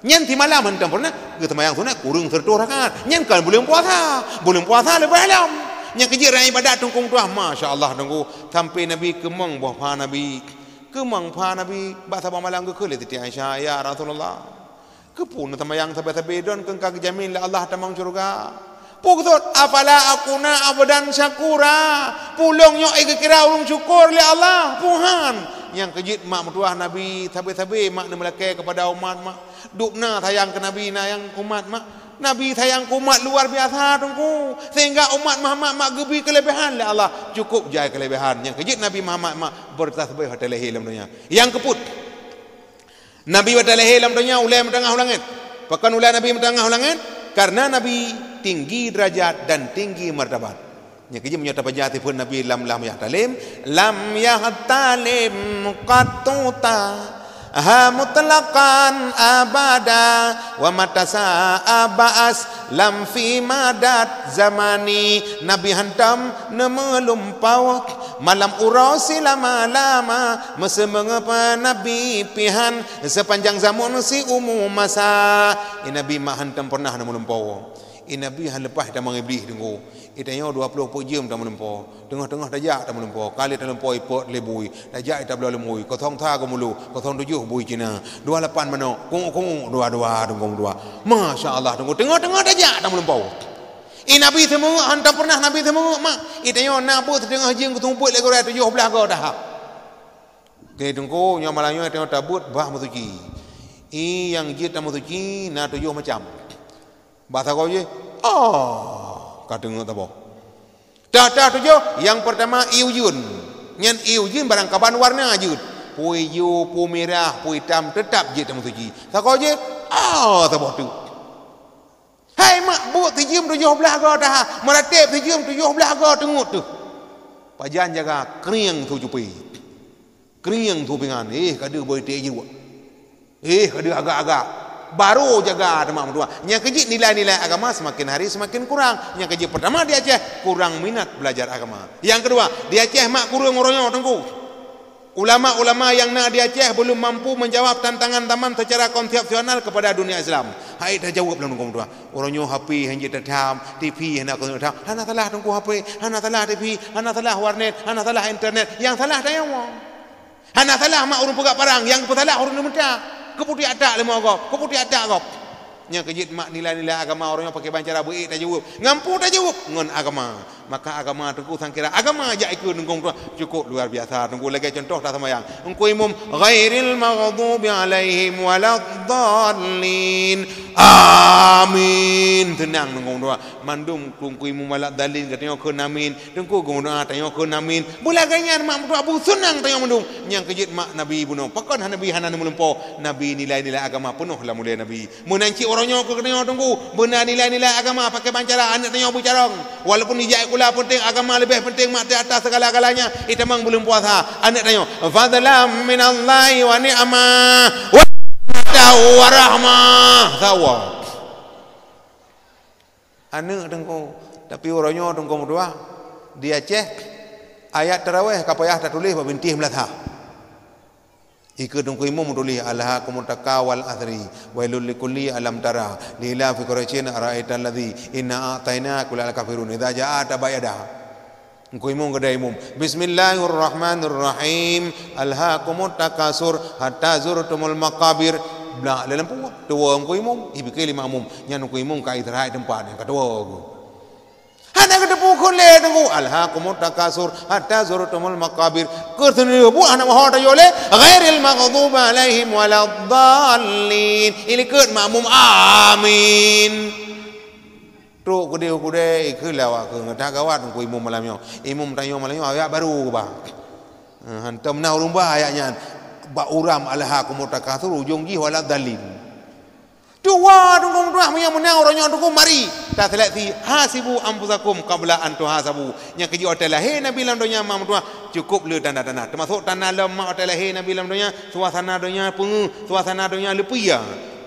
Nyan simalam hantom peureunah geuseumayang sunat kureueng sireutôh rakaat. Nyan kon buleuen puasa, buleuen puasa leubeh lom. Nyang keu jeuet raya ibadat teungku meutuah, masya Allah teungku, sampai Nabi keumong boh pha Nabi. Keumong pha Nabi, bak saboh malam geukheun lé Siti Aisyah, "Ya Rasulullah, keupeue neuseumayang sabe-sabe, droen keu ka geujamin lé Allah tamong syeuruga?" Peue geusut, "Afala akuna abdan syakura?" Peue lôn nyoe ék geukira ureuëng syukur lé Allah? Peue han? Nyang keu jeuet mak meutuah Nabi sabe-sabe mak neumeulakée keupada umat mak. Dubna sayang keu Nabi nyan umat mak. Nabi sayang keu umat luar biasa teungku, sehingga umat Muhammad mak geubri keuleubehan lé Allah. Cukup jai keuleubehan. Nyang keu jeuet Nabi Muhammad mak beureutasabé watée lahé lam donya. Nyang keupeuet, Nabi watée lahé lam donya ulée meuteungoh u langét. Pakon ulée Nabi meuteungoh u langét? Karena Nabi tinggi deurajat dan tinggi martabat. Nyang keu jeuet meunyoe tapaja sifeuet Nabi lam, lam yahtalim, "Lam yahtalim qattu taha mutlaqan abada, wa mata sya'a ba'as lam fi madat zamani." Nabi hantom neumeulumpoe malam uroe silama-lama, meuseumeungeue Nabi pih han, sepanjang zameun siumu masa. Ié Nabi mak hantom peureunah neumeulumpoe. Ié Nabi han leupah tamong Iblih teungku. Ié tanyoe dua ploh peuet jeuem tameulumpoe. Teungoh-teungoh tajak tameulumpoe. Ka lheueh tameulumpoe ipot lé bui. Tajak ié tabloe lé bui. Kosong sa geumulo, kosong tujoh bui Cina. Dua lapan manok, kungok-kungok dua-dua teungku dua. Masya Allah teungku. Teungoh-teungoh tajak tameulumpoe. Ié Nabi seumeungeue, hantom peureunah Nabi seumeungeue mak. Ié tanyoe na beuet siteungoh jeuem geutumpot lé gurée tujoh blaih goe taha. Oke teungku, nyoe malam nyoe tanyoe tabeuet bah meusuci. Ié nyang jeuet tameusuci na tujoh macam. Bak sagoe jih, oh, ka teungeut saboh. Tah-tah tujoh, nyang peurtama ié ujeuen. Nyan ié ujeuen barangkaban warna jeuet. Peue ijo, peue mirah, peue itam, teutab jeuet tameusuci. Sagoe jih, oh, saboh teuk. Hai mak, beuet sijeuem tujoh blaih goe taha, meuratéb sijeuem tujoh blaih goe teungeut teuh. Pajan jaga krieng su cupée. Krieng su pingan, éh, ka deuh boi teuh jeuet. Éh, ka deuh agak-agak. Barô jaga teuma meutuah. Nyang keu jeuet nilai-nilai agama seumaken hari seumaken kurang. Nyang keu jeuet peurtama di Aceh, kurang minat beulajar agama. Nyang keudua, di Aceh mak kureueng uroe nyoe teungku. Ulama-ulama nyang na di Aceh belum mampu menjawab tantangan zaman secara konsepsional kepada dunia Islam. Hai tajaweueb lom teungku meutuah. Uroe nyoe H P hana jeuet tatham, T V hana keuneuk tham. Hana salah teungku H P, hana salah T V, hana salah warnet, hana salah internet. Nyang salah tanyoe. Hana salah mak ureuëng peugah parang, nyang peusalah ureuëng neumeuta. Keupeue tiak-tak lé moe gob, keupeue tiak-tak gob. Nyang keu jeuet mak nilai-nilai agama uroe nyoe pakriban cara beuék tajaweueb. Ngon peue tajaweueb? Ngon agama. Maka agama teungku sangkira agama jak ikeu teungku meutuah. Cukup luar biasa teungku lagée contoh taseumayang. Teungku imum ghairil maghdubi alaihim waladdallin. Amin. Teunang teungku meutuah. Mandum teungku imum waladdallin geutanyoe kheun amin. Teungku geumeudoa tanyoe kheun amin. Beulagée nyan mak meutuah bu seunang tanyoe mandum. Nyang keu jeuet mak Nabi bunoe. Pakon Nabi hana meulumpoe. Nabi nilai-nilai agama peunoh lam ulée Nabi. Meunan cit uroe nyoe keu geutanyoe teungku, beuna nilai-nilai agama pakriban cara aneuëk tanyoe beucarông. Walaupun ijak sikula peunteng, agama leubeh peunteng mak di atas segala-galanya, itamong buleuen puasa aneuëk tanyoe. Fadlan minallahi wa ni'ma wa rahmah. Sawa. Aneuëk teungku, tapi uroe nyoe teungku meutuah di Aceh ayat taraweh ka payah tatuléh bak bintéh meulasah. Ikeu teungku imum tuléh, "Alhakumut takatsur wal asri, wailul likulli alam tara, liilafi Quraisyin, ara'aital ladzi, inna a'tainaka, qul hal antum munazzirun, idza jaa tabayyada." Teungku imum keudai imum, "Bismillahirrahmanirrahim, alhakumut takatsur hatta zurtumul maqabir." Blak lé lampu, tuwoe teungku imum, ipike lé makmum, nyan teungku imum ka istirahat teumpat nyang ka tuwoe. Hana geuteupeue kheun lé teungku, "Alhakumut takatsur hatta zurtumul maqabir." Keu seuneubeuet hana meuho tayoe lé, "Ghairil maghdubi alaihim waladdallin." Ilikot makmum, "Amin." Trok keudeh-keudeh, ikheun lé awak keuh, gata gawat teungku imum malam nyoe. Imum tanyoe malam nyoe ayat barô ba. Eh, hantom na ureuëng ba ayat nyan. Bak uram alhakumut takatsur, ujong jih wala dhalin. Tuha teungku meutuah, meunyoe meunang uroe nyoe teungku mari. Taseuleksi, hasibu anfusakum qabla an tuhasabu. Nyang keujeuet watée lahé Nabi lam donya mak meutuah, cukup le tanda-tanda. Teumasuk tanda lom mak watée lahé Nabi lam donya, suasana donya peungeuh, suasana donya leupie.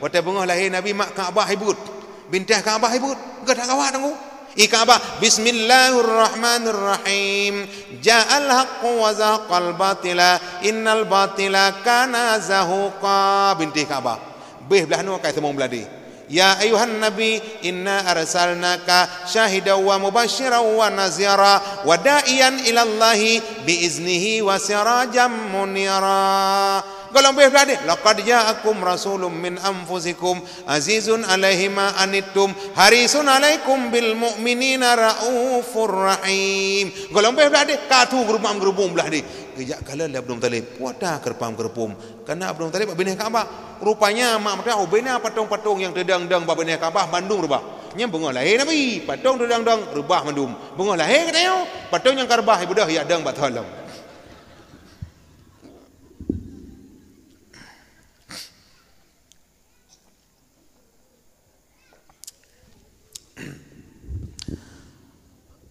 Watée beungoh lahé Nabi mak Ka'bah ibeuet. Binteh Ka'bah ibeuet. Geuh that Ka'bah teungku. I Ka'bah, bismillahirrahmanirrahim. Ja'al haqqu wa zahaqal batila, innal batila kana zahuqa. Binteh Ka'bah. Beh blah nyoe kai seumong blah deh. Ya ayuhan nabi, inna arsalnaka syahidan wa mubasyiran wa nazira wa da'iyan ilallahi bi iznihi wa sirajan munira. Gohlom beh blah deh. Laqad ja'akum rasulun min anfusikum azizun alaihi ma anittum harisun alaikum bil mu'minina raufur rahim. Gohlom beh blah deh. Ka tu geurubam-geurubong blah deh. Geujak kalon lé Abdul Muthalib. Puata keureubeum-keureubeum. Kana Abdul Muthalib bak binéh Ka'bah. Rupanya mak meutuah ubena patong-patong nyang teudong-dong bak binéh Ka'bah bandum reubah. Nyan beungoh lahé Nabi, patong teudong-dong reubah mandum. Beungoh lahé geutanyoe, patong nyang ka reubah ibeudôh yak dong bak tholom.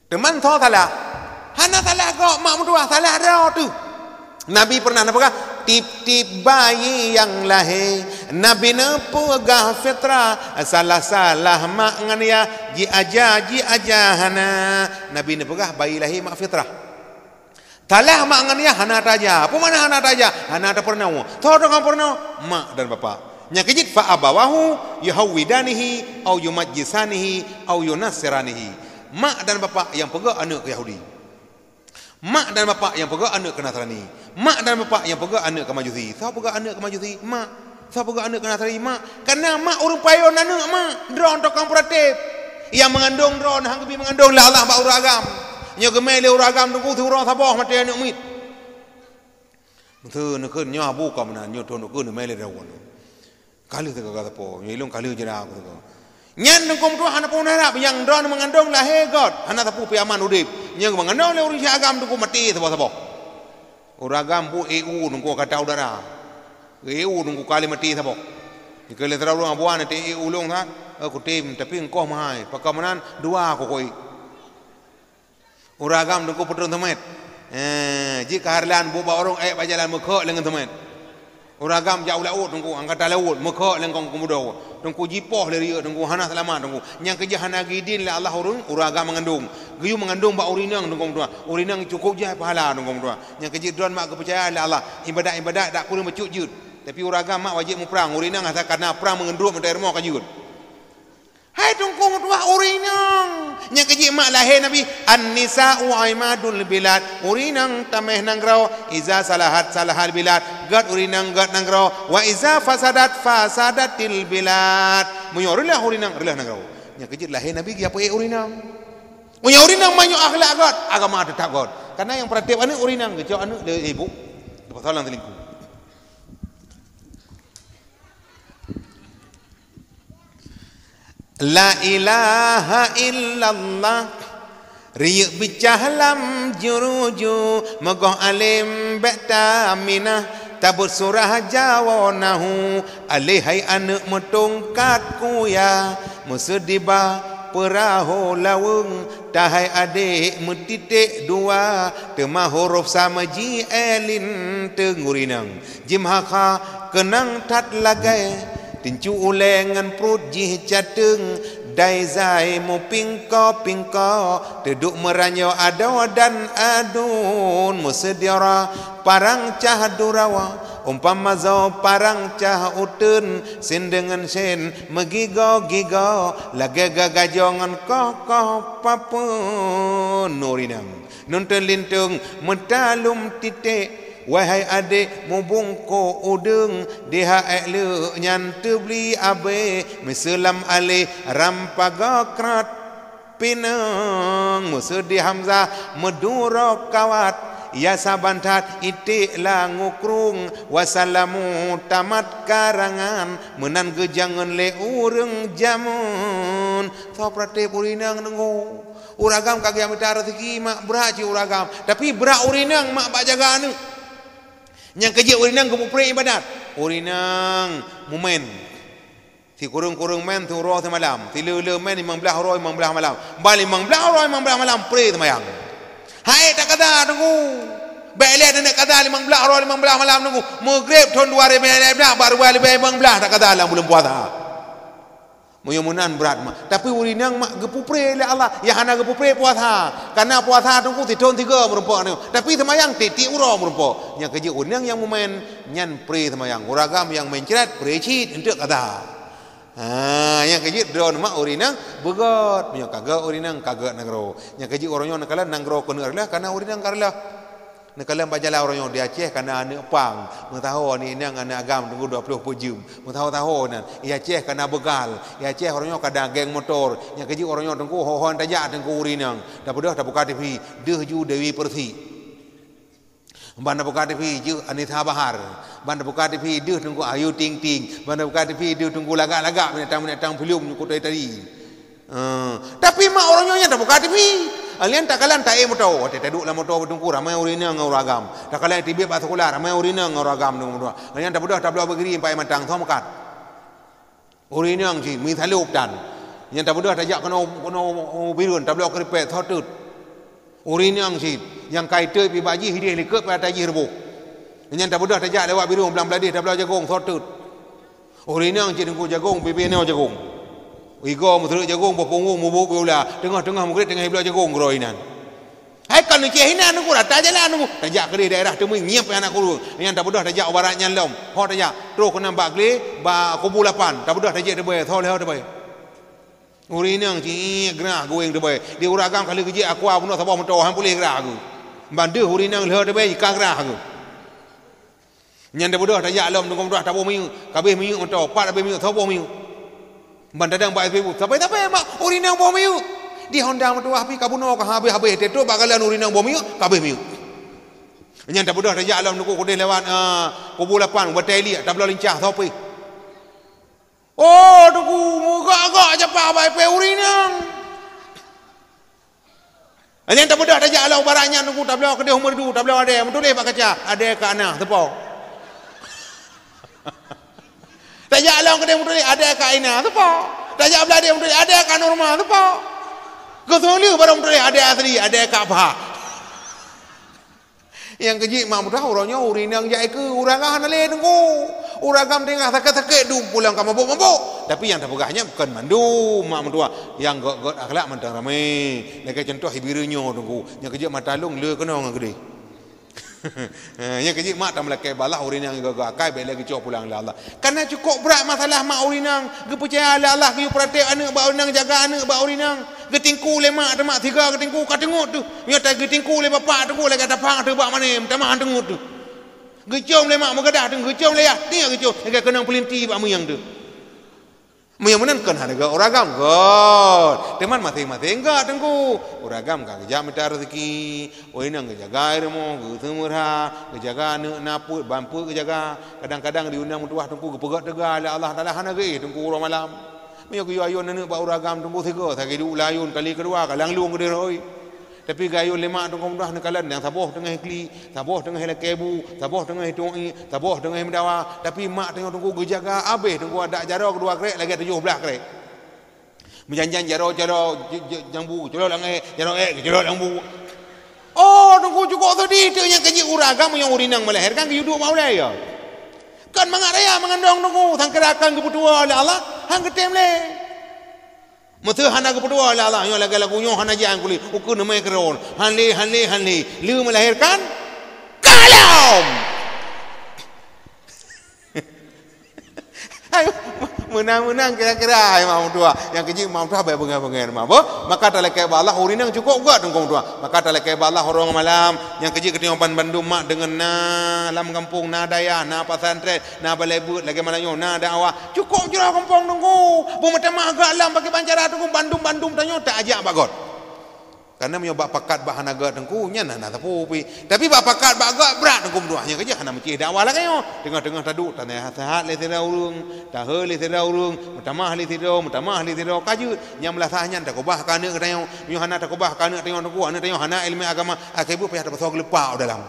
Teuma soe salah? Hana salah gob mak meutuah, salah droe teuh. Nabi pernah neupeugah, "Tieb-tieb bayi nyang lahé, Nabi neupeugah fitrah, salah-salah mak ngon yah, jiaja, jiaja hana." Nabi neupeugah bayi lahé mak fitrah. Salah mak ngon yah hana taja. Peue makna hana taja? Hana tapeurunoe. Soe teungoh peurunoe? Mak dan bapak. Nyang keujeuet, fa abawahu yuhawwidanihi au yumajjisanihi au yunassiranihi. Mak dan bapak nyang peugah aneuëk keu Yahudi. Mak dan bapak nyang peugah aneuëk keu Nasrani. Mak dan bapak nyang peugah aneuëk keu Majusi. Soe peugah aneuëk keu Majusi? Mak. Soe peugah aneuëk keu Nasrani? Mak. Kareuna mak ureuëng payon aneuëk mak. Droe tokong peuratéb. Nyang meungandong droe hana geubi meungandong lé Allah bak ureuëng agam. Nyoe geumé lé ureuëng agam teungku siuroe saboh maté aneuëk miet. Beutôi neukheun nyoe abu ka meunan, nyoe thon neukheun neumé lé droe. Ka lheueh teuka ka sapo, nyoe ilong ka lheueh jira aku teuka. Nyan teungku meutuah hana peue harab, nyang droe meungandong lahé göt, hana sapeue pih aman udeb. Nyang meungandong lé ureuëng syik agam teungku maté saboh-saboh. Ureuëng agam bu E U teungku angkatan udara. E U teungku ka lheueh maté saboh. Dikeue lé sidroe ureuëng abuan teu E U lôn that, eh, kutem, tapi engkoh meuhai. Pakon meunan, dua ku koi. Ureuëng agam teungku peutrön seumét. Eh, jih ka hareulan buet bak ureuëng ék bak jalan meukhok lé ngon seumét. Ureuëng agam jak u laôt teungku, angkatan laôt, meukhok lé ngon keumudo. Teungku jipoh lé riyeuk teungku, hana seulamat teungku. Nyang keujeuet hana geudin lé Allah ureuëng, ureuëng agam meungandong. Geuyue meungandong bak ureuëng inong teungku meutuah. Ureuëng inong cukôp jai pahala teungku meutuah. Nyang keujeuet droe mak geupeucaya lé Allah. Iébadat-iébadat dak kureueng bacut jeuet. Tapi ureuëng agam mak wajéb muprang. Ureuëng inong asai kana prang meungeudroe meutai rumoh ka jeuet. Hai teungku meutuah ureuëng inong. Nyang keujeuet mak lahé Nabi, "An-nisa'u imadul bilad." Ureuëng inong tameh nanggroe, "Iza salahat salahal bilad." Göt ureuëng inong göt nanggroe, "Wa iza fasadat fasadatil bilad." Meunyoe reulah ureuëng inong, reulah nanggroe. Nyang keujeuet lahé Nabi geujak peuék ureuëng inong. Meunyoe ureuëng inong meunyoe akhlak göt, agama teutap göt. Kareuna nyang peuratéb aneuëk ureuëng inong, geucok aneuëk lé ibu. Pasal lam selingkuh. La ilaha illallah, riyeuk bicah lam juruju, meugoh além bék taminah, tabeuet surah jawoe nahu, aléh hai aneuëk meutongkat kuya, meuseudibah peurahô laweueng, tahai adék meutiték dua, teuma hurôf sama ji é linteung ureuëng inong. Jimeuhakha keunong that lagée, tincu ulée ngon pruet jih cateueng, dai zai meupingko-pingko, teuduek meuranyoe adoe dan aduen, meuseudiara parang cah durawa, umpama zoe parang cah uteuen, sén deungon sén meugigoe-gigoe, lagée gagajoe ngon koh-koh papeuen ureuëng inong. Nunteuen linteung meutalom titék, wahai adék mubungkôk udeueng, di ha ék leuek nyan teubli abée, meuseulam aléh ram paga krat pineung, meuseudeh hamzah meuduro kawat, ya saban that iték langue krueng, wasalamu tamat karangan, meunan geujangon lé ureuëng jameun. Soe peuratéb ureuëng inong teungku. Ureuëng agam ka geujak mita raseuki mak, brat cit ureuëng agam. Tapi brat ureuëng inong mak bak jaga aneuëk. Nyang keu jeuet ureueng inong geupeupreh ibadat. Ureueng inong mumèn. Sikureueng-kureueng mèn siuroe simalam. Sileue-leue mèn limong blaih uroe limong blaih malam. Ban limong blaih uroe limong blaih malam preh seumayang. Hai tak kaza Teungku. Bèk lé taneuk kaza limong blaih uroe limong blaih malam Teungku. Maghrib thôn dua ribu lima belas baru leubeh limong blaih tak kaza lam buleuen puasa. Meunyoe meunan brat mak. Tapi ureueng inong mak geupeupreh lé Allah. Nyang hana geupeupreh puasa. Karena puasa Teungku sithôn sigoe meurumpok nyoe. Tapi seumayang tiep-tiep uroe meurumpok. Nyang keu jeuet ureueng inong nyang mumèn nyan preh seumayang. Ureueng agam nyang meuncret preh cit eunteuk kaza. Ha, nyang keu jeuet droeneuh mak ureueng inong beugöt. Meunyoe ka göt ureueng inong ka göt nanggroe. Nyang keu jeuet uroe nyoe neukalon nanggroe keuneuk reuloh karena ureueng inong ka reuloh. Neukalon bak jalan uroe nyoe di Aceh kana aneuk pang, meusaho aneuk inong aneuk agam Teungku dua ploh peuet jeuem. Meusaho-saho nan, di Aceh kana beugal, di Aceh uroe nyoe kana geng motor. Nyang keu jeuet uroe nyoe Teungku ho-ho tajak Teungku ureueng inong. Tabeudôh tabuka T V, deuh ju Dewi Persik. Ban tabuka T V jeuet Anisa Bahar. Ban tabuka T V deuh Teungku Ayu Ting Ting. Ban tabuka T V deuh Teungku lagak-lagak binatang-binatang filem nyang kutôi tadi. Eh, tapi mak uroe nyoe nyan tabuka T V. Alèh nyan takalon taék moto. Watèe taduek lam moto Teungku ramè ureueng inong ngon ureueng agam. Takalon tibet bak sikula ramè ureueng inong ngon ureueng agam Teungku. Alèh nyan tabeudôh tabloe bak Giri empat mantong soe meukat. Ureueng inong cit meusalôb tan. Nyan tabeudôh tajak keunoe, keunoe Bireuen tabloe keuripèk soe teut. Ureueng inong cit nyang ka iteuet pih bak jih idéh likot pih ata jih reuboh. Nyan tabeudôh tajak lewat Bireuen Blang Bladeh tabloe jagong soe teut. Ureueng inong cit Teungku jagong, bibie nyoe jagong. Igoe meuseureuk jagong, boh punggong mubuet biola. Teungoh-teungoh meugreb teungoh ibloe jagong keudroe inan. Hai kon neucéh inan Teungku, rata jalan Teungku. Tajak keudéh daerah Teumui, ngieng pih aneuk kureueng. Nyan tabeudôh tajak u barat nyan lom. Ho tajak, troh keunan bak glé, bak kubu lapan. Tabeudôh tajak teubèe, soe lheueh teubèe. Ureueng inong cit grah geuwéng teubèe. Di ureueng agam ka lheueh geujak aqua bunoe saboh moto, han puléh grah geuh. Ban deuh ureueng inong lheueh teubèe, ka grah geuh. Nyan tabeudôh tajak lom Teungku meutuah taboh minyeuk, ka abéh minyeuk moto, pat abéh minyeuk, soe boh minyeuk. Ban tadong bak S P B U, sapai-sapai mak ureueng inong boh minyeuk. Di Honda meutuah pih ka bunoe ka habéh-habéh, teutrok bak kalon ureueng inong boh minyeuk, ka abéh minyeuk. Nyan tabeudôh tajak lom Teungku keudéh lewat, eh, kubu lapan, batèe liek, tabloe lincah, soe pih. Oh, Teungku, meugak-gak japah bak S P ureueng inong. Nyan tabeudôh tajak lam barat nyan Teungku, tabloe keudéh u Meureudu, tabloe adèe, meutuléh bak kaca, adèe kak na, teupo. Tajak lom keudéh meutuléh, adèe kak Ina, teupo. Tajak Bladeh meutuléh, adèe kak Nurma, teupo. Geuseuleuk barô meutuléh, adèe asli, adèe kak Pha. Nyang keu jeuet mak meutuah uroe nyoe ureueng inong jak ikeue, ureueng agam hana lé Teungku. Ureueng agam teungoh sakét-sakét dum pulang ka mabök-mabök. Tapi nyang tapeugah nyan bukon mandum mak meutuah. Nyang gét-gét akhlak mantong ramé. Lagèe cuntoh Bireuen nyoe Teungku. Nyang keu jeuet mata lôn le keunoe ngon keudéh. Nyang keu jeuet mak tameulakèe bak Allah ureueng inong gét-gét akai bèk lé geucok pulang lé Allah. Kana cukôp brat masalah mak ureueng inong, geupeucaya lé Allah geuyue peuratéb aneuk bak ureueng inong, jaga aneuk bak ureueng inong. Geutingku lé mak, teuma siga geutingku ka teungeut teuh. Meunyoe ta geutingku lé bapak teungku lagèe tapang teuh bak mané, meutamah teungeut teuh. Geucôm lé mak meugadah teuh, geucôm lé yah tiek geucôm lagèe keunong peulinti bak meuyang teuh. Meunyoe meunan kon hana gét ureueng agam, gét. Teuma maséng-maséng gét Teungku. Ureueng agam ka geujak mita raseuki, ureueng inong geujaga rumoh, geuseumeurah, geujaga aneuk na peuet, ban peuet geujaga. Kadang-kadang di ureueng meutuah Teungku geupeugöt teuga lé Allah Taala hana geuéh Teungku uroe malam. Meunyoe geuyue ayôn aneuk bak ureueng agam Teungku sigoe, sakét duek layôn kali keudua ka lam lueng keudéh rhoi. Tapi geuayôn lé mak Teungku meutuah neukalon nyang saboh teungoh klik, saboh teungoh lakèe bu, saboh teungoh tueng ié, saboh teungoh meudawa. Tapi mak tanyoe Teungku geujaga abéh Teungku adak jaroe keudua krek lagèe tujoh blaih krek. Meujan-jan jaroe, jaroe, j-, j-, jambu, culok lam èk, jaroe èk, culok lam bu. Oh, Teungku cukôp seudeh teuh nyang keu jeuet ureueng agam meunyoe ureueng inong meulahérkan geuyue duek bak ulèe ya. Kon mangat raya meugandong Teungku, sangkira kon geupeutuwoe lé Allah, han geutém lé. Meuseu hana geupeutuwoe lé Allah, nyoe lagèe lagu nyoe hana jian kulét, ukeue neumè keudroe, han lé, han lé, han lé, lheueh meulahérkan, ka lom! Ayo, meunang-meunang kira-kira, hai mak meutuah. Nyang keu jeuet mak meutuah bèk beungèh-beungèh teuma, boh. Maka talakèe bak Allah, ureueng inong cukôp gét Teungku meutuah. Maka talakèe bak Allah, uroe ngon malam. Nyang keu jeuet geutanyoe ban bandum mak deungon na lam gampông, na dayah, na pesantren, na balèe beuet lagèe malam nyoe, na dakwah. Cukôp jroh gampông Teungku. Beumeutamah gét lam pakriban cara Teungku, bandum-bandum tanyoe taajak bak gét. Karena meunyoe bak pakat bak hana gét Teungku, nyan hana sapeue pih. Tapi bak pakat bak gét brat Teungku meutuah, nyang keu jeuet hana meucéh dakwah lagèe nyoe. Teungoh-teungoh taduek, tanasihat lé sidroe ureueng, taheu lé sidroe ureueng, meutamah lé sidroe, meutamah lé sidroe, ka jeuet. Nyang meulasah nyan takeubah keu aneuk geutanyoe. Meunyoe hana takeubah keu aneuk tanyoe Teungku, aneuk tanyoe hana ileumèe agama, akhé buet payah tapeusoe geuleupah u dalam.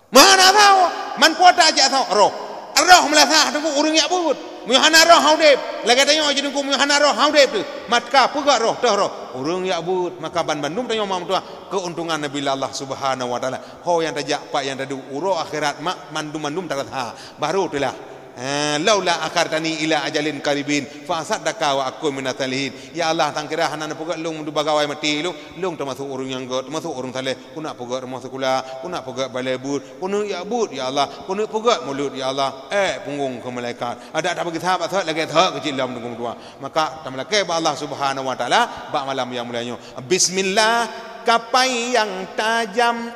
Meuhana sawa. Man peue tajak tho roh. Roh meulasah teungku ureuëng jak beuet. Meunyoe hana roh hana udeb. Lagée tanyoe cit teungku meunyoe hana roh hana udeb teuh. Maka peugah roh teuh roh. Ureuëng jak beuet. Maka banmandum tanyoe mak meutuah keuntungan Nabi Allah Subhanahu wa Taala. Ho nyang tajak pat nyang taduek uroe akhirat mak mandum-mandum tarasa. Baru teulah. Ha, laula akhartani ila ajalin qaribin fa asaddaqa wa akun minas salihin. Ya Allah, tang kira hana neupeugét lôn meudua gawai maté lôn, lôn teumasuk ureuëng nyang gét, teumasuk ureuëng saleh. Keuneuk peugét rumoh sikula, keuneuk peugét balée buet, keuneuk jak buet, ya Allah, keuneuk peugét mulod, ya Allah. Eh, punggong keu malaikat. Adak tabagi sahabat-sahabat lagée that keucik lom teungku meutuah. Maka tameulakée bak Allah Subhanahu wa Taala bak malam nyang mulia nyoe. Bismillah, kapai nyang tajam.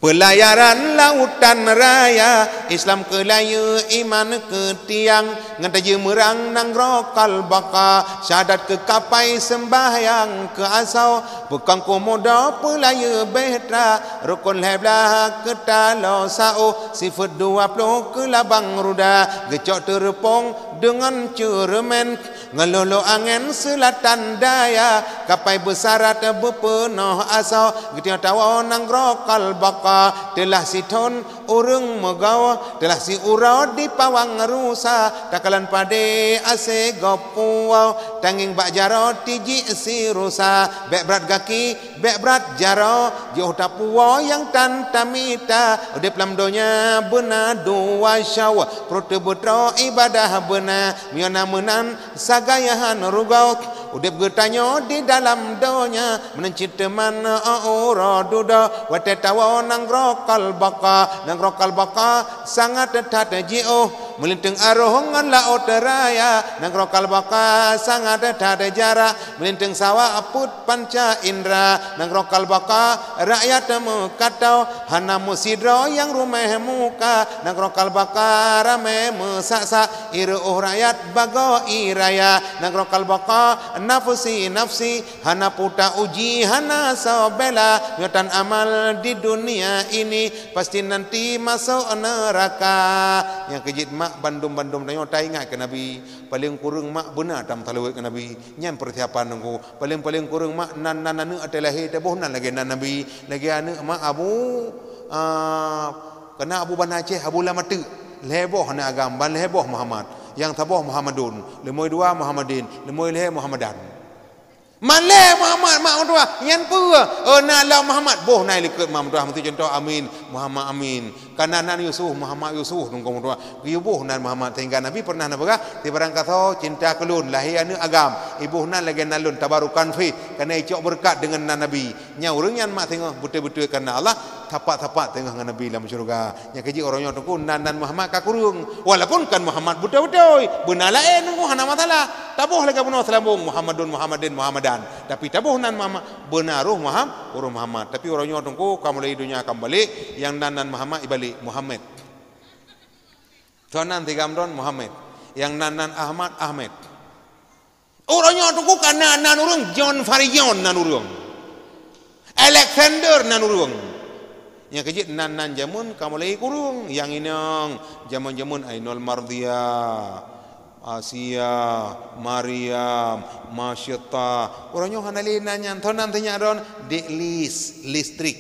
Peulayaran lautan raya, Islam keu layeue, iman keu tiang, ngon tajeuem meurang nanggroe Kalbaka, syahadat keu kapai seumbahyang keu asoe, peukong keu mudo peulayeue bahtera, rukon lhée blaih keu taloe saôh, sifeuet dua ploh keu labang ruda, geucok teureupong deungon ceureumen. Ngeulolo angén seulatan daya, kapai beusarat beupeunoh asoe, geutanyoe tawoe nanggroe Kalbaka, teulah sithon ureuëng meugawa, teulah siuroe di pawang rusa, takalon padé asée gob puwoe, tangieng bak jaroe tijik sirusa, bék brat gaki, bék brat jaroe, jiôh tapuwoe nyang tan tamita, udeb lam donya beuna dua syawa, pruet teubeutroe ibadah beuna, meunyoe na meunan sagai han rugoe. Udeb geutanyoe di dalam donya, meunan cit teuma uroe dudoe, watée tawoe nanggroe Kalbaka, nanggroe Kalbaka sangat that jiôh, meulinteng aroh ngon laôt raya, nanggroe Kalbaka sangat that jarak, meulinteng sawa peuet panca indra, nanggroe Kalbaka rakyat meukato, hana meusidroe nyang ruméh muka, nanggroe Kalbaka ramé meusak-sak, ireuôh rakyat bagoe ie raya, nanggroe Kalbaka nafeusi-nafeusi, hana peue tauji, hana soe bela, nyoe tan amal di dunia ini, pasti nanti masuk neraka. Nyang keu jeuet mak bandum-bandum tanyoe taingat keu Nabi, paleng kureueng mak beuna tameusaleuet keu Nabi. Nyan peusiapan teungku. Paleng-paleng kureueng mak nan, nan aneuëk watée lahé taboh nan lagée nan Nabi, lagée aneuëk mak Abu, ah, kana Abu Banda Aceh, Abu Lam Ateuk. Lhée boh aneuëk agam, ban lhée boh Muhammad. Nyang saboh Muhammadun, leumoi dua Muhammadin, leumoi lhée Muhammadan. Malée Muhammad mak meutuah, nyan peue? Oh, na lom Muhammad, boh nan likot mak meutuah, meuti contoh Amin, Muhammad Amin. Kana nan Yusuf, Muhammad Yusuf, teungku meutuah. Geuyue boh nan Muhammad, sehingga Nabi pernah neupeugah, "Sibarang kasoe cinta keu lôn, lahé aneuëk agam, iboh nan lagée nan lôn, tabarukan fih, kana icok beureukat deungon nan Nabi." Nyan ureuëng nyan mak singoh beutôi-beutôi kareuna Allah, sapat-sapat singoh ngon Nabi lam syeuruga. Nyang keu jeuet uroe nyoe teungku nan, nan Muhammad ka kureueng. Walaupun kan Muhammad beutôi-beutôi, beuna laén teungku hana masalah. Taboh lagée bunoe seulambong, Muhammadun, Muhammadin, Muhammadan. Tapi taboh nan Muhammad, beuna roh Muham-, roh Muhammad. Tapi uroe nyoe teungku ka mulai donya ka meubalek, nyang nan, nan Muhammad ibalek, Muhammad. Soe nan sigamdon Muhammad. Nyang nan, nan Ahmad, Ahmed. Uroe nyoe teungku ka na nan ureuëng, John Valjean nan ureuëng. Alexander nan ureuëng. Nyang keu jeuet nan, nan jameun ka mulai kureueng. Nyang inong jameun-jameun Ainul Mardhiyah, Asia, Maryam, Masyita. Uroe nyoe hana lé nan nyan. Soe nan sinyak dron, Dek Lis, listrik.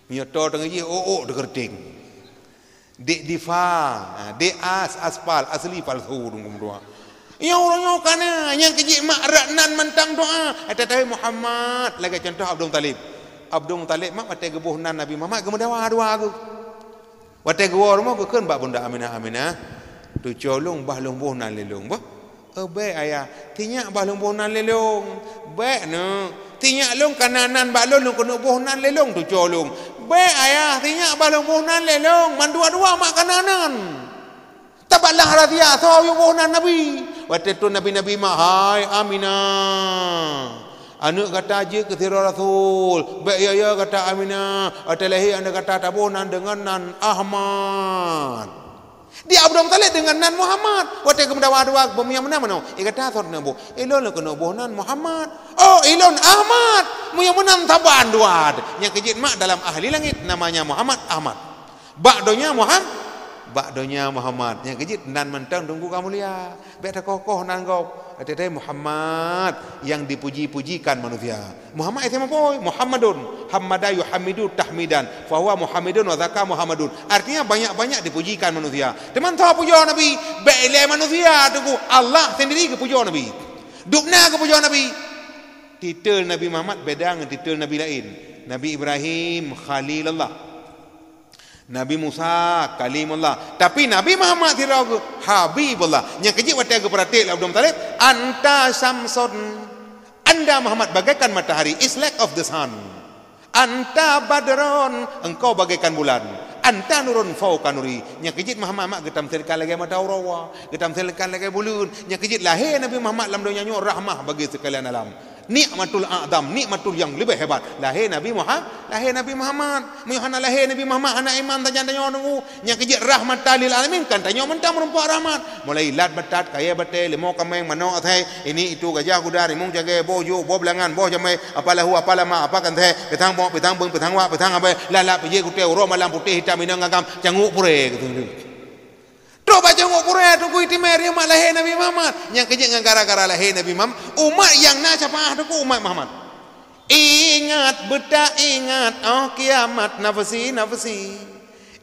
Meunyoe toe teungoh jih, ôk-ôk teukeureuting. Dek difa, ha, dek as, aspal, asli palsu teungku meutuah. Nyang uroe nyoe ka na, nyang keu jeuet mak rot nan mantong doa. Ata tahe Muhammad, lagée contoh Abdul Muthalib. Abdul Muthalib mak watée geuboh nan Nabi Muhammad geumeudawa dua geuh. Watée geuwoe rumoh geukheun bak bunda Aminah, "Aminah, tucok lôn bah lôn boh nan lé lôn boh." "Oh, bék, Ayah, sinyak bah lôn boh nan lé lôn." "Bék, Neuk. Sinyak lôn ka na nan bak lôn, lôn keuneuk boh nan lé lôn tucok lôn." "Bék, Ayah, sinyak bah lôn boh nan lé lôn, mandua-dua mak ka na nan." Tabalah rahsia, soe yue boh nan Nabi. Watée tu Nabi-nabi mak, "Hai Aminah, aneuëk gata jeuet keu sidroe rasul. Bék yo-yo gata Aminah. Watée lahé aneuëk gata taboh nan deungon nan Ahmad." Di Abdul Muthalib deungon nan Muhammad. Watée geumeudawa dua, "Meunyoe meunan meunoe, eh, gata soe keuneuk boh?" "Ilôn lôn keuneuk boh nan Muhammad." "Oh, ilôn Ahmad." "Meunyoe meunan saban dua." Nyang keu jeuet mak dalam ahli langét namanya Muhammad Ahmad. Bak donya Muhammad. Bak donya Muhammad, nyang keu jeuet nan mantong Teungku ka mulia. Bèk takoh-koh nan gob. Até-até Muhammad nyang dipuji-pujikan manusia. Muhammad S M apa? Muhammadun. Hammada yuhammidu tahmidan. Fahuwa Muhammadun wa zaka Muhammadun. Artinya banyak-banyak dipujikan manusia. Teuma soe pujoe Nabi? Bèk ilèe manusia, Teungku. Allah sendiri geupujoe Nabi. Dubna geupujoe Nabi. Titel Nabi Muhammad beda ngon titel Nabi laén. Nabi Ibrahim Khalilullah. Nabi Musa Kalimullah. Tapi Nabi Muhammad sidroe geuh Habibullah. Nyang keu jeuet watèe geupeuratik lé Abdul Muthalib, "Anta syamsun." Anda Muhammad bagaikan matahari, is like of the sun. "Anta badrun," engkau bagaikan bulan. "Anta nurun fauqa nuri." Nyang keu jeuet Muhammad mak geutamsilkan lagèe mata uroe, geutamsilkan lagèe buleuen. Nyang keu jeuet lahé Nabi Muhammad lam donya nyoe rahmah bagi sekalian alam. Nikmatul a'zam, nikmatul nyang leubeh hebat. Lahé Nabi Muha-, lahé Nabi Muhammad. Meunyoe hana lahé Nabi Muhammad, hana iman sajan tanyoe Teungku. Nyang keu jeuet rahmatan lil alamin kan tanyoe mantong meurumpok rahmat. Mulai lat batat, kayèe batèe, leumo kaméng, manok asèe, ini itu gajah guda, rimueng cagèe, boh jôk, boh beulangan, boh jamèe, apa lahu, apa lama, apa kan sèe, pisang bok, pisang beung, pisang wak, pisang abèe, lalat, pijéh gutèe, uroe malam, putéh, itam, inong, agam, canguk purèe, gitu. Trok bak canguk purèe Teungku itimè rieuh mak lahé Nabi Muhammad. Nyang keu jeuet ngon gara-gara lahé Nabi Muhammad, umat nyang na syafaat Teungku umat Muhammad. Ingat, beutaingat, 'oh kiamat, nafsi, nafsi.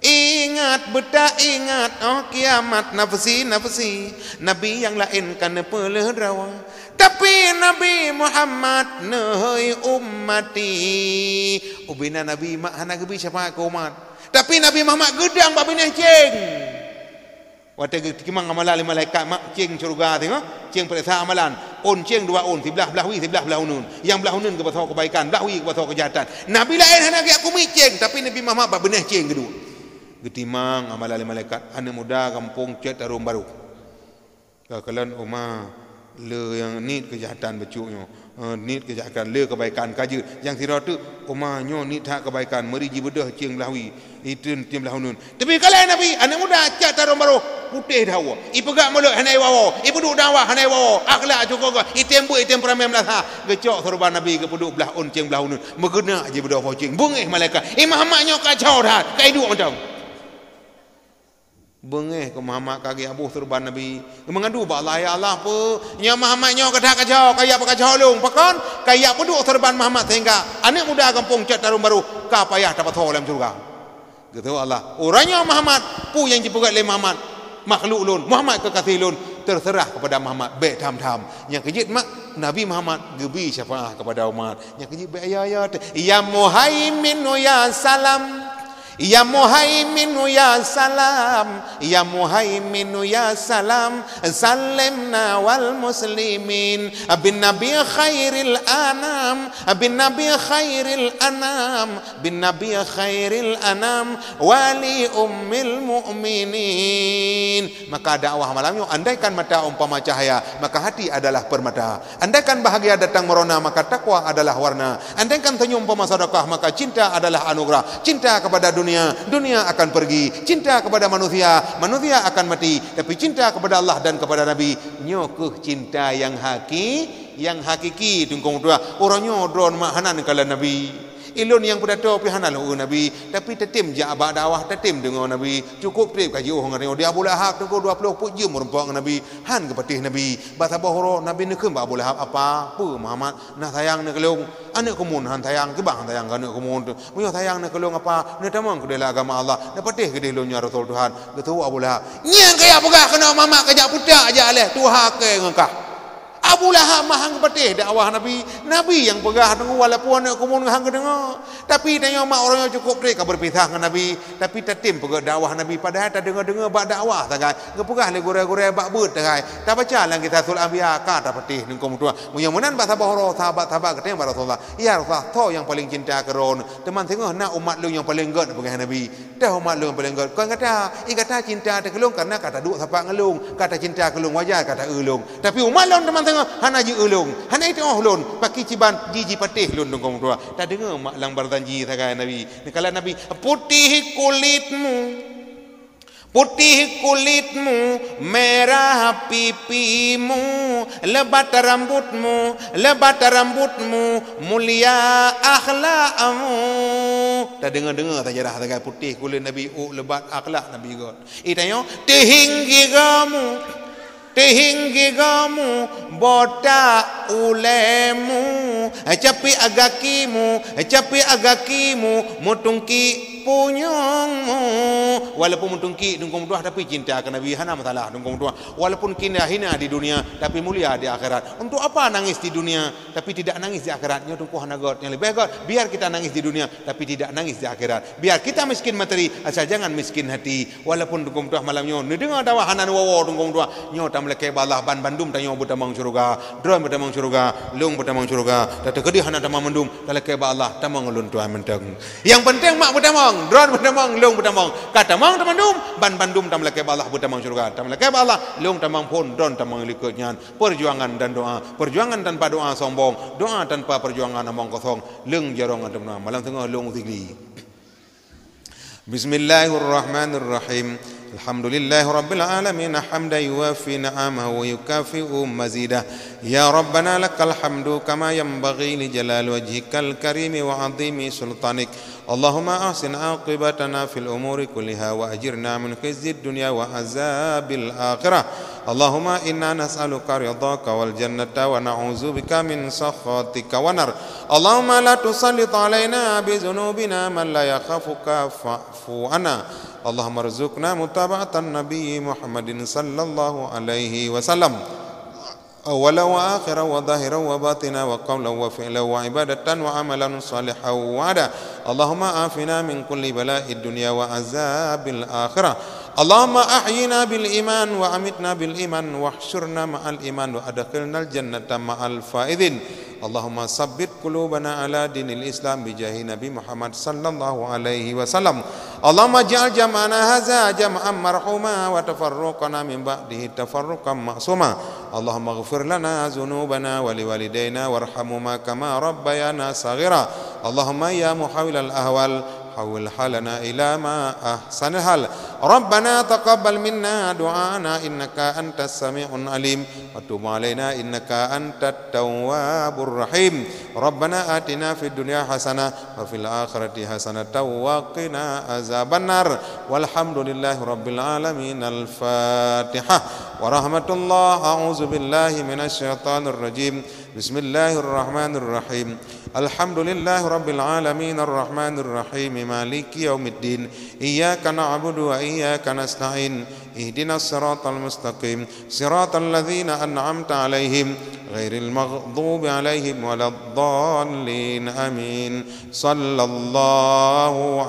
Ingat, beutaingat, 'oh kiamat, nafsi, nafsi. Nabi nyang laén ka neupeuleuh droe, tapi Nabi Muhammad neuhôi ummati. Ubena Nabi mak hana geubri syafaat keu umat. Tapi Nabi Muhammad geudong bak binéh céng. Watèe geutimang amalan lé malaikat mak céng syeuruga singoh, céng peuriksa amalan. Ôn céng dua ôn, siblah blah wie, siblah blah uneuen. Nyang blah uneuen geupasoe keubaikan, blah wie geupasoe keujahatan. Nabi laén hana geujak keumiet céng, tapi Nabi Muhammad bak binéh céng geuduek. Geutimang amalan lé malaikat, aneuk muda gampông Cot Tarom Barô. Ka kalon uma le nyang niet keujahatan bacut nyoe, eh, niet keujahatan le keubaikan ka jeuet. Nyang sidroe teuk uma nyoe niet that keubaikan, meuri jibeudôh céng blah wie, itreun céng blah uneuen. Tapi kalon Nabi, aneuk muda Cot Tarom Barô, putéh dawa. Ipeugah mulod hana iwoe, ipeuduek dawa hana iwoe, akhlak cukôp gèt, item buet item peuramé meulasa. Geucok syeuruban Nabi geupeuduek blah ôn céng blah uneuen. Meugeunak jibeudôh boh céng. Beungéh malaikat. Imam Ahmad nyoe kacau that, ka iduek mantong. Beungéh keu Muhammad ka geujak boh syeuruban Nabi. Meungadu bak Allah, "Ya Allah, peue? Nyoe Muhammad nyoe ka that kacau, ka jak peukacau lôn. Pakon? Ka jak peuduek syeuruban Muhammad sehingga aneuk muda gampông Cot Tarom Barô ka payah tapasoe lam syeuruga." Geuteupeue Allah, "Uroe nyoe Muhammad, peue nyang jipeugèt lé Muhammad, makhluk lôn, Muhammad keukaséh lôn, teuseurah keupada Muhammad, bèk tham-tham." Nyang keu jeuet mak, Nabi Muhammad geubri syafaat keupada umat. Nyang keu jeuet bèk ya, ya, te-, "Ya Muhaiminu ya salam." Ya Muhaiminu ya salam, ya Muhaiminu ya salam, salimna wal muslimin, bin Nabi khairil anam, bin Nabi khairil anam, bin Nabi khairil anam, wali ummil mu'minin. Maka dakwah malam nyoe, andaikan mata umpama cahaya, maka hati adalah permata. Andaikan bahagia datang merona, maka takwa adalah warna. Andaikan senyum umpama sedekah, maka cinta adalah anugerah. Cinta kepada dunia, dunia akan pergi. Cinta kepada manusia, manusia akan mati. Tapi cinta kepada Allah dan kepada Nabi, nyoe keuh cinta nyang haki-, nyang hakiki, Teungku meutuah. Uroe nyoe droeneuh mak hana neukalon Nabi. Ilôn nyang peudato pih hana lôn eu Nabi, tapi tatem jak bak dakwah, tatem deungoe Nabi. Cukôp trép ka jiôh ngon tanyoe. Di Abu Lahab teungku dua ploh peuet jeuem meurumpok ngon Nabi, han geupatéh Nabi. Bak saboh uroe Nabi neukheun bak Abu Lahab, "Apa, peue Muhammad na sayang neuh keu lôn? Aneuk keumun han sayang, kiban han sayang keu aneuk keumun teuh. Meunyoe sayang neuh keu lôn apa, neutamong keudéh lam agama Allah, neupatéh keudéh lôn nyoe Rasul Tuhan." Geuteupeue Abu Lahab, "Nyang kajak peugah keunoe Muhammad kajak putak jak alèh tuha kèe ngon kah." Abu Lahab mah han geupatéh dakwah Nabi. Nabi nyang peugah teungku, walaupun aneuk keumun han geudeungoe. Tapi tanyoe mak uroe nyoe cukôp trép ka beupisah ngon Nabi. Tapi tatem peugah dakwah Nabi, padahai tadeungoe-deungoe bak dakwah sagai. Geupeugah lé gurèe-gurèe bak beuet sagai. Tabaca lam Qisasul Anbiya ka tapatéh Teungku meutuah. Meunyoe meunan bak saboh uroe sahabat-sahabat geutanyong bak Rasulullah, "Ya Rasulullah, soe nyang paleng cinta keu droeneuh?" Teuma singoh na umat lôn nyang paleng gèt peugah Nabi. Teuh umat lôn paleng gèt, kon gata. I gata cinta teuh keu lôn kareuna ka taduek sapat ngon lôn, ka tacinta keu lôn, wajar ka taeu lôn. Tapi umat lôn teuma singoh hana jieu lôn, hana jiteu'oh lôn, pakri kiban ji jipatéh lôn Teungku meutuah. Tadeungoe mak lam barzanji sagai Nabi. Neukalon Nabi, "Putih kulitmu, putih kulitmu, merah pipimu, lebat rambutmu, lebat rambutmu, mulia akhlakmu." Tadeungoe-deungoe sajarah sagai putéh kulét Nabi, ôk leubat akhlak Nabi göt. Eh, tanyoe, teuhing gigamu, teuhing gigamu, botak ulemu, capek agakimu, capek agakimu, meutungkik punyuengmu. Walaupun meutungkik dungkong tuah, tapi cinta ke Nabi, hana masalah dungkong tuah. Walaupun kita hina di dunia, tapi mulia di akhirat. Untuk apa nangis di dunia, tapi tidak nangis di akhirat? Nyoe teungku hana göt, nyang leubeh göt, biar kita nangis di dunia, tapi tidak nangis di akhirat. Biar kita miskin materi, asal jangan miskin hati. Walaupun teungku tuah malam nyoe neudeungoe dakwah hana neuwoe teungku tuah, nyoe tameulakée bak Allah, ban bandum tanyoe beutamong syeuruga, droe beutamong syeuruga, lôn beutamong syeuruga, tateukeudeh hana tamong mandum, talakée bak Allah, tamong ulôn tuan mantong. Nyang penting mak beutamong, droe beutamong, lôn beutamong. Ka tamong tamandum, ban bandum tameulakée bak Allah beutamong syeuruga. Tameulakée bak Allah, lôn tamong phon, droe tamong likot nyan. Perjuangan dan doa. Perjuangan tanpa doa sombong. Doa tanpa perjuangan omong kosong. Lôn jaroe ngon teumanoe. Malam teungoh lôn zikri. Bismillahirrahmanirrahim. Alhamdulillahirabbil alamin, hamdan yuwafi ni'amahu wa yukafi'u mazidah. Ya Rabbana lakal hamdu kama yanbaghi li jalali wajhikal karimi wa azimi sultanik. Allahumma ahsin aqibatana fil umuri kulliha wa ajirna min khizyid dunya wa azabil akhirah. Allahumma inna nas'aluka ridhaka wal jannata wa na'udzubika min sakhatika wan nar. Allahumma la tusallit alaina bi dzunubina man la yakhafuka fa'fu anna. Allahumma rzuqna mutaba'atan nabiyyi Muhammadin sallallahu alaihi wasallam. Awwalan wa akhiran wa zahiran wa batinan wa qaulan wa fi'lan wa ibadatan wa amalan salihan wa ada. Allahumma afina min kulli bala'id dunya wa azabil akhirah. Allahumma ahyina bil iman wa amitna bil iman wahsyurna ma'al iman wa adkhilnal jannata ma'al faizin. Allahumma sabbit qulubana ala dinil Islam bi jahi Nabi Muhammad sallallahu alaihi wasallam. Allahumma ij'al jam'ana hadza jam'an marhuma wa tafarruqana min ba'dihi tafarruqan ma'suma. Allahumma ighfir lana dzunubana wa liwalidaina warhamhuma kama rabbayana shaghira. Allahumma ya muhawwilal ahwal, hawwil halana ila ma ahsanil hal. Rabbana taqabbal minna du'ana innaka antas sami'un alim. Wa tub alaina innaka antat tawwabur rahim. Rabbana atina fid dunya hasanah wa fil akhirati hasanatan wa qina azabannar. Walhamdulillahi rabbil alamin. Al-Fatihah. Wa rahmatullah. A'udzu billahi minasy syaithanir rajim. Bismillahirrahmanirrahim. Alhamdulillahi rabbil alamin, arrahmanir rahim, maliki yaumiddin. Iyyaka na'budu wa iyyaka nasta'in. Ihdinas siratal mustaqim. Siratal ladzina an'amta 'alaihim, ghairil maghdubi 'alaihim waladdallin. Amin. Sallallahu